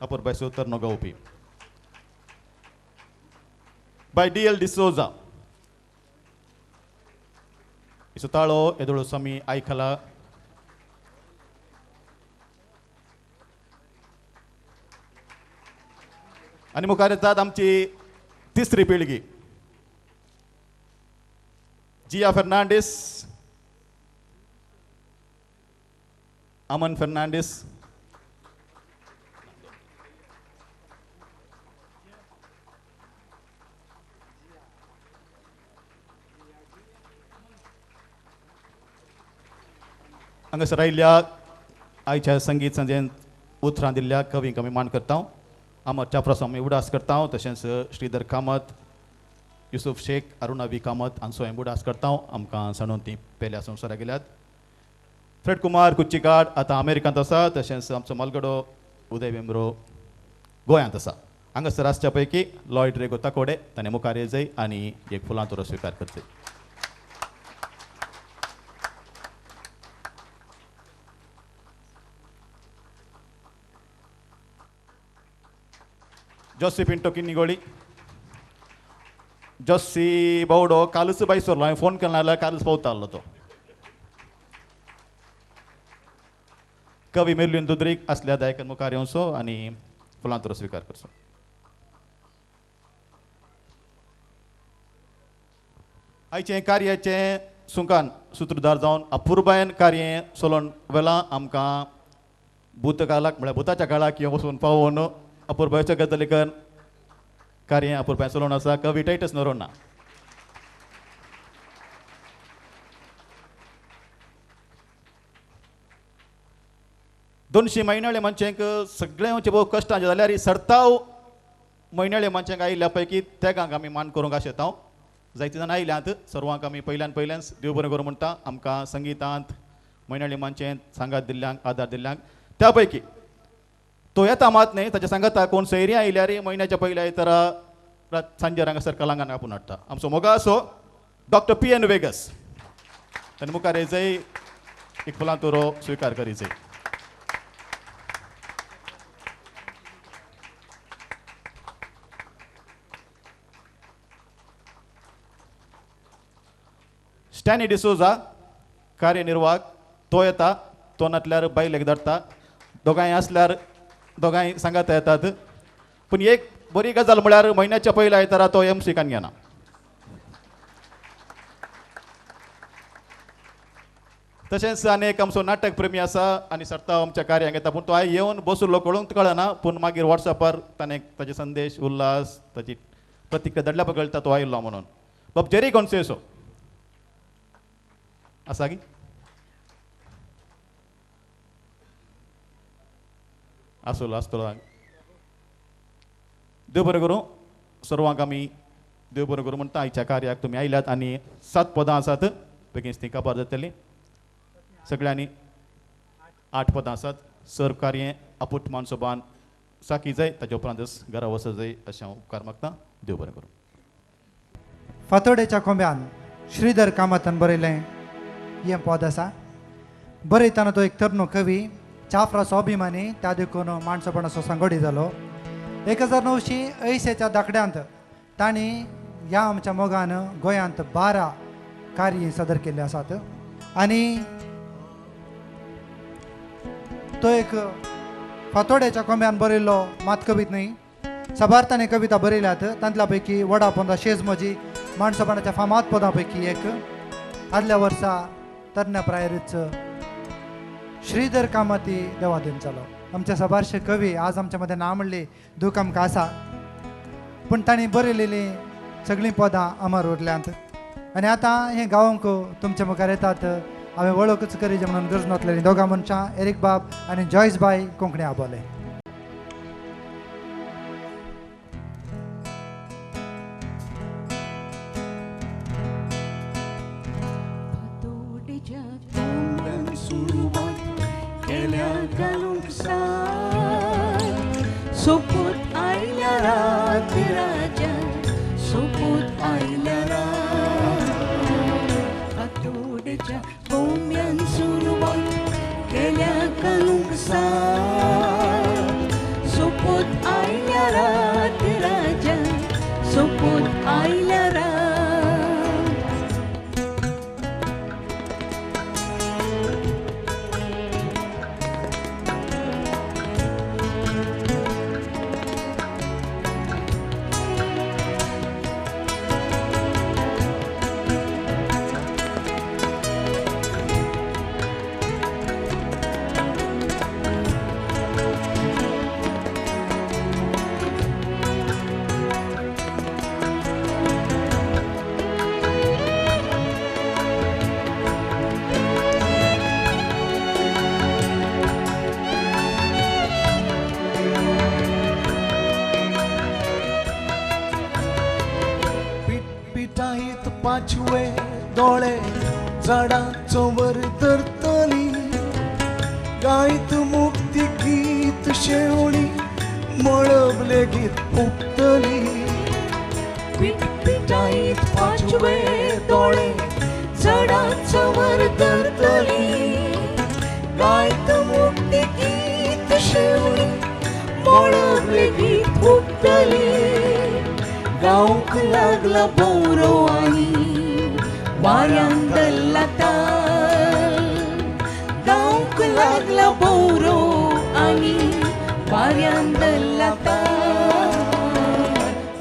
अपुरबाय सोतरनो गावपी. बाय डी एल डिसोजा. सुताळो येदोळो स्वामी आयकला. आनी मुखार येतात आमची तिसरी पिळगी. जिया फेर्नांडीस, अमन फेर्नांडीस, हांगासर आयिल्ल्या आयच्या संगीत सांजेन उतरां दिल्ल्या कवींक आमी मान करता. अमर चाफ्रा आमी उडास करता. तशेंच श्रीधर कामत, युसुफ शेख, अरुणा वी कामत हांचो हांवें उडास करता. आमकां सांडून ती पेल्या संवसाराक गेल्यात. फ्रेड कुमार कुच्चीकाड आतां अमेरिकांत आसा. तशेंच आमचो मालगडो उदय बेंब्रो गोंयांत आसा. हांगासर आसच्या पैकी लॉयड रेगो ताकोडे ताणें मुखार येजय आनी एक फुलां तुरो स्विकार करचो. जोसी पिंटो किन्निगोळी. जोसी बावडो कालूच बाय सोरलो हांवें फोन केला जाल्यार कालूच पावता आसलो तो. कवी मेर्लिन दुद्रीक आसल्या दायकन मुखार येवचो आनी फुलां तुरो स्विकार करचो. आयचें कार्याचें सुंकान सुत्रधार जावन अपुरबायन कार्य सोलोन वेलां आमकां भूतकालाक म्हळ्यार भूताच्या काळाक येवन वचून पावोवन अपुरबायचो गजालीकन कार्य अपुरबाय चलोवन आसा कवी टायटस नरोना. दोनशीं म्हयन्याळे मनशांक सगळें भोव कश्टांचें जाल्यार सरताव म्हयन्याळे मनशांक आयिल्ल्या पैकी तेगांक आमी मान करूंक आशेता. जायते जाण आयल्यात. सर्वांक आमी पयल्यान पयल्यान देव बरें करूं म्हणटा. आमकां संगितांत म्हयन्याळी मानचेंत सांगात दिल्ल्यांक आदार दिल्ल्यांक. त्या पैकी तो येता मात न्ही, ताच्या सांगाता कोण सैरी आयल्यार म्हयन्याच्या पयल्या आयतारा सांजेर हांगासर कलांगण आपोवन हाडटा. आमचो मोगासो डॉक्टर पी एन वेगस ताणें मुखार येयजय, एक फुलां तुरो स्विकार करीजय. स्टॅनी डिसोजा कार्यनिर्वाहक तो येता, तो नातल्यार बायलेक धाडटा, दोगांय आसल्यार दोगांय सांगाता येतात. पूण एक बरी गजाल म्हळ्यार म्हयन्याच्या पयल्या आयतारा तो एम सीकान घेना. तशेंच आनी एक आमचो नाटक प्रेमी आसा आनी सरता आमच्या कार्यांक येता, पूण तो आयज येवन बसलो कळूंक कळना, पूण मागीर वॉट्सॅपार ताणें ताजे संदेश उल्हास ताची प्रतिक्रिया धाडल्या पळय कळटा तो आयिल्लो म्हणून. बाब जेरी गोन्सेसो आसा की आसलो आसतलो. देव बरें करूं सर्वांक आमी देव बरें करूं म्हणटा. आयच्या कार्याक तुमी आयल्यात आनी 7 पदां आसात, बेगीन ती काबार जातली. सगळ्यांनी 8 पदां आसात. सर्व कार्य आपूट मानसोबान साकी जाय, ताच्या उपरांतच घरा वचत जाय अशें हांव उपकार मागता. देव बरें करूं. फातोडेच्या कोंब्यान श्रीधर कामतान बरयलें हें पद आसा. बरयतना तो एक तरनो कवी, चाफ्राचो अभिमानी, त्या देखून माणसोपणाचो सांगोडी जालो. 1980च्या दाखड्यांत तांणी ह्या आमच्या मोगान गोंयांत 12 कार्य सादर केल्ले आसात. आनी तो एक फातोड्याच्या कोंब्यान बरयल्लो मात कवीत न्हय, साबार ताणें कविता बरयल्यात. तांतल्या पैकी वडा पोंदा शेज म्हजी माणसोपणाच्या फामाद पदां पैकी एक. आदल्या वर्सा तरण्या प्रायरीच श्रीधर कामती देवाधीन जालो. आमचे साबारशे कवी आज आमच्या मदें ना म्हणली दूख आमकां आसा, पूण तांणी बरयलेलीं सगळीं पदां अमर उरल्यांत. आनी आतां हें गावंक तुमच्या मुखार येतात. हांवें वळखूच करीजे म्हणून गरज नासलेली दोगां मनशां, एरीक बाब आनी जॉयस बाय कोंकणी आबोले. सोपूत आयल्या रात राजा, सोपूत आयल्या रात. फातोडेच्या कोंब्यान सुरवात केल्या घालूंक साथ. सोपूत आयल्या रात राजा, सोपूत आयल्या रात. पाचवे दोळे झाडाचो वर धरतली, गायत मुक्ती गीत शेवणी मळब लेगीत फुकतली. पिटपिटायत पाचवे दोळे झाडाचो वर धरतली, गायत मुक्ती गीत शेवणी मळब लेगीत फुकतली. गावंक लागला बोरो आनी वाऱ्यान धरला ताल, गावंक लागला बोरो आनी वाऱ्यान धरला ताल.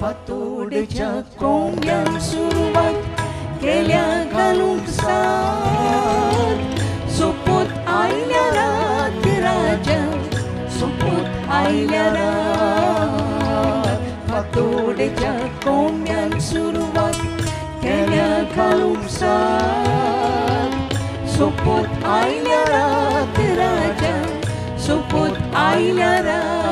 फातोडेच्या कोंब्यान सुरवात केल्या घालूंक साथ. सोपूत आयल्या रात राजा, सोपूत आयल्या रात. फातोडेच्या कोंब्यान सुरवात केल्या घालूंक साथ. सोपूत आयल्या रात राजा, सोपूत आयल्या रात.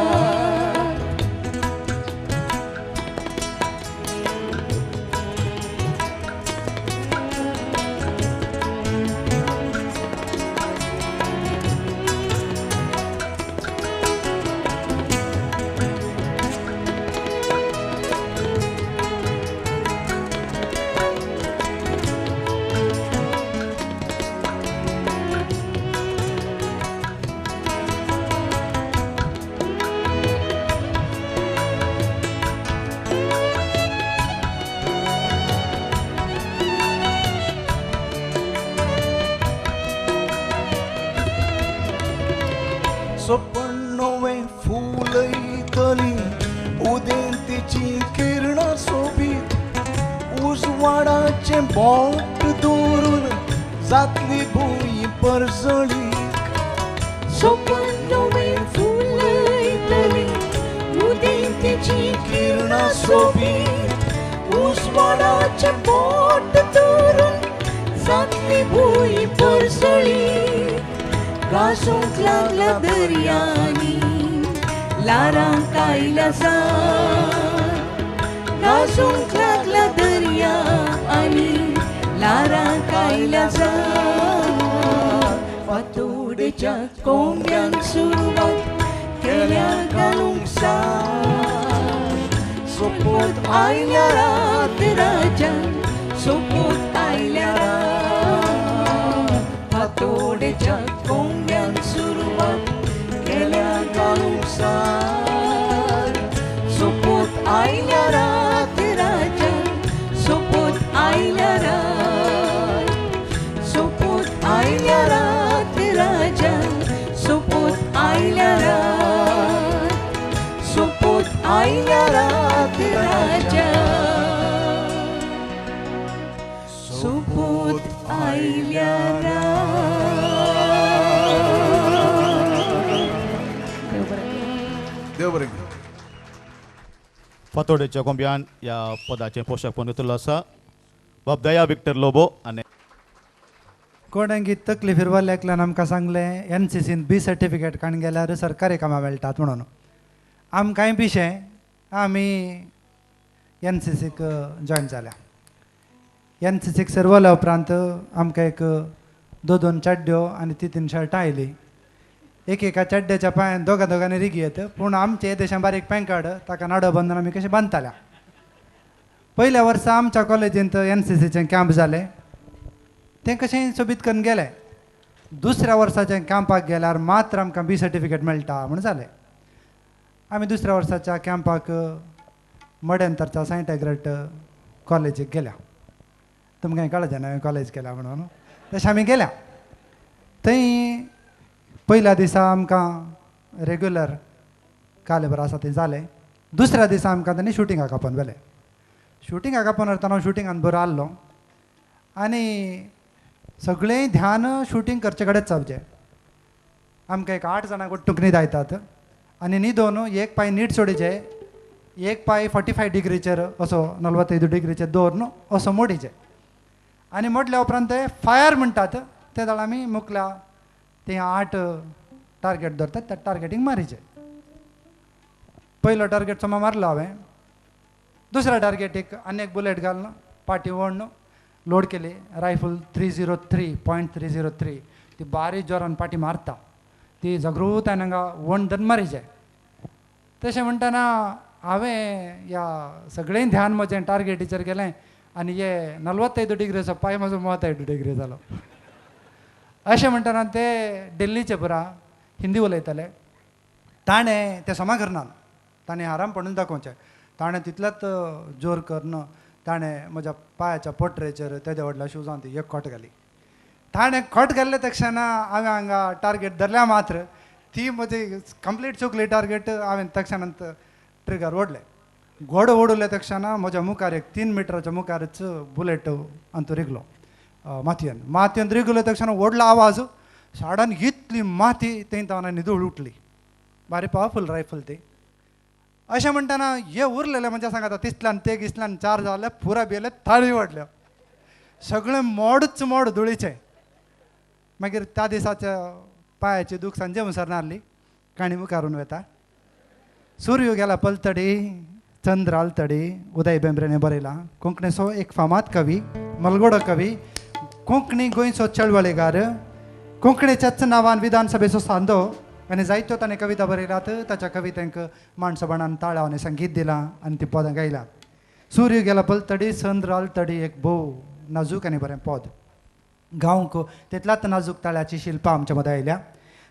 सपन नवें फुलयतली उदेंतीची किरणां सोबीत उजवाडाचें बोट दवरून जातली भूंय परजळी सपन नवें फुलयतली उदेंतीची किरणां सोबीत उजवाडाचें बोट दवरून जातली भूंय परजळी गाजूंक लागला दर्यांनी ल्हारांक आयल्या जाग गाजूंक लागला दर्या आनी ल्हारांक आयल्या जाग फातोडेच्या कोंब्यान सुरवात केल्या घालूंक साथ सोपूत आयल्या रात राजान सोपूत आयल्या रात फातोडेच्या कोंब्यान सुरवात केल्या घालूंक साथ सोपूत आयल्या रात राजान सोपूत आयल्या रात सोपूत आयल्या रात राजान सोपूत आयल्या रात सोपूत आयल्या रात राजान सोपूत आयल्या रात. देव बरें करूं. देव बरें करूं. फातोडेच्या कोंब्यान ह्या पदाचें पोशाक पण घेतिल्लो आसा बाब दया विक्टर लोबो आनी कोणाक तकली फिरवल्ल्या एकल्यान आमकां सांगलें एन सी सीन बी सर्टिफिकेट काडून गेल्यार सरकारी कामां मेळटात म्हणून. आमकांय पिशें आमी एन सी सीक जॉयन जाल्या. एन सी सीक सरवल्या उपरांत आमकां एक दोन दोन चड्ड्यो आनी ती तीन शर्टां आयलीं. एक एका चड्ड्याच्या पांयान दोगां दोगांनी रिगी येत पूण आमचे येदेशें बारीक पँकाड ताका नाडो बांदून आमी कशें बांदताल्या. पयल्या वर्सा आमच्या कॉलेजींत एन सी सीचें कॅम्प जालें तें कशें सोबीत करून गेलें. दुसऱ्या वर्साचें कॅम्पाक गेल्यार मात्र आमकां बी सर्टिफिकेट मेळटा म्हूण जालें. आमी दुसऱ्या वर्साच्या कॅम्पाक मड्यांतरच्या सायंट एग्रेट कॉलेजीक गेल्या. तुमकां कळचें ना हांवें कॉलेज केल्या म्हणून. तशें आमी गेल्या थंय पयल्या दिसा आमकां रेगुलर कालेबर आसा तें जालें. दुसऱ्या दिसा आमकां तांणी शुटिंगाक आपोवन व्हेलें. शुटिंगाक आपोवन व्हरतना हांव शुटिंगान बरो आहलो आनी सगळें ध्यान शुटींग करचे कडेच जावचें. आमकां एक 8 जाणांक ಒಟ್ಟುಕ್ न्हिदायतात आनी न्हिदोन एक पांय नीट सोडीचे एक पांय 45 डिग्रीचेर असो 45 डिग्रीचेर दवरून असो मोडीचे आनी मोडल्या उपरांत ते फायर म्हणटात ते जाल्यार आमी मुकल्या ते 8 टार्गेट धरतात त्या टार्गेटींग मारीचे. पयलो टार्गेट सोमा मारलो हांवें. दुसऱ्या टार्गेटीक आनी एक बुलेट घालून पाटी ओडून लोड केली रायफल 303.303 ती बारीक जोरान पाटी मारता ती जागृतायेन हांगा वण धरून मारीचे. तशें म्हणटना हांवें ह्या सगळें ध्यान म्हजें टार्गेटीचेर गेलें आनी हे 45 डिग्रीचो पांय म्हजो 35 डिग्री जालो. अशें म्हणटना ते दिल्लीचे पुरा हिंदी उलयताले. ताणें तें समा करना ताणें आरामपणून दाखोवचें. ताणें तितलेंच जोर करून ताणें म्हज्या पांयाच्या पोटरेचेर तेद्या व्हडल्या शुजान ती एक खोट घाली. ताणें खोट घाल्ले तक्षणा हांवें हांगा टार्गेट धरल्या मात्र ती म्हजी कंप्लीट चुकली टार्गेट. हांवें तक्षणांत ट्रिगर ओडलें. घोडो ओडले तक्षणा म्हज्या मुखार एक 3 मिटराच्या मुखारच बुलेट अंतू रिगलो मातयेन. मातयेन रिगलो तक्षणा व्हडलो आवाज साडान इतली माती थंय ताणें न्हिदूळ उठली. बारी पावरफूल रायफल ती. अशें म्हणटना हे उरलेले म्हणजे सांगता तिसल्यान ते गिसल्यान 4 जाले पुरा भियेले ताळी वाडल्यो सगळें मोडच मोड धुळीचें. मागीर त्या दिसाच्या पांयाची दूख सांजे मुसर नासली. काणी मुखारून वता. सूर्य गेला पलतडी चंद्र आलतडी उदय बेंब्रेने बरयला. कोंकणीचो एक फामाद कवी मलगोडो कवी कोंकणी गोंयचो चळवळीगार कोंकणीच्याच नांवान विधानसभेचो सांदो आनी जायत्यो ताणें कविता बरयल्यात. ताच्या कवितेंक माणसोबाणान ताळाव आनी संगीत दिलां आनी ती पदां गायल्यात. सूर्य गेला पलतडी चंद्र आलतडी एक भोव नाजूक आनी बरें पद गावंक तितल्याच नाजूक ताळ्याची शिल्पां आमच्या मदें आयल्या.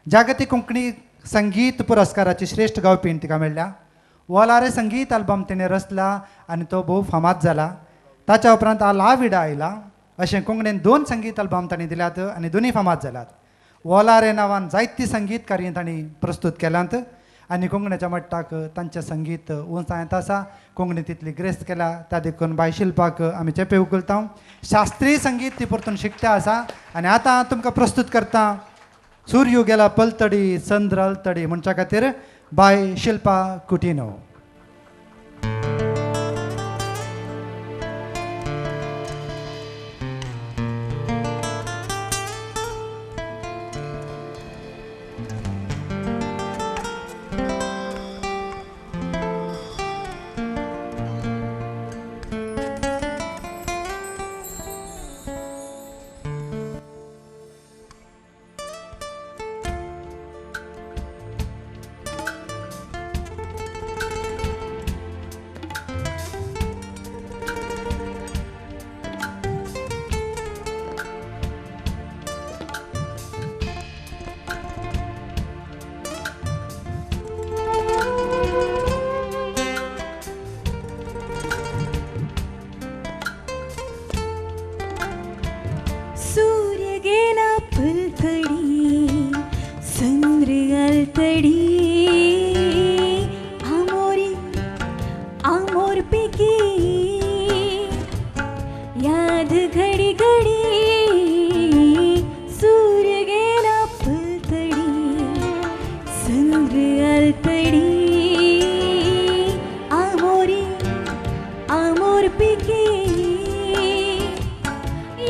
जागतीक कोंकणी संगीत पुरस्काराची श्रेश्ठ गावपी तिका मेळ्ळ्या. वोलारे संगीत आल्बम तिणें रचला आनी तो भोव फामाद जाला. ताच्या उपरांत आ ला विडा आयला अशें कोंकणीन 2 संगीत आल्बम ताणें दिल्यात आनी दोनूय फामाद जाल्यात. वोलारे नांवान जायतीं संगीत कार्यां तांणी प्रस्तूत केल्यांत आनी कोंकणीच्या मट्टाक तांचें संगीत उंचायत आसा. कोंकणी तितली ग्रेस्त केल्या त्या देखून बाय शिल्पाक आमी चेपे उखलता. शास्त्रीय संगीत ती परतून शिकता आसा आनी आतां तुमकां प्रस्तूत करता सूर्य गेला पलतडी चंद्र अलतडी म्हणच्या खातीर बाय शिल्पा कुटिनो. सूर्य गेला पलतडी चंद्र अलतडी आमोरी आमोर पिकी याद घडी घडी. सूर्य गेला पलतडी चंद्र अलतडी आमोरी आमोर पिकी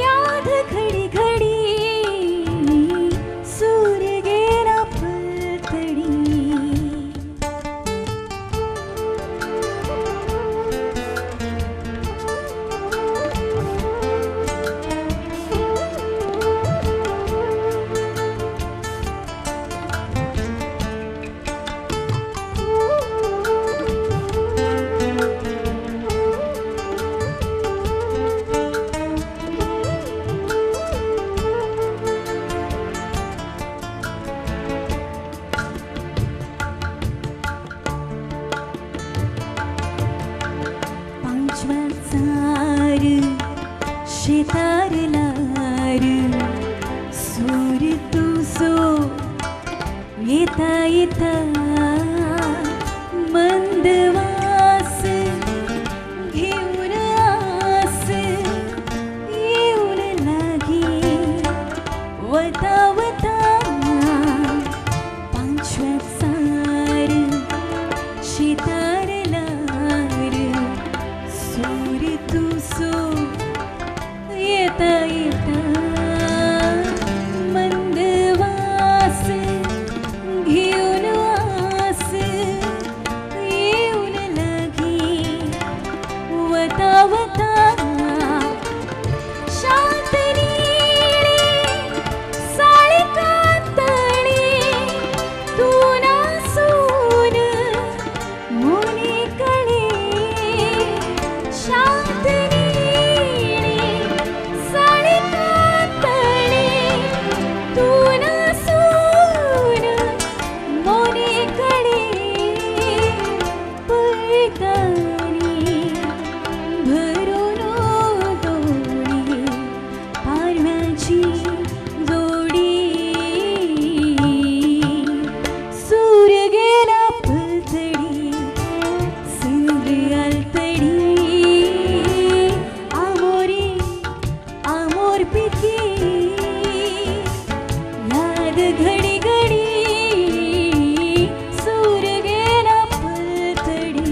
याद घडी घडी. सूर्य गेला पलतडी. पांचवाचार शेतार लार सूर तुजो येता येता मंदवास घेऊन आस येऊन लागी वता वता. पांचवाचार शेतार लार सूर तुजो येता येता मंदवास घेऊन आस येऊन लागी वता वता. शांत निळे साळकांतळे तू नासून मोने कळे. शांत निळे साळकांतळे तू नासून मोने कळे. पळतानी भरून दोरी पारव्याची जोडी. सूर्य गेला पलतडी चंद्र अलतडी आमोरी आमोर पिकी याद घडी घडी. सूर्य गेला पलतडी.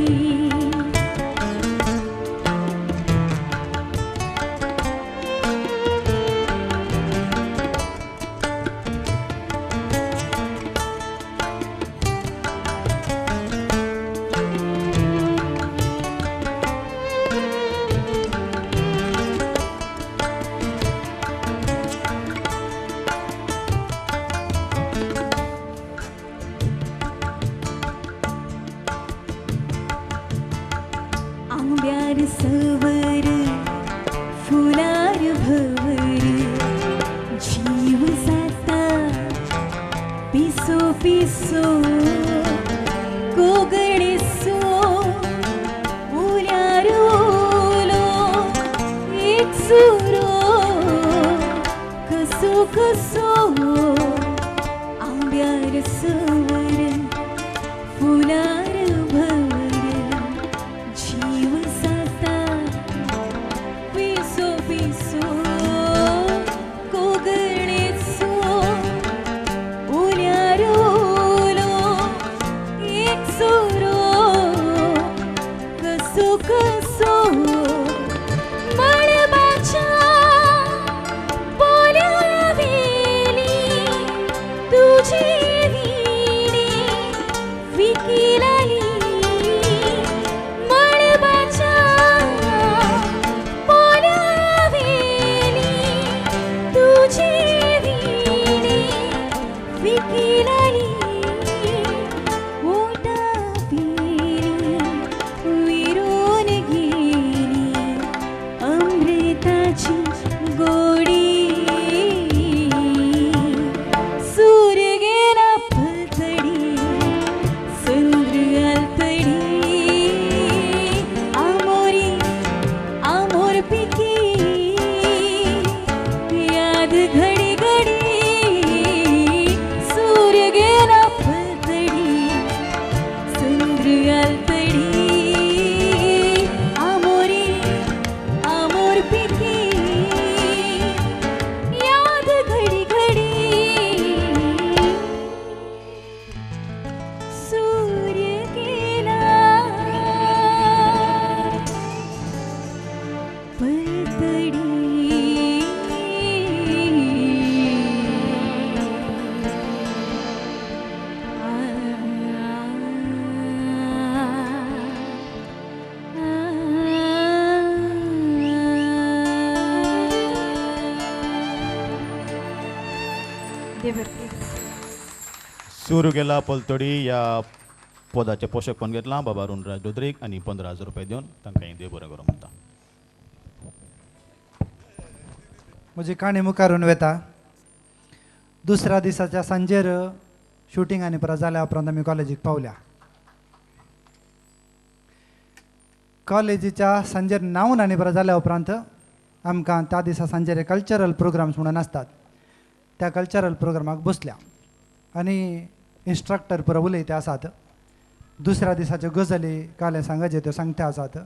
आंब्यार सवर फुलार भवर जीव जाता पिसो पिसो कोगळेसो उल्यार उलो एक सुरो कसो कसो. देव बरें करूं. सुरू गेला पलतडी ह्या पदाचें पोशकपण घेतलां बाबा रुणराज दोद्रीक आनी 15,000 रुपया दिवन तांकां देव बरें करूं म्हणटा. म्हजी काणी मुखारून वता. दुसऱ्या दिसाच्या सांजेर शुटींग आनी परत जाल्या उपरांत आमी कॉलेजीक पावल्या. कॉलेजीच्या सांजेर न्हांवन आनी परत जाल्या उपरांत आमकां त्या दिसा सांजेर कल्चरल प्रोग्राम्स म्हणून आसतात, त्या कल्चरल प्रोग्रामाक बसल्या आनी इन्स्ट्रक्टर पुरो उलयते आसात. दुसऱ्या दिसाच्यो गजाली काले सांगाचे त्यो सांगते आसात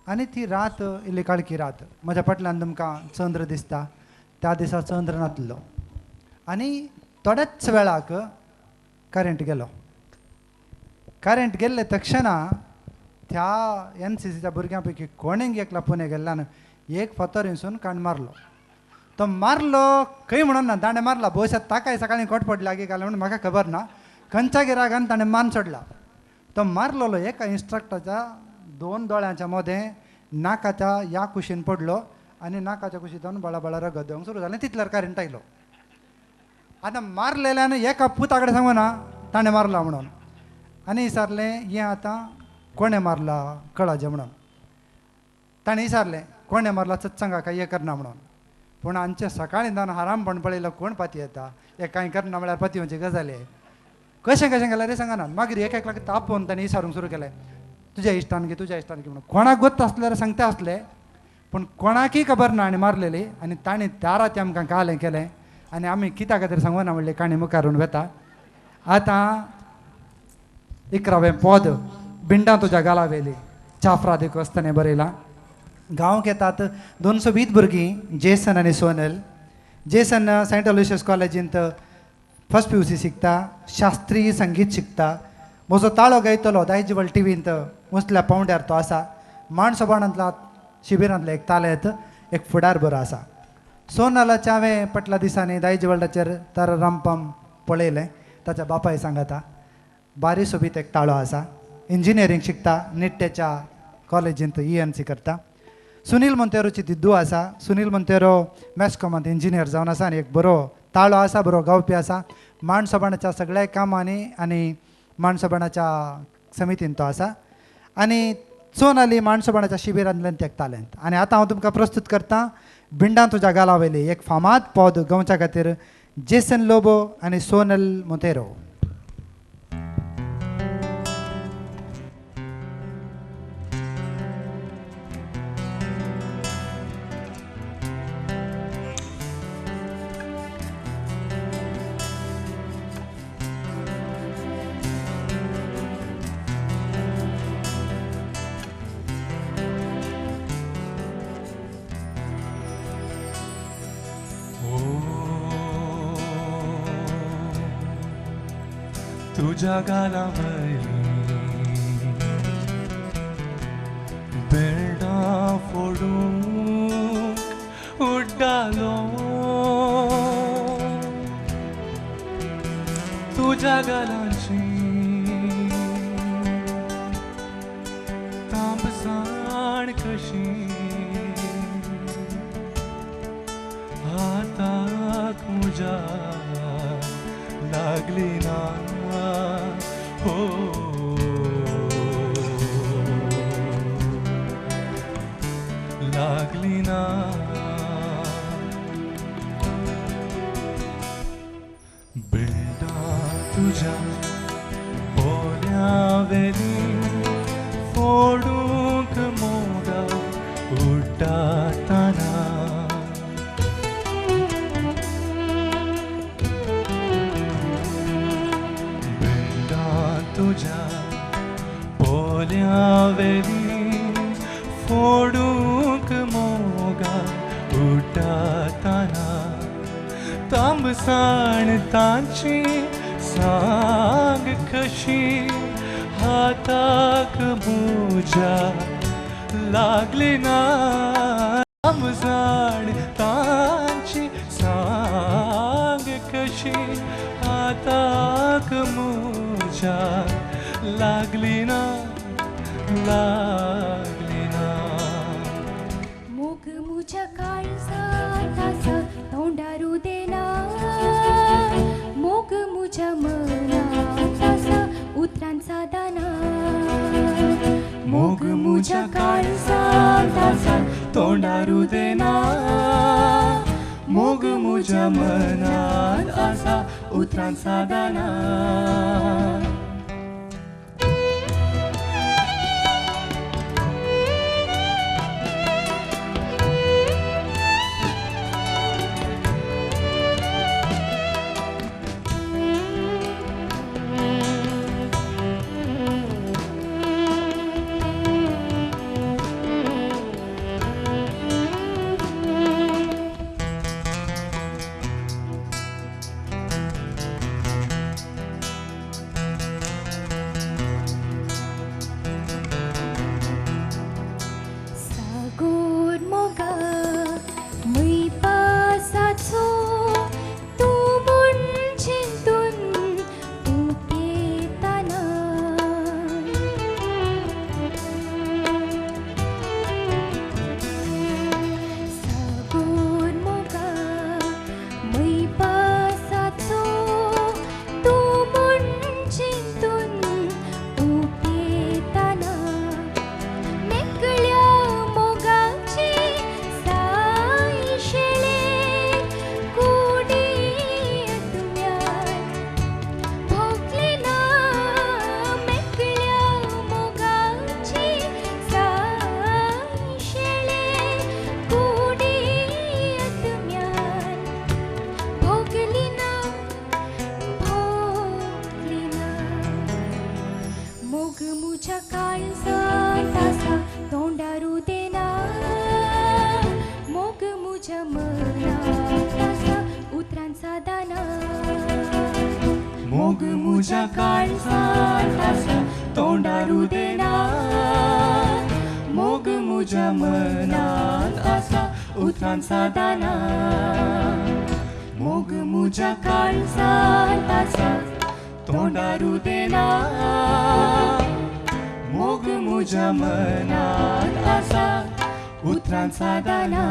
आनी ती रात इल्ली काळखी रात. म्हज्या फाटल्यान तुमकां चंद्र दिसता, त्या दिसा चंद्र नातलो आनी थोड्याच वेळाक करंट गेलो. करंट गेल्ले तक्षणा त्या एनसीसीच्या भुरग्यां पैकी कोणेंक एकला पुणे गेल्ल्यान एक फातर हिंसून काण मारलो. तो मारलो खंय म्हणून ना, ताणें मारला भोवश्या ताकाय सकाळीं कोट पडला की घालें म्हणून म्हाका खबर ना, खंयच्या गिरागान ताणें मान सोडला. तो मारलेलो एका इन्स्ट्रक्टराच्या दोन दोळ्यांच्या मदें नाकाच्या ह्या कुशीन पडलो आनी नाकाच्या कुशींतल्यान बळा बळा रगत देवंक सुरू जालें. तितल्यार करंट आयलो. आतां मारलेल्यान एका पुता कडेन सांगू ना ताणें मारला म्हणून, आनी विचारलें हें आतां कोणें मारला कळाचें म्हणून. ताणें विचारलें कोणें मारला सत्संगा काय हें करना म्हणून. पूण आमचें सकाळीं जावन हारामपण पळयलो कोण पाती येता, हें कांय करना म्हळ्यार पातयेवची गजाल कशें कशें केल्यार रे सांगना. मागीर एक एकल्याक तापोवन ताणें विचारूंक सुरू केलें, तुज्या इश्टान की तुज्या इश्टान की म्हणून. कोणाक गोत्त आसल्यार सांगता आसले पूण कोणाकय खबर ना आनी मारलेली. आनी ताणें त्या राती आमकां कालें केलें आनी आमी कित्या खातीर सांगू ना म्हणलें काणी मुखारून वता. आतां 11वें पद बिंडां तुज्या गाला वेली चाफ्रा देखोस्ताने बरयलां. गांवक येतात 220 भुरगीं जेसन आनी सोनल. जेसन सेंट अलोशियस कॉलेजींत फर्स्ट PUC शिकता, शास्त्रीय संगीत शिकता. म्हजो ताळो गायतलो दायजिवल टिवींत उंचल्या पावंड्यार तो आसा. माणसोबाणांतला शिबिरांतलो एक तालेत एक फुडार बरो आसा. सोनलाचें हांवें पटल्या दिसांनी दायजिवल्डाचेर तर रामपम पळयलें, ताच्या बापाय सांगता बारी सोबीत एक ताळो आसा. इंजिनियरींग शिकता, निट्टेच्या कॉलेजींत ENC करता. सुनील मोंतेरोची दिद्दू आसा. सुनील मोंतेरो मॅसकॉमांत इंजिनियर जावन आसा आनी एक बरो ताळो आसा, बरो गावपी आसा. माणसोबाणाच्या सगळ्या कामांनी आनी माणसोबाणाच्या समितीन तो आसा. आनी सोनाली माणसोबाणाच्या शिबिरांतल्यान ते एक तालेंत. आनी आतां हांव तुमकां प्रस्तूत करता बिंडां तुज्या गाला वयली एक फामाद पद गावच्या खातीर जेसन लोबो आनी सोनल मोंतेरो. तुझ्या गालावयली बेडां फोडूंक उड्डालो, तुझ्या गालांची तांबसाण कशी हाताक म्हज्या लागली ना. हो लागली ना. बिंडां तुज्या पोल्यावेली फोडूंक मोगा उडटातना, तुझ्या पोल्यावेली फोडूंक मोगा उडटातना, तांबसाण तांची सांग कशी हाताक म्हज्या लागली ना. तांबसाण तांची सांग कशी हाताक म्हज्या लागली ना, लागली ना. मोग मुझ्या काळजांत आसा तोंडार उदेला, तोंडारू देना मोग मुझ्या मनात आसा उतरान सादाना. मोग मुझ्या काळजांत आसा तोंडारू देना मोग मुझ्या मनात आसा उतरान सादाना. मोग मुझ्या काळजांत आसा तोंडारू देना मोग मुझ्या मनात आसा उतरान सादाना.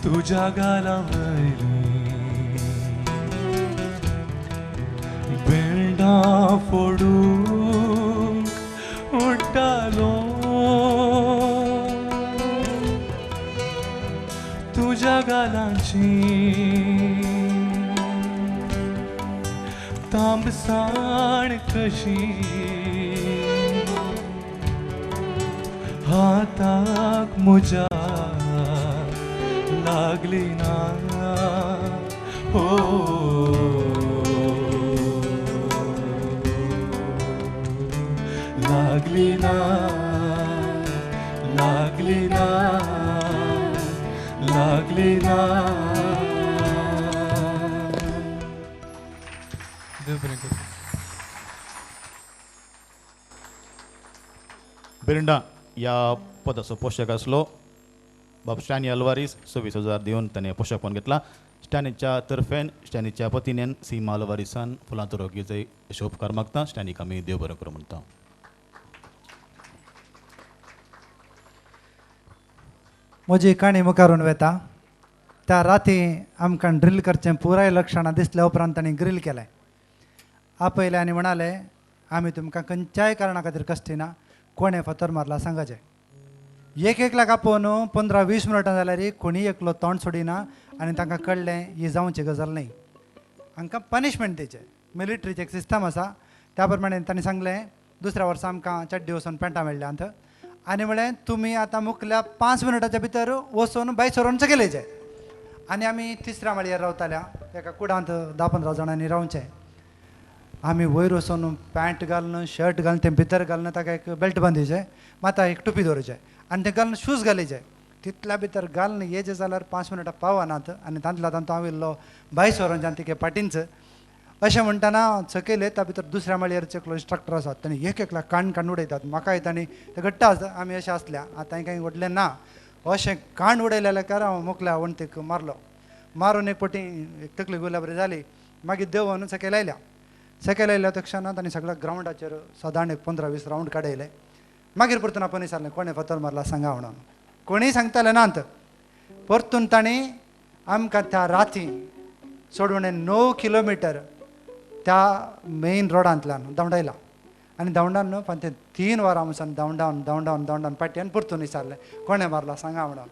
तुझ्या गालावयली बेंडां फोडूंक उडटालो तुझ्या गालांची तांबसाण कशी हाताक म्हज्या लागली ना. हो लागली ना लागली ना लागली ना. बिर्डा ह्या पदाचो पोशक आसलो बाब स्टॅनी अल्वारीस 26,000 दिवन ताणें पोशकपण घेतला. स्टॅनीच्या तर्फेन स्टॅनीच्या पतीनेन सीमा अल्वारीसान फुलां तुरो अशे उपकार मागता. स्टॅनीक आमी देव बरें करूं म्हणटा. म्हजी काणी मुखारून वेता. त्या राती आमकां ड्रील करचें पुराय लक्षणां दिसल्या उपरांत तांणी ग्रील केलें. आपयलें आनी म्हणाले आमी तुमकां खंयच्याय कारणा खातीर कश्टिना, कोणें फातर मारला सांगाचें. एक एकल्याक आपोवन 15-20 मिनटां जाल्यार कोणीय एकलो तोंड सोडिना आनी तांकां कळ्ळें ही जावची गजाल न्हय, हांकां पनिशमेंट दिवचें. मिलिटरीचें एक सिस्टम आसा त्या प्रमाणे तांणी सांगलें दुसऱ्या वर्सा आमकां चड्डी वचून पेंटां मेळ्ळ्यांत आनी म्हळें तुमी आतां मुखल्या 5 मिनटाच्या भितर वचून भायर सरून सकयल येयचें. आनी आमी तिसऱ्या माळयेर रावताल्या एका कुडांत 10-15 जाणांनी रावचें. आमी वयर वचून पॅन्ट घालून शर्ट घालून तें भितर घालून ताका एक बेल्ट बांदिचें, माता एक टोपी दवरचें आनी तें घालून शूज घालीचे. तितल्या भितर घालून येजे जाल्यार 5 मिनटां पावनात आनी तांतल्या तांतू हांव इल्लो भायर सरोन जावन तिगे पाटींच अशें म्हणटना सकयल येता भितर दुसऱ्या माळयेर एकलो इन्स्ट्रक्टर आसा ताणें एक एकल्या काण काण उडयतात. म्हाकाय तांणी ते घट्ट आसा आमी अशें आसल्या आतां कांय व्हडलें ना. अशें काण उडयलें कार हांव मुखल्या वणटीक मारलो. मारून एक पटी एक तकली गुल्या बरी जाली. मागीर देंवन सकयल आयल्या. सकयल आयल्या त्या क्षणांत आनी सगळ्या ग्रावंडाचेर सादारण एक 15-20 रावंड काडयले. मागीर परतून आपण विचारलें कोणें फातर मारला सांगा म्हणून. कोणीय सांगताले नात. परतून तांणी आमकां त्या राती सोडून 9 किलोमिटर त्या मेन रोडांतल्यान धांवडायला आनी धांवडावन न्हू पण ते 3 वरां वचून धांवडावन धांवडावन धांवडावन पाटयान परतून विचारलें कोणें मारला सांगा म्हणून.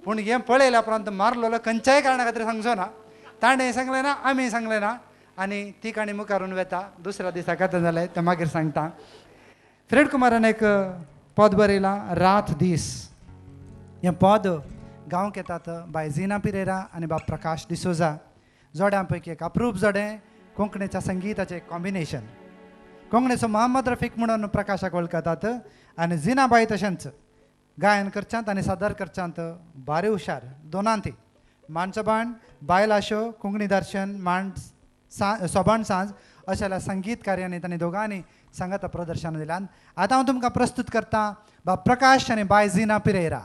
पूण हें पळयल्या उपरांत मारलेलो खंयच्याय कारणा खातीर सांगचो ना, ताणें सांगलें ना, आमी सांगलें ना. आनी ती काणी मुखारून वेता. दुसऱ्या दिसा कथें जालें तें मागीर सांगता. फ्रेड कुमारान एक पद बरयलां रात दीस. हें पद गावंक येतात बाय झिना पिरेरा आनी बाब प्रकाश डिसोजा. जोड्यां पैकी एक अप्रूप जोडें, कोंकणीच्या संगीताचें एक कॉम्बिनेशन. कोंकणीचो मोहम्मद रफीक म्हणून प्रकाशाक वळखतात आनी झिनाबाई तशेंच गायन करच्यांत आनी सादर करच्यांत बारी हुशार दोनांती. मांडसोबाण, बायल आशो, कोंकणी दर्शन, मांड सोबाण सांज अशा संगीत कार्यांनी तांणी दोगांनी सांगाता प्रदर्शन दिल्यान. आतां हांव तुमकां प्रस्तुत करता बाब प्रकाश आनी बाय झिना पिरेरा.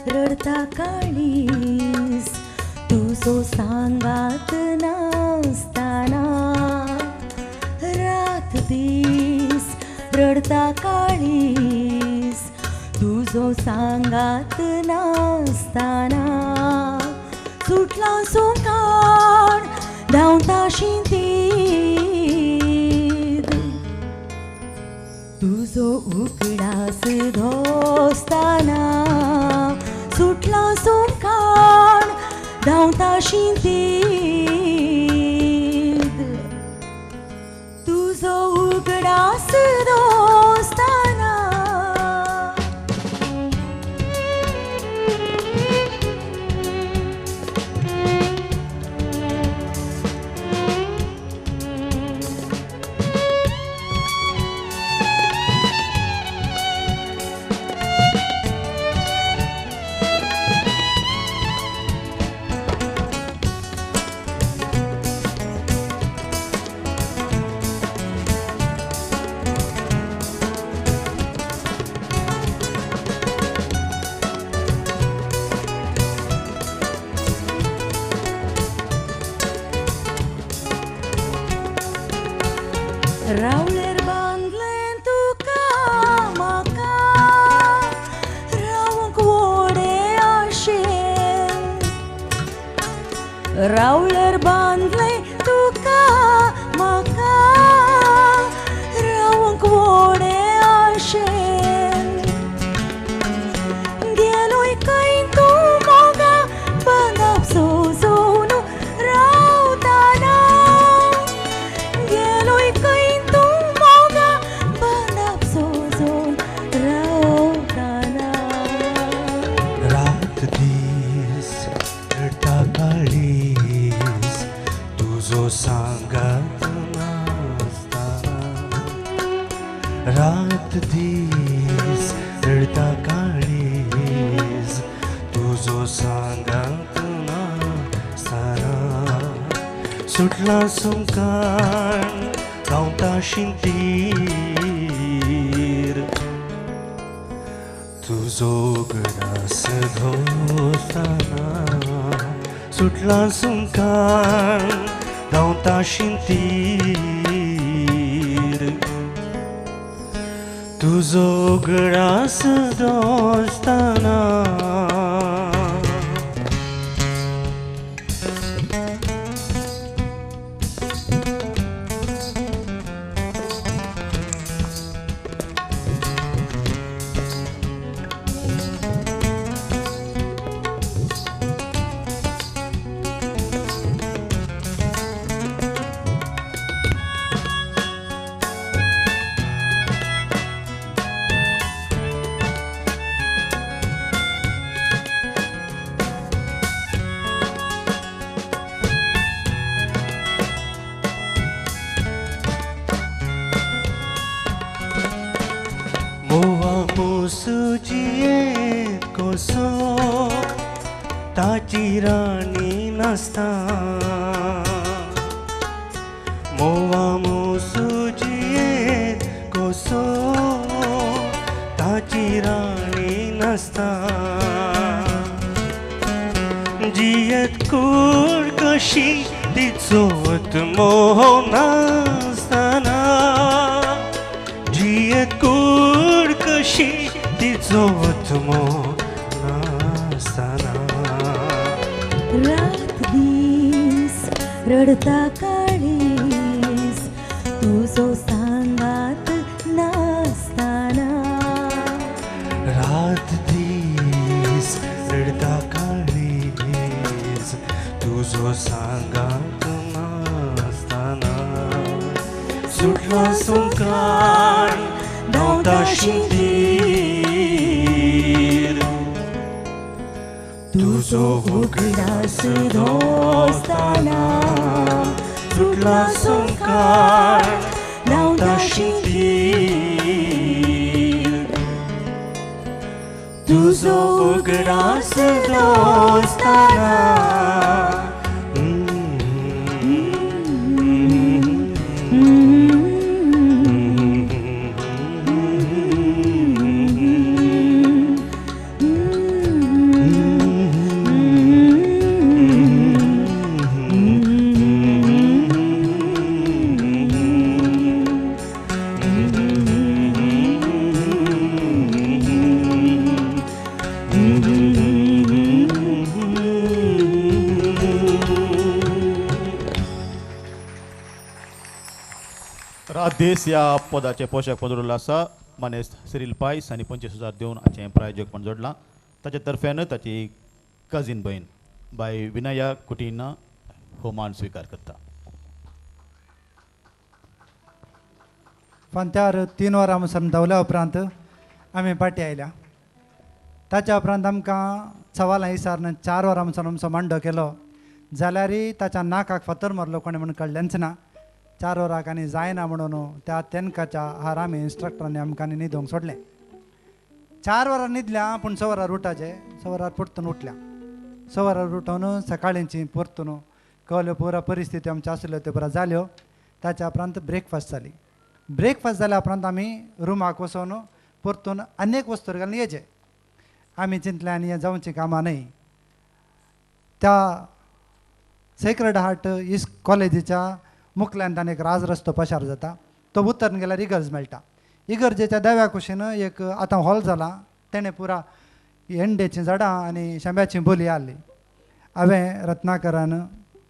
रडता काळीस तुजो सांगात नासतना, रात दीस रडता काळीस तुजो सांगात नासतना, सुटला सुकाण धांवता शिंतीद तुजो उगडास धोस्ताना, सुटला सुकाण धांवता शिंतीद तुजो उगडास दोस्ताना. रावळेर बांदलें तुका म्हाका रावंक वोडे आशेन, रावळेर बांदलें तुका म्हाका रावंक वोडे आशेन, गेलोय खंय तूं मोगा बांदप सोजून रावताना, गेलोय खंय तूं मोगा बांदप सोजून रावताना. रात दीस रडता काळीस तुजो सांगात नासतना, रात दीस रडता काळीस तुजो सांगात नासतना, सुटला सुमकाण धांवता शिंतीर तुजो उगडास धोस्ताना, सुटला सुमकाण धांवता शिंतीर तुजो उगडास दोस्ताना. मोसुजियेत कसो ताची राणी नासता मोवा मोसुजियेत कसो ताची राणी नासता जियत कूड कशी तिचोत मोह नासतना जियत कूड कशी तिचोत मोह नासतना रात दीस रडता काळीस तुजो सांगात नासतना रात दीस रडता काळीस तुजो सांगात नासतना सुटला सुंकाण धांवता शितीर तुजो उगडास दोस्ताना सुटला सुंकाण धांवता धांवता शितीर तुजो उगडास दोस्ताना रात दीस ह्या पदाचे पोशक पदरलो आसा मानेस्त सिरील पायस आनी 25,000 दिवन हाचें प्रायोजकपण जोडलां. ताचे तर्फेन ताची कजीन भयण बाय विनया कुटिना हो मान स्विकार करता. फांत्यार 3 वरां म्हणसर धांवल्या उपरांत आमी पाटी आयल्या. ताच्या उपरांत आमकां सवालां विचारून 4 वरां म्हणसर आमचो मांडो केलो जाल्यारय ताच्या नाकाक फातर मारलो कोणें म्हणून कळ्ळेंच ना. 4 वरांक आनी जायना म्हणून त्या तेनकाच्या हारामी इन्स्ट्रक्टरांनी आमकां आनी न्हिदोंक सोडलें. 4 वरां न्हिदल्या पूण 6 वरां उठाचें 6 वरां परतून उठल्या. 6 वरां उठोवन सकाळींची परतून कळ्ळ्यो पुरा परिस्थिती आमच्यो आसल्यो त्यो पुरा जाल्यो. ताच्या उपरांत ब्रेकफास्ट जाली. ब्रेकफास्ट जाल्या उपरांत आमी रुमाक वचोन परतून आनी एक वस्तूर घालून येयचें. आमी चिंतलें आनी हें जावचीं कामां न्हय. त्या सेक्रेड हार्ट इस कॉलेजीच्या मुखल्यान ताणें एक राजरस्तो पशार जाता तो उतरून गेल्यार इगर्ज मेळटा. इगर्जेच्या दाव्या कुशीन एक आतां हॉल जाला तेणें पुरा एंडेचीं झाडां आनी शेंब्याची बोली हाडली. हांवें रत्नाकरान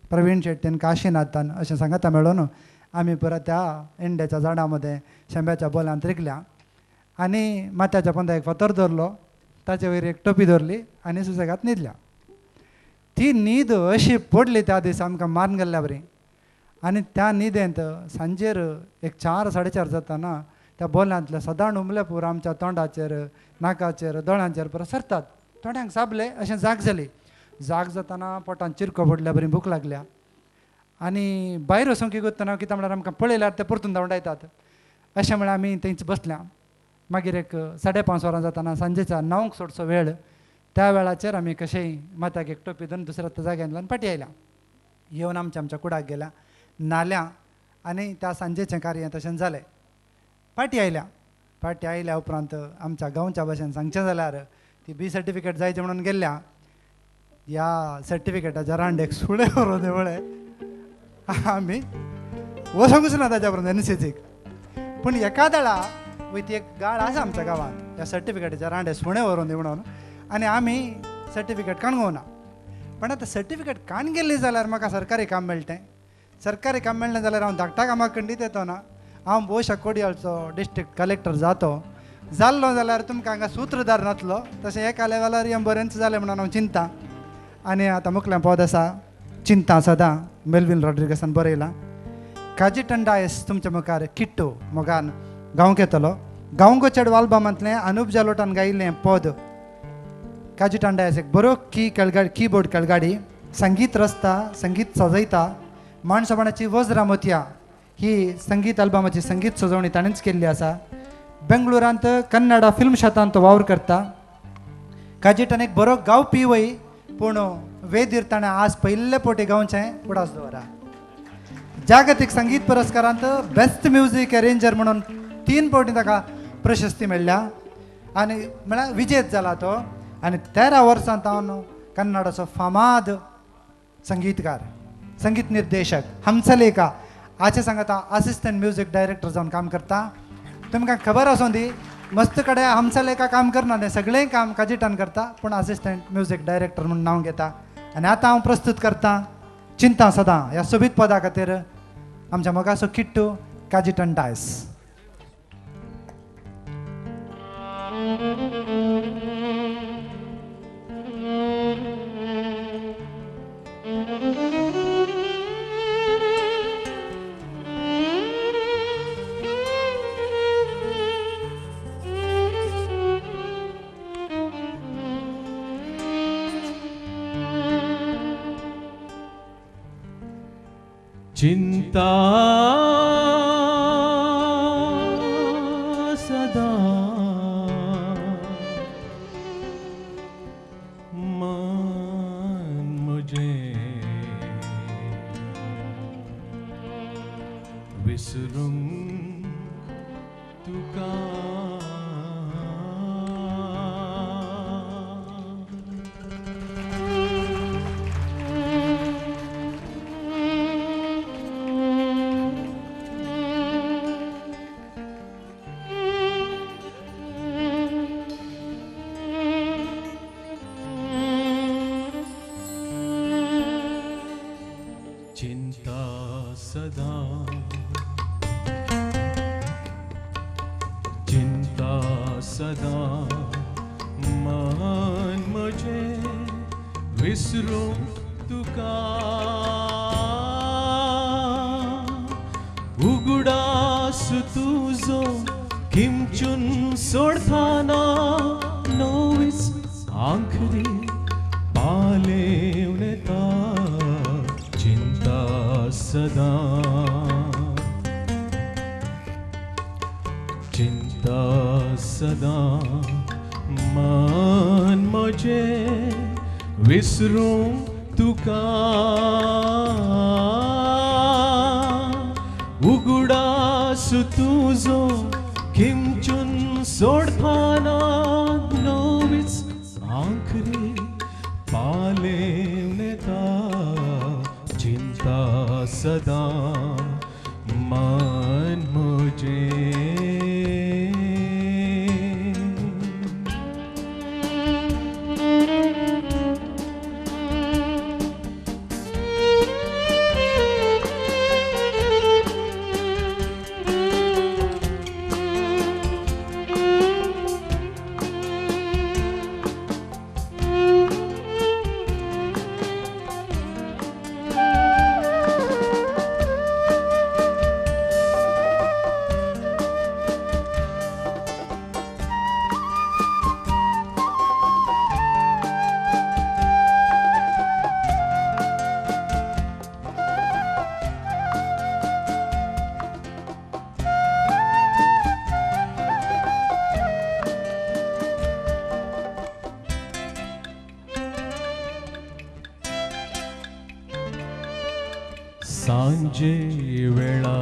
प्रवीण शेट्टीन काशीनाथान अशें सांगता मेळोन आमी पुरा त्या एंड्याच्या झाडां मदें शेंब्याच्या बोल्यांत रिगल्या आनी माथ्याच्या पोंदा एक फातर दवरलो ताचे वयर एक टोपी दवरली आनी सुसेगाद न्हिदल्या. ती न्हीद अशी पडली त्या दिसा आमकां मारून गेल्ल्या बरी. आनी त्या न्हिदेंत सांजेर एक 4 साडे 4 जाताना त्या बोल्यांतले सदां उमले पुरा आमच्या तोंडाचेर नाकाचेर दोळ्यांचेर पुरा सरतात. थोड्यांक साबले अशें जाग जाली. जाग जाताना पोटान चिरको पडल्या बरी भूक लागल्या आनी भायर वचूंक कितें कितें म्हळ्यार आमकां पळयल्यार ते परतून धांवडायतात अशें म्हळ्यार आमी थंयच बसल्या. मागीर एक 5:30 वरां जाताना सांजेच्या 9 सोडचो वेळ त्या वेळाचेर आमी कशेंय माथ्याक एक टोपी धरून दुसऱ्या जाग्यांतल्यान फाटीं आयल्या. येवन आमच्या आमच्या कुडाक गेल्या न्हाल्या आनी त्या सांजेचें कार्य तशें जालें. फाटीं आयल्या. फाटीं आयल्या उपरांत आमच्या गांवच्या भाशेन सांगचें जाल्यार ती बी सर्टिफिकेट जायची म्हणून गेल्ल्या. ह्या सर्टिफिकेटाच्या रांडेक सुळे व्हरून म्हळें आमी वचोंकूच ना ताच्या उपरांत एनसीसीक. पूण एका दळा वय ती एक गाळ आसा आमच्या गांवांत ह्या सर्टिफिकेटाच्या रांडे सुणे व्हरून दी म्हणून आनी आमी सर्टिफिकेट काणगोवना. पण आतां सर्टिफिकेट काण गेल्ली जाल्यार म्हाका सरकारी काम मेळटें. सरकारी काम मेळ्ळें जाल्यार हांव धाकटा कामाक खंडीत येतो ना. हांव भोवशा कोडियाळचो डिस्ट्रिक्ट कलेक्टर जातो जाल्लो जाल्यार तुमकां हांगा सुत्रधार नासलो तशें एका लेवलार हें बरेंच जालें म्हणून हांव चिंता. आनी आतां मुखल्यान पद आसा चिंता सदां मेलवीन रॉड्रिगसान बरयलां. काजी टंडायस तुमच्या मुखार किट्टू मोगान गावंक येतलो. गावंक चेडव आल्बमांतलें अनुप जालोटान गायिल्लें पद काजी टंडायस एक बरो की केळगाडी किबोर्ड केळगाडी संगीत रचता संगीत सजयता. माणसोबाणाची वज्रा मोतया ही संगीत आल्बमाची संगीत सजवणी ताणेंच केल्ली आसा. बेंगळुरांत कन्नडा फिल्म शेतांत तो वावर करता. काजिटान एक बरो गावपी वय पूण वेदीर ताणें आज पयिल्ले पोटी गावचें उडास दवरा. जागतीक संगीत पुरस्कारांत बेस्ट म्युजीक अरेंजर म्हणून 3 फावटी ताका प्रशस्ती मेळ्ळ्या आनी म्हळ्यार विजेत जाला तो. आनी 13 वर्सां तावन कन्नडाचो फामाद संगीतकार, संगीत निर्देशक हंसलेखा हाचे सांगता असिस्टंट म्युजीक डायरेक्टर जावन काम करता. तुमकां खबर आसूं दी, मस्त कडेन हंसलेखा काम करना, तें सगळें काम काजिटान करता पूण असिस्टंट म्युजीक डायरेक्टर म्हूण नांव घेता. आनी आतां हांव प्रस्तूत करता चिंता सदां ह्या सोबीत पदा खातीर आमच्या मोगाचो किट्टू काजिटन डायस. चिंता सदा मन मुझे विसरूं तुका चिंता सदा चिंता सदा मन मुझे विसरूं तुका उगडास तुजो किमचून सोडताना नवीच आंखरी पालेवन येता चिंता सदा चिंता सदा मन म्हजें विसरूं तुका उगडास तुजो किमचून सोडताना नवीच आंखरी पालेवन येता चिंता सदा मन म्हजें. सांजे वेळा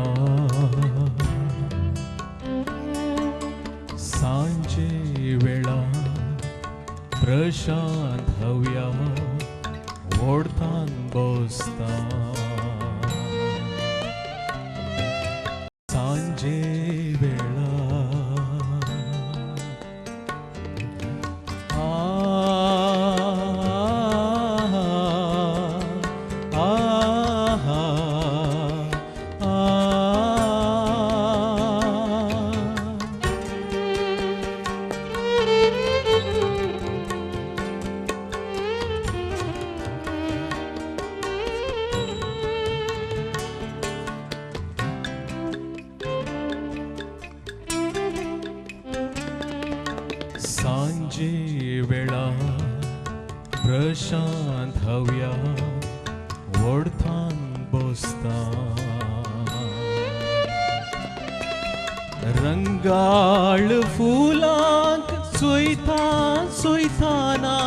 सांजे वेळा प्रशांत हव्या ओडतान बसता सांजे वेळा सांजे वेळा प्रशांत हव्या ओडतान बसता रंगाळ फुलांक चोयता चोयताना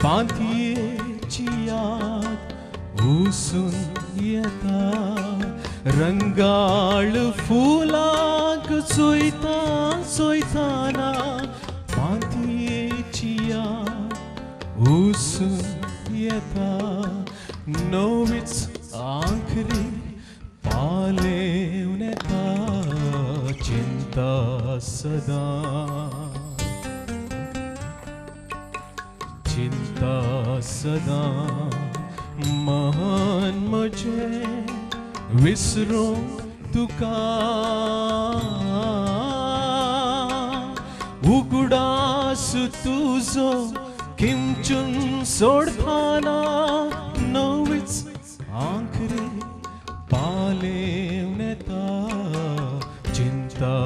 पांतयेची याद उसून येता. रंगाळ फुलांक चोयता चोयताना पांतयेची याद उसून येता. नवीच आंखरी पालेवन येता चिंता सदां, चिंता सदां मन म्हजें विसरूंक तुका. उगडास तुजो किंचून सोडताना नवीच आंखरी पालेवन येता चिंता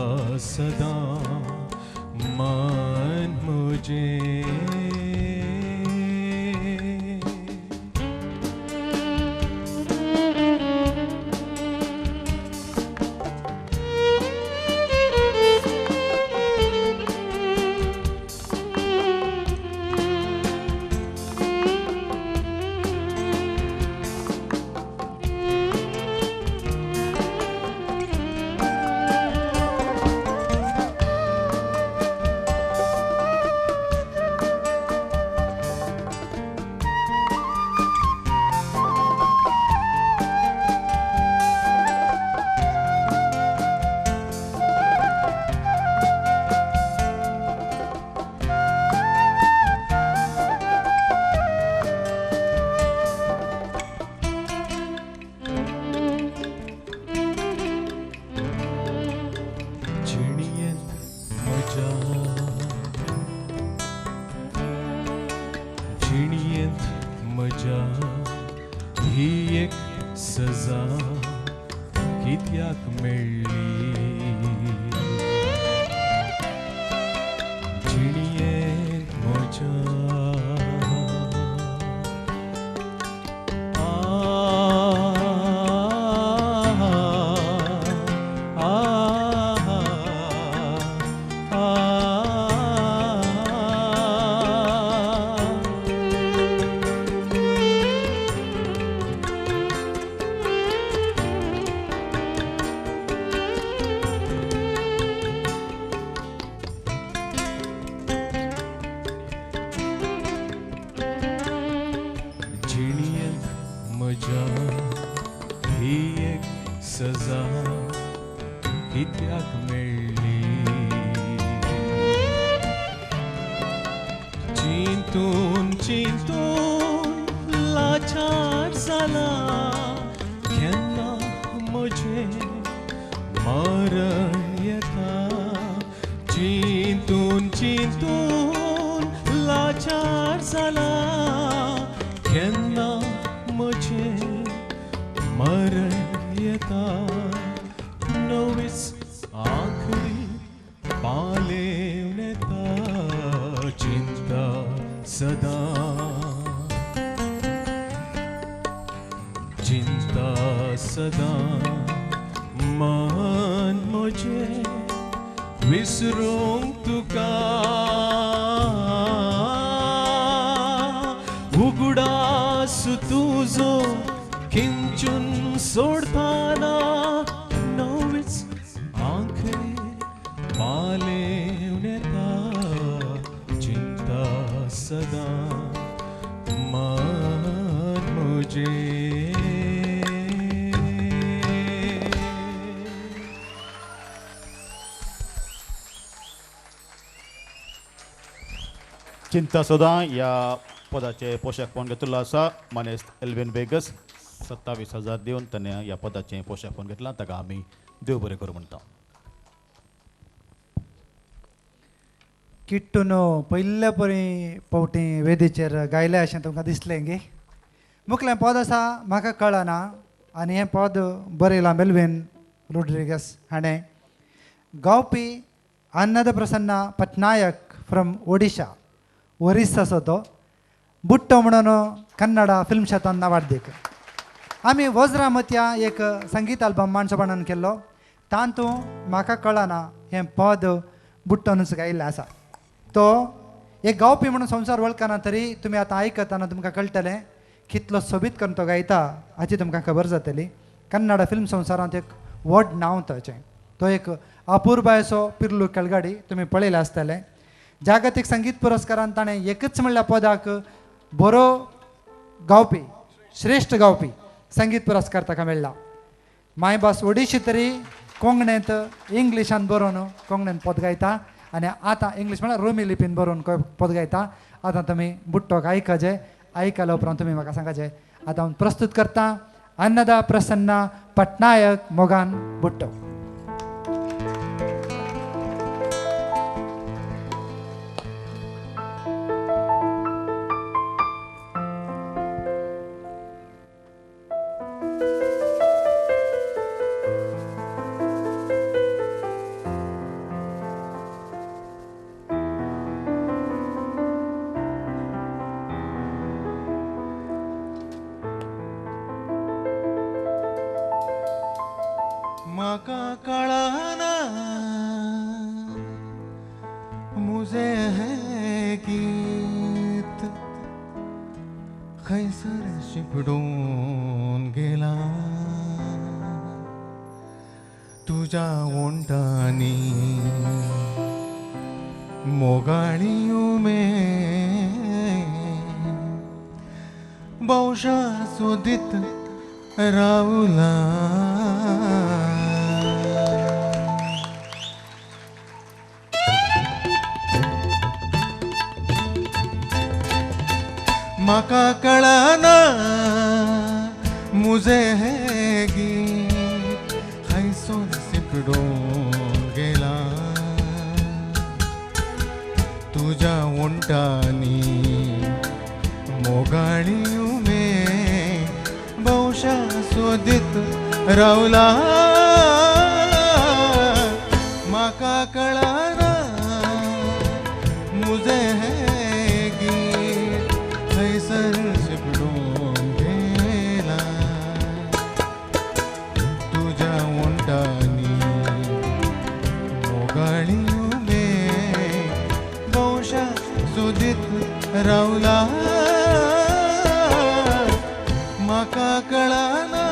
सदां मन म्हजें. जिणयेंत म्हज्या ही एक सजा कित्याक मेळ्ळी. जिणयेंत म्हज्या ही एक सजा कित्याक मेळ्ळी. चिंतून चिंतून लाचार जाला केन्ना म्हजें मरण येता. चिंतून चिंतून लाचार जाला केन्ना म्हजें मरण येता. नवीच आखरी पालेवन येता चिंता सदां, चिंता सदां मन म्हजें विसरूंक तुका. उगडास तुजो किंचून सोडताना नवीच आंखरी पालेवन येता चिंता सदां मन म्हजें. चिंता सदां ह्या पदाचे पोशाखपण घेतिल्लो आसा मानेस्त एल्विन वेगस 27,000 दिवन ताणें ह्या पदाचें पोशाखपण घेतलां. ताका आमी देव बरें करूं म्हणटा. किट्टून पयले परी पावटी वेदीचेर गायलें अशें तुमकां दिसलें गे. मुखलें पद आसा म्हाका कळना आनी हें पद बरयलां मेल्विन रोड्रिगस हाणें. गावपी आनंद प्रसन्ना पटनायक फ्रॉम ओडिशा, ओरिस्साचो तो बुट्टो म्हणून कन्नडा फिल्म शेतान नावाडदीक. आमी वज्रामत्या एक संगीत आल्बम माणसोपणान केल्लो. तातूंत म्हाका कळना हें पद बुट्टोनूच गायिल्लें आसा. तो एक गावपी म्हणून संवसार वळखना तरी तुमी आतां आयकतना तुमकां कळटलें कितलो सोबीत करून तो गायता हाची तुमकां खबर जातली. कन्नड फिल्म संवसारांत एक व्हड नांव ताचें. तो एक अपुरबायेचो पिर्लू केळगाडी तुमी पळयलें आसतलें. जागतीक संगीत पुरस्कारान ताणें एकच म्हणल्यार पदाक बरो गावपी, श्रेश्ठ गावपी संगीत पुरस्कार ताका मेळ्ळा. मायभास ओडिशी तरी कोंकणींत इंग्लिशान बरोवन कोंकणींत पद गायता आनी आतां इंग्लीश म्हळ्यार रोमी लिपीन बरोवन पद गायता. आतां तुमी बुट्टोक आयकचे, आयकल्या उपरांत तुमी म्हाका सांगाचे. आतां हांव प्रस्तूत करता अन्नदा प्रसन्ना पटनायक मोगान बुट्टो. म्हाका कळना मुझे हें गीत खंयसर शिंपडून गेला तुज्या ओंठांनी मोगाळी उमे भोवशा सोदीत रावला. म्हाका कळना मुझे हें गीत खंयसर शिंपडून गेला तुज्या ओंठांनी मोगाळी उमे भोवशा सोदीत रावला. म्हाका कळना मुझे हें गीत खंयसर शिंपडून गेला तुज्या ओंठांनी मोगाळी उमे भोवशा सोदीत रावला. म्हाका कळना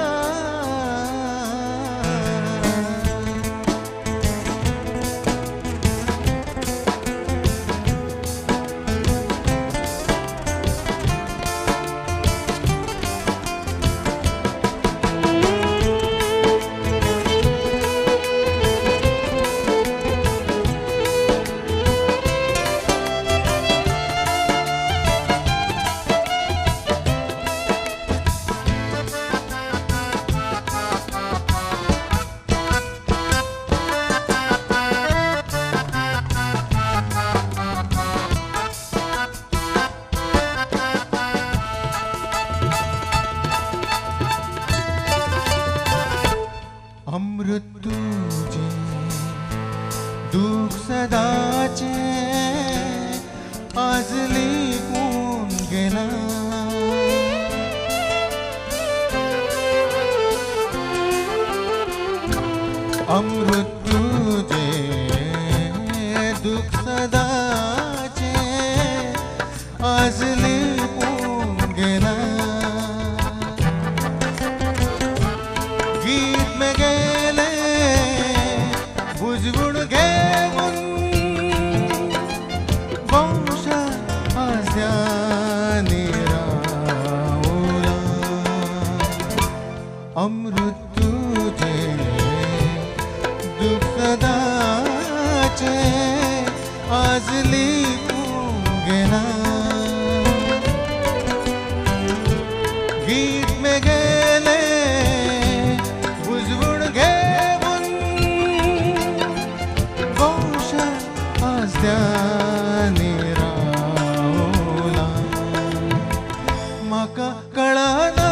अमृत तुझे दुःख सदाचे आज लिपून गेला अमृत तुझे दुःख सदाचे आज लिपून गेला गीत में गेले बुजवून घेऊन वंशा आस्यानी रावला अमृत तुझे दुःख सदाचे आज लिपून गेला गीत में गेले बुजवून घेऊन वंशा आस्यानी रावला. म्हाका कळना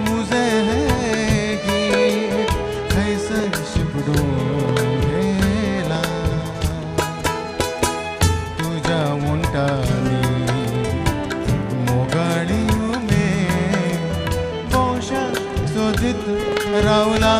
मुझे हें गीत खंयसर शिंपडून गेला तुज्या ओंठांनी मोगाळी उमे भोवशा सोदीत रावला.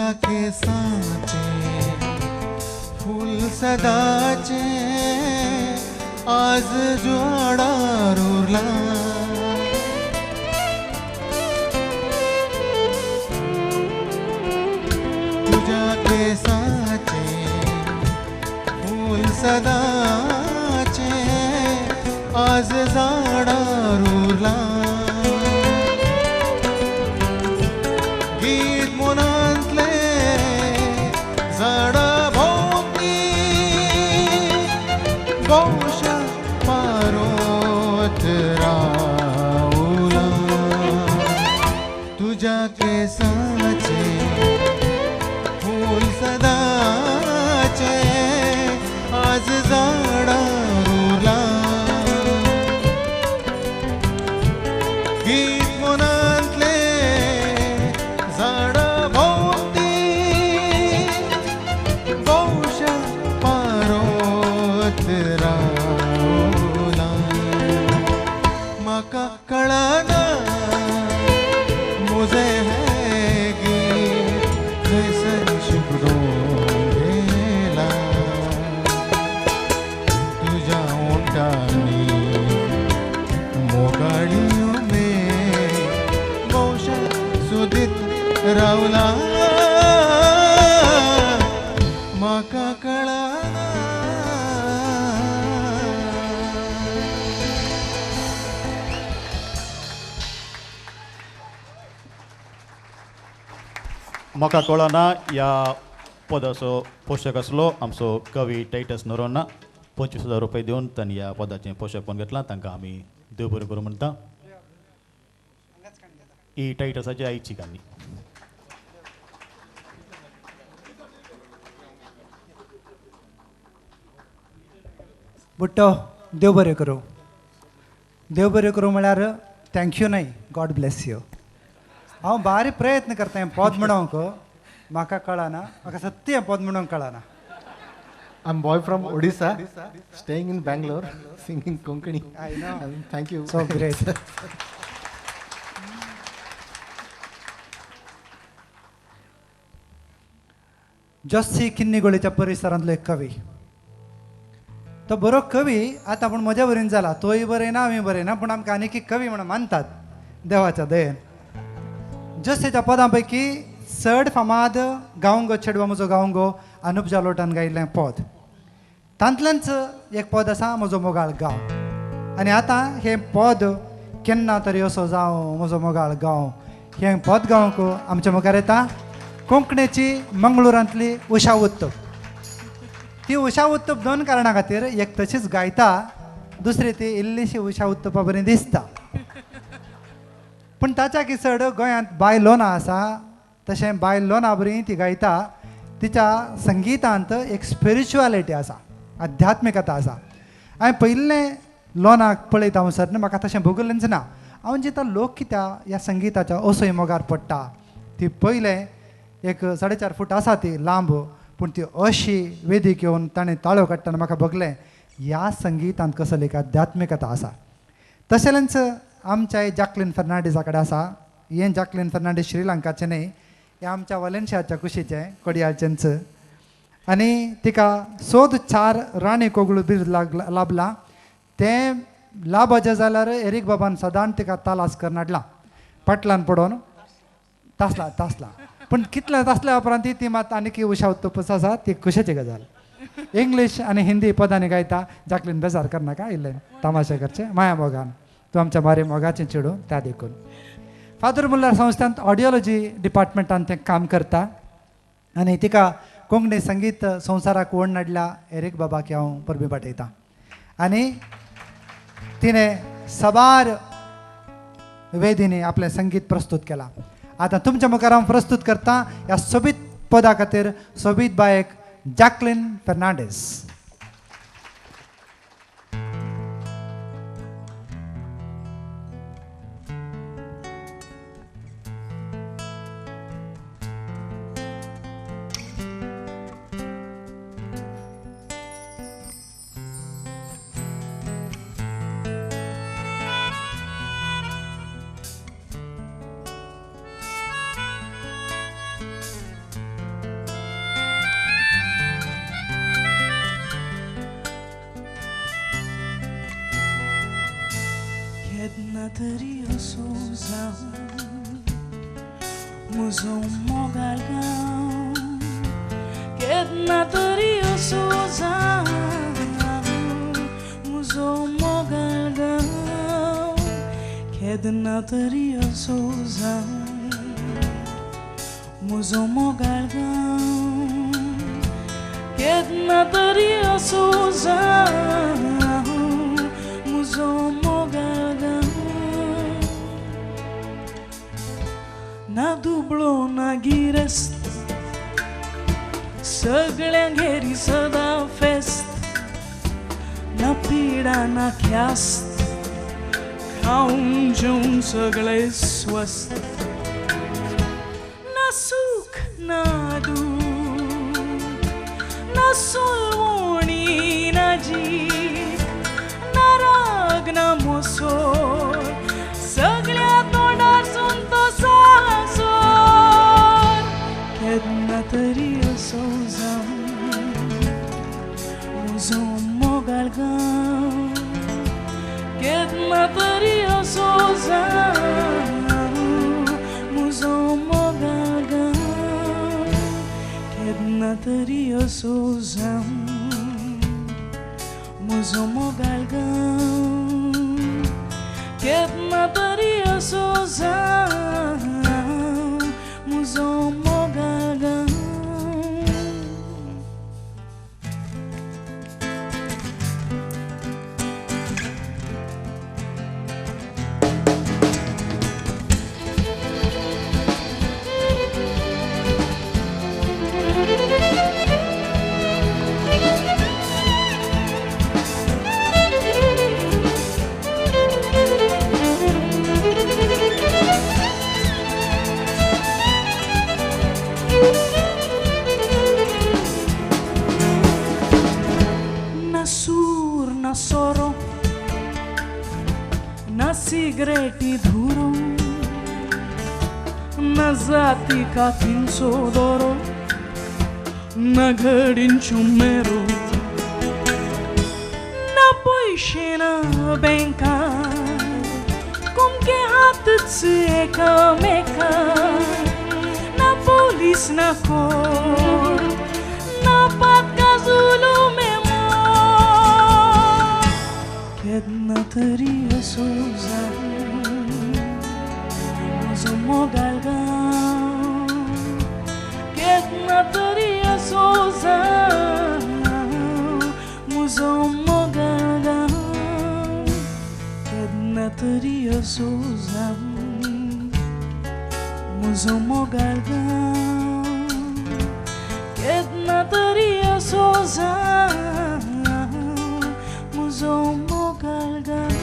तुझ्या केसाचे फूल सदाचे आज झाडार उरलां. तुझ्या केसाचे फूल सदाचे आज झाडार उरलां. गीत मनांतले झाडा भोंवती भोवशा पारोत रावला. तुझ्या केसाचे फूल सदाचे आज झाडार उरलां. गीत मनांतले झाडा भोंवती भोवशा पारोत रावला. म्हाका कळना मुझे हें गीत खंयसर शिकडून गेलां. तुज्या ओंठांनी मोगाळी उमेद भोवशा सोदीत रावला. म्हाका कळना. म्हाका कळना ह्या पदाचो पोशक आसलो आमचो कवी टायटस नोरोना. 25,000 रुपये दिवन तांणी ह्या पदाचें पोशकपण घेतलां. तांकां आमी देव बरें करूं म्हणटा. ही टायटसाची आईची काणी. बुट्टो देव बरें करूं. देव बरें करूं म्हळ्यार thank you न्हय, गॉड ब्लेस you. हांव बारीक प्रयत्न करता हें पद म्हणोंक, म्हाका कळना, म्हाका सत्य हें पद म्हणोंक कळना. I'm boy from Odisha, staying in Bangalore, singing Konkani. I know. Thank you. So great. Josy किन्नीगोळीच्या परिसरांतलो एक कवी. तो बरो कवी आतां पूण म्हज्या बरेन जाला, तोय बरयना आमी बरयना, पूण आमकां आनीक एक कवी म्हणून मानतात देवाच्या दयेन. जोस्सीच्या पदां पैकी चड फामाद गावंगो चेडवा म्हजो गावंगो अनुप जालोटान गायिल्लें पद. तांतल्यानच एक पद आसा म्हजो मोगाळ गांव. आनी आतां हें पद केन्ना तरी असो जावं म्हजो मोगाळ गांव हें पद गावंक आमच्या मुखार येता कोंकणीची मंगळुरांतली उषा उत्तप. ती उषा उत्तप दोन कारणां खातीर, एक तशीच गायता, दुसरी ती इल्लीशी उषा उत्तपा बरी दिसता. पूण ताच्या की चड गोंयांत बाय लोना आसा, तशें बाय लोना बरी ती गायता. तिच्या संगितांत एक स्पिरिच्युअलिटी आसा, आध्यात्मिकता आसा. हांवें पयिल्लें लोनाक पळयता हांव सर, म्हाका तशें भोगलेंच ना. हांव चिंता लोक कित्याक ह्या संगिताच्या असोय मोगार पडटा. ती पयलें एक 4.5 फूट आसा ती लांब, पूण ती अशी वेदीक येवन ताणें ताळो काडटना म्हाका भोगलें ह्या संगितांत कसली एक आध्यात्मिकता आसा. तशेंच आमच्या जॅकलीन फर्नांडीसा कडेन आसा. हें जॅकलीन फर्नांडीस श्रीलंकाचें न्हय, हें आमच्या वलेन्शियाच्या कुशीचें, कोडियाळचेंच. आनी तिका सोद 4 राणी कोगळू बिर्द लाभलां. तें लाभाचें जाल्यार एरीक बाबान सदांच तिका तालास करून हाडला पाटलान पडोवन तासला तासला. पूण कितल्या तासल्या उपरांत ती मात आनीक उशा उत्तपच आसा, ती खुशेची गजाल. इंग्लीश आनी हिंदी पदांनी गायता. जॅकलीन बेजार करनाका, इल्लें तमाशे करचें माया मोगान तूं आमच्या मारे मोगाचें चेडूं त्या देखून. फादर मुल्लार संस्थांत ऑडियोलॉजी डिपार्टमेंटान तें काम करता आनी तिका कोंकणी संगीत संवसाराक ओड नाडल्या एरीक बाबाक हांव परबी पाठयतां. आनी तिणें साबार वेदींनी आपलें संगीत प्रस्तूत केलां. आतां तुमच्या मुखार हांव प्रस्तूत करता ह्या सोबीत पदा खातीर सोबीत बायक जॅकलीन फर्नांडीस. केन्ना तरी असो जावं म्हजो मोगाळ गांव, केन्ना तरी असो जावं म्हजो मोगाळ गांव, केन्ना तरी असो जावं म्हजो मोगाळ गांव, केन्ना तरी असो जावं म्हजो मोगाळ गांव. ना दुबळो ना गिरेस्त, सगळ्यांगेरी सदां फेस्त, ना पिडा ना ख्यास्त, खावन जेवन सगळे स्वस्थ, ना सूख ना दूख, ना सोलवणी ना जीक, ना राग ना मोसोर, सगळ्या तोंडार तो सासोर. केन्ना तरी असो जावं म्हजो मोगाळ गांव, केन्ना तरी असो जावं म्हजो मोगाळ गांव, केन्ना तरी असो जावं म्हजो मोगाळ गांव, केन्ना तरी असो जावं म्हजो मोगाळ गांव. Na सूर ना सोरो, ना सिगरेटी धुरो, ना जाती कातींचो दोरो, ना घडींचो मेरो, ना पयशे ना बँका, कुमके हातच एकामेका, ना पोलीस ना कोण, ना पातकाजुलो मेमो. केन्ना तरी असो जावं म्हजो मोगाळ गांव, केन्ना तरी असो जावं म्हजो मोगाळ गांव, केन्ना तरी असो जावं म्हजो मोगाळ गांव, केन्ना तरी असो जावं म्हजो मोगाळ गांव.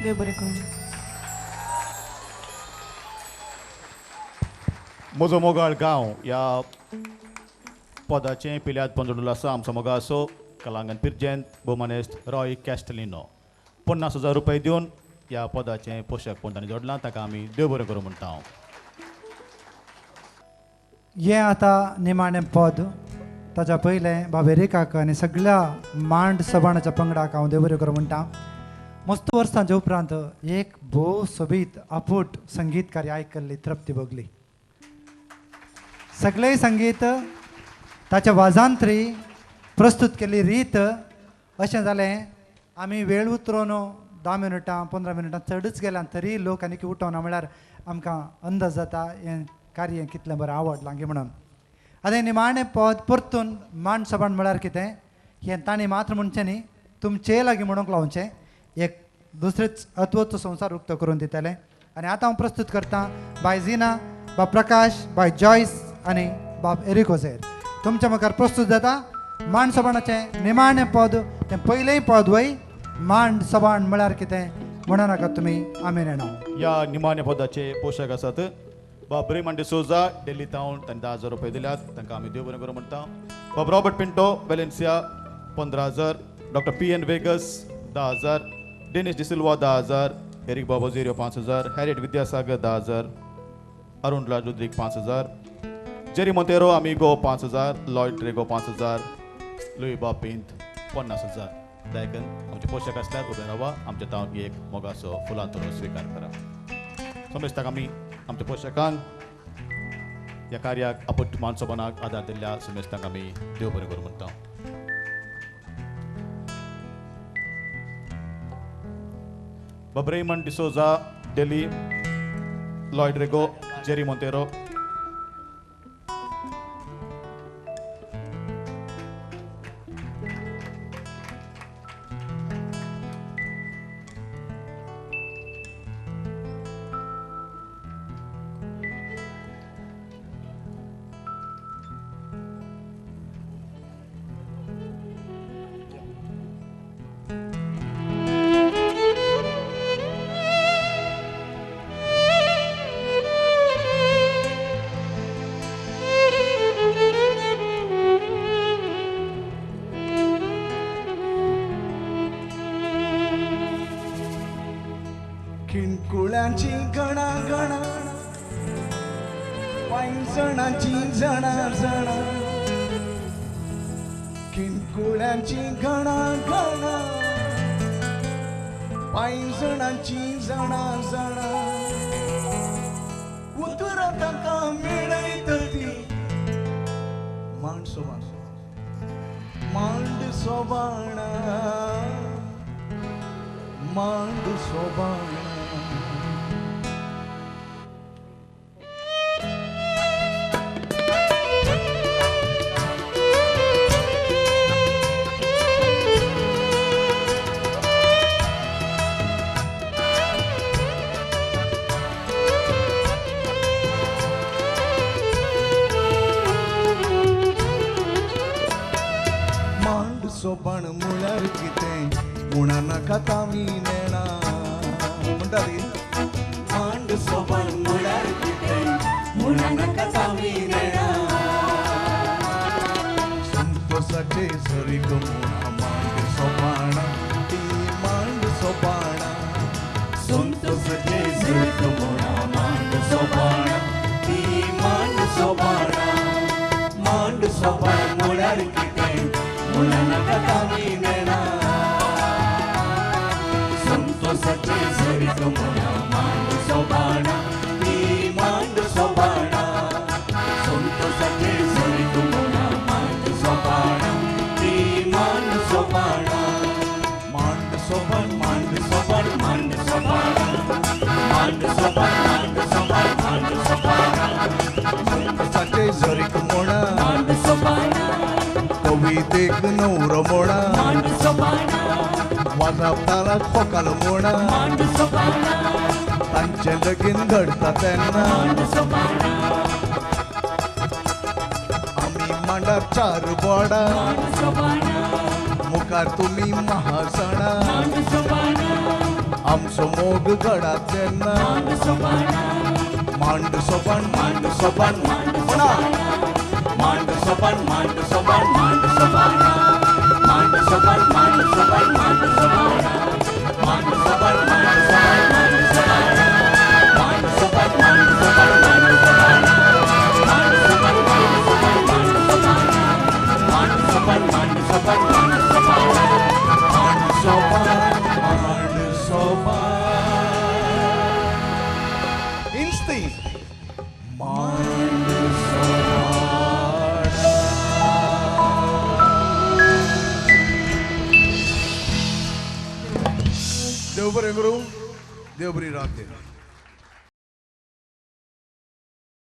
देव बरें करूं. म्हजो मोगाळ गांव ह्या पदाचें पिल्याद पंजडूल आसा आमचो मोगासो कलांगण पिर्जेंत भोवमानेस्त रॉय कॅस्टलिनो 50,000 रुपये दिवन ह्या पदाचें पोशक पण तांणी जोडलां, ताका आमी देव बरें करूं म्हणटा. हें आतां निमाणें पद. ताच्या पयलें बाब एरिकाक आनी सगळ्या मांड सभाणाच्या पंगडाक हांव देव बरें करूं म्हणटा. मस्त वर्सांच्या उपरांत एक भोव सोबीत आपूट संगीत कार्य आयकल्ली तृप्ती भोगली. सगळें संगीत ताच्या वाजांत्री प्रस्तूत केल्ली रीत अशें जालें आमी वेळ उतरून 10 मिनटां 15 मिनटां चडच गेल्यान तरी लोक आनी उठोवना म्हळ्यार आमकां अंदाज जाता हें कार्य कितलें बरें आवडलां म्हणून. आतां निमाणें पद परतून मांड सभाण म्हळ्यार कितें हें तांणी मात्र म्हणचें न्ही, तुमचे लागीं म्हणूंक लावचें, एक दुसरेच अद्भुत संवसार उक्तो करून दितलें. आनी आतां हांव प्रस्तूत करतां बाय झिना, बाब प्रकाश, बाय जॉयस आनी बाब एरिकोझेर. तुमच्या मुखार प्रस्तूत जाता मांड सोबाणाचें निमाणें पद तें पयलेंय पद वय मांड सोबाण म्हळ्यार कितें म्हणू नाका तुमी आमी नेणा. ह्या निमाण्या पदाचे पोशक आसात बाब रेमंड डिसोजा दिल्ली तावन तांणी 10,000 रुपये दिल्यात, तांकां आमी देव बरें करूं म्हणटा. बाब रॉबर्ट पिंटो वेलेन्सिया 15,000, डॉक्टर पी.एन. वेगस 10,000, डेनिस डिसिल्वा 10,000, एरिक बाब ओजेरियो 5,000, हॅरियट विद्यासागर 10,000, अरुण राज रुद्रीक 5,000, जेरी मोंतेरो आमिगो 5,000, लॉयड ड्रेगो 5,000, लुई बाब पिंत 50,000. दायकन आमचे पोशक आसल्यार उबे रावा, आमच्या तावन एक मोगाचो फुलांचो स्विकार करा. समेस्ताक आमी आमच्या पोशकांक ह्या कार्याक आपट मानसोबानाक आदार दिल्ल्या समेस्तांक आमी देव बरें करूं म्हणटा. बाब रेमंड डिसोजा डेली, लॉयड रेगो, जेरी मोंतेरो. खिणकुळांची गणा गणा पांयजणाची जणा जणा खिणकुळांची गणा गणा पांयजणाची जणा जणा उतरां तांकां मेळयता ती मांड सोबाण मांड सोबाणा मांड सोबाणा. सोपाण म्हळ्यार कितें म्हणा नाका तामी नेणा म्हणटा ती मांड सोपाण म्हळ्यार कितें म्हणा नाका तामी नेणा संतोषाचे सरीक म्हणा मांड सोपाणा ती मांड सोपाणा संतोषाचे सरीक म्हणा मांड सोपाणा ती मांड सोपाणा मांड सोपाण म्हळ्यार कितें संतोषाचे सरीक म्हणा मांड सोबाणा ती मांड सोबाणा संतोषाचे सरीक म्हणा मांड सोबाणा ती मांड सोबाणा मांड सोबाण मांड सोबाण मांड सोबाणा मांड सोबाण मांड सोबाण मांड सोबाणा संतोषाचे सरीक म्हणा मांड सोबाणा कवितेक नवरो म्हणा वाजापताला खोकाल म्हणा तांचें लगीन घडटा तेन्ना आमी मांडार चार बोडां मुखार तुमी महासणा आमचो मोग घडा तेन्ना मांड सोपाण मांड सोपाण म्हणा मांड सोपाण मांड सोपाण मांड सोपाणा मांड सोपाण मांड सोपाण मांड सोपाणा मांड सोपाण मांड सोपाण मांड सोपाणा मांड सोपाण मांड सोपाण मांड सोपाणा मांड सोपाण मांड सोपाण मांड सोपाणा मांड सोपाण मांड सोपाण मांड सोपाणा मांड सोपाण मांड सोपाण इन्स्ती मांड सोपाण. देव बरें करूं, देव बरी रात दे.